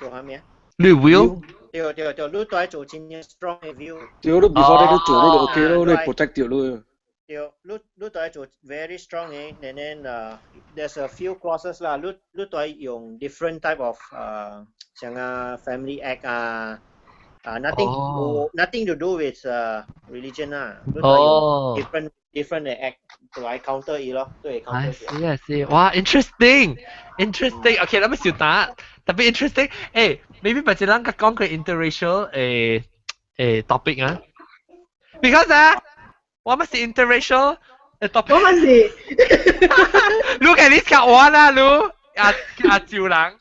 [SPEAKER 8] 做啥物啊？
[SPEAKER 1] 你 will？
[SPEAKER 8] 對對對，你都愛做真正 strong 的 will。
[SPEAKER 6] 對，你 before that 你做你就 OK 咯，你 protect 掉你。
[SPEAKER 8] 對，你你都愛做 very strong 的，and then there's a few clauses 啦，你你都愛用 different type of 像啊 family act 啊，啊 nothing nothing to do with religion 啦，你都愛用 different different 的 act 來 counter 伊咯，對 counter
[SPEAKER 1] 是啊是，哇，interesting，interesting，OK，咱們小打，特別 interesting，誒，maybe 別人講佢 interracial 誒誒 topic 啊，because 啊，我們是 interracial 誒 topic，
[SPEAKER 13] 我們是，
[SPEAKER 1] 你看你講我啦，你阿阿趙人。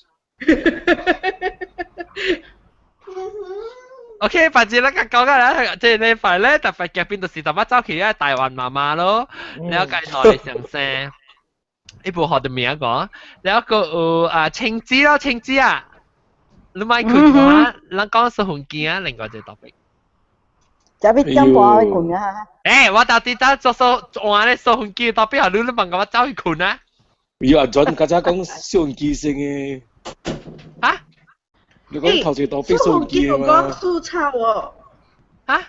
[SPEAKER 1] OK，反正咱講講啦，這禮拜咧特別嘉賓就是淡薄走去啊台灣媽媽咯，了解內上生，伊無學的名講，了個有啊青子咯，青子啊，你莫困啊，咱講是紅機啊，另外一個 topic。
[SPEAKER 2] 這邊點半去困啊？
[SPEAKER 1] 欸，我到底走做數換咧數紅機 topic，你你問我走去困啊？
[SPEAKER 6] 要阿準，家姐講數紅機先嘅。
[SPEAKER 1] 啊？
[SPEAKER 6] 你講頭一個 topic 數機嘛？
[SPEAKER 13] 講素抄哦。
[SPEAKER 1] 啊？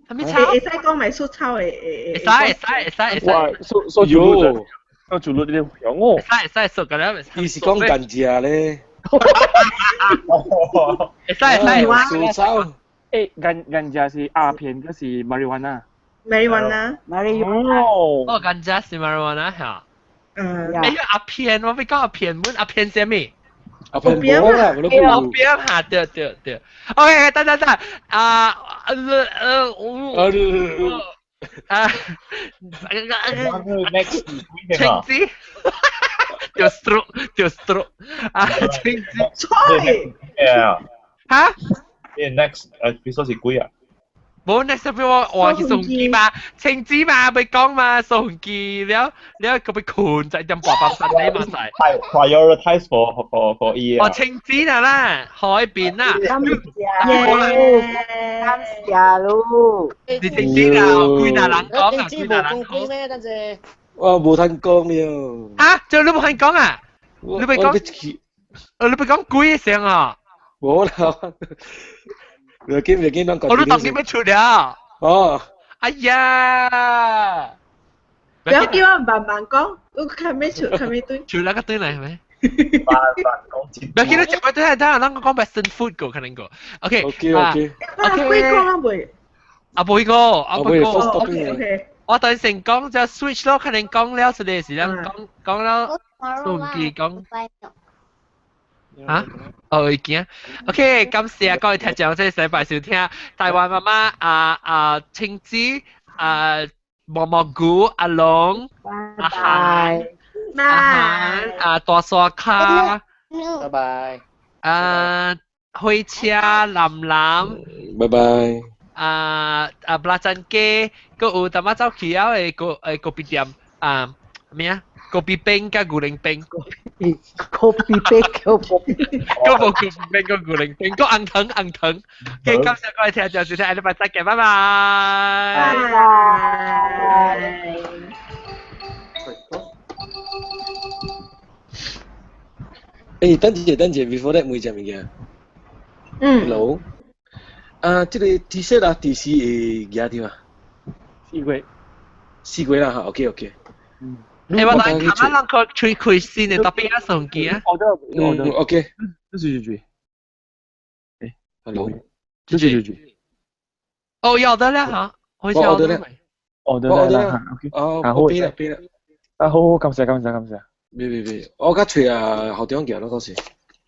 [SPEAKER 1] 係咪抄？
[SPEAKER 13] 會使講埋素抄的。
[SPEAKER 1] 會使會使會使會使。
[SPEAKER 3] 哇！數數主律，數主律你響哦。
[SPEAKER 1] 會使會使數個了。
[SPEAKER 6] 伊是講甘蔗咧。
[SPEAKER 1] 會使會使。
[SPEAKER 6] 素抄。
[SPEAKER 3] 欸，甘甘蔗是鴉片，還是 marijuana？
[SPEAKER 13] marijuana。
[SPEAKER 2] marijuana。
[SPEAKER 1] 哦，甘蔗是 marijuana 嚇。
[SPEAKER 13] 嗯。
[SPEAKER 1] 哎呀，鴉片，我欲講鴉片，阮鴉片啥物？
[SPEAKER 6] 阿片無啦，我都
[SPEAKER 1] 講。阿片嚇，對對對。OK，等等等，啊，我，啊，
[SPEAKER 7] next
[SPEAKER 1] 青子，就 stroke 就 stroke，啊，青子。
[SPEAKER 13] 錯。
[SPEAKER 1] 嚇？
[SPEAKER 7] next 誒，是幾啊？
[SPEAKER 1] 無 next 俾我換去送機嘛，青子嘛，咪講嘛，送機了了，佢被困在點八百三你嘛使。
[SPEAKER 7] Prioritize for 伊啊。
[SPEAKER 1] 哦，青子啦啦，海邊啦。
[SPEAKER 2] 感謝感謝咯。
[SPEAKER 1] 你青子啦，幾若人講啊，幾若人講。
[SPEAKER 8] 咩？等陣。
[SPEAKER 6] 我無通講了。
[SPEAKER 1] 啊，就你無通講啊？你咪講，你咪講鬼聲啊？
[SPEAKER 6] 無啦。唔要緊，唔要緊，咱
[SPEAKER 1] 我都當你要出了。
[SPEAKER 6] 哦。
[SPEAKER 1] 哎呀！
[SPEAKER 13] 不要叫我慢慢講，我看未出，看未對。
[SPEAKER 1] 出那個對嚟係咪？
[SPEAKER 7] 慢慢講。
[SPEAKER 1] 唔要緊，你食對，等下咱講 Western food 個可能個。OK。
[SPEAKER 6] OK OK。
[SPEAKER 13] 啊，幾個啊未？
[SPEAKER 1] 啊，未個，啊未個。
[SPEAKER 13] OK OK。
[SPEAKER 1] 我等成講就 switch 咯，可能講了一個時間講講了，都唔記講。啊？哦，會驚。OK，感謝各位聽眾，這禮拜收聽台灣媽媽啊啊青子啊毛毛菇阿龍阿韓阿韓啊大沙卡，
[SPEAKER 8] 拜拜。
[SPEAKER 1] 啊火車藍藍，
[SPEAKER 6] 拜拜。
[SPEAKER 1] 啊啊布拉珍雞，閣有淡仔走去了的個誒咖啡店啊咩啊？咖啡冰佮牛奶冰，
[SPEAKER 2] 咖啡冰叫咖啡，
[SPEAKER 1] 閣無咖啡冰閣牛奶冰，閣紅糖紅糖。OK，感謝各位聽眾收聽，下禮拜再見，拜拜。
[SPEAKER 13] 拜拜。
[SPEAKER 6] 欸，等一下，等一下，before that 問一隻物件。
[SPEAKER 13] 嗯。
[SPEAKER 6] Hello。啊，這個 T 恤啊，第四會舉對嗎？
[SPEAKER 3] 四月。
[SPEAKER 6] 四月啦，哈，OK OK。
[SPEAKER 3] 嗯。
[SPEAKER 1] 欸，我等下咱去吹開先的，特別啊送機啊。
[SPEAKER 6] 嗯，OK。
[SPEAKER 3] 這是幾句？欸
[SPEAKER 6] ，Hello。
[SPEAKER 3] 這是幾句？
[SPEAKER 1] 哦，要得了哈，
[SPEAKER 6] 我得了。
[SPEAKER 3] 哦，得了，OK。
[SPEAKER 6] 哦，我俾啦，俾啦。
[SPEAKER 3] 啊，好好，感謝感謝感謝。
[SPEAKER 6] 別別別，我較揣啊校長行咯，到時。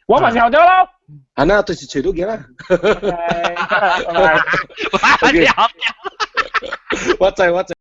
[SPEAKER 3] 我嘛是校長咯。
[SPEAKER 6] 啊，那就是揣到行啦。
[SPEAKER 3] 拜拜。
[SPEAKER 1] 我知我知。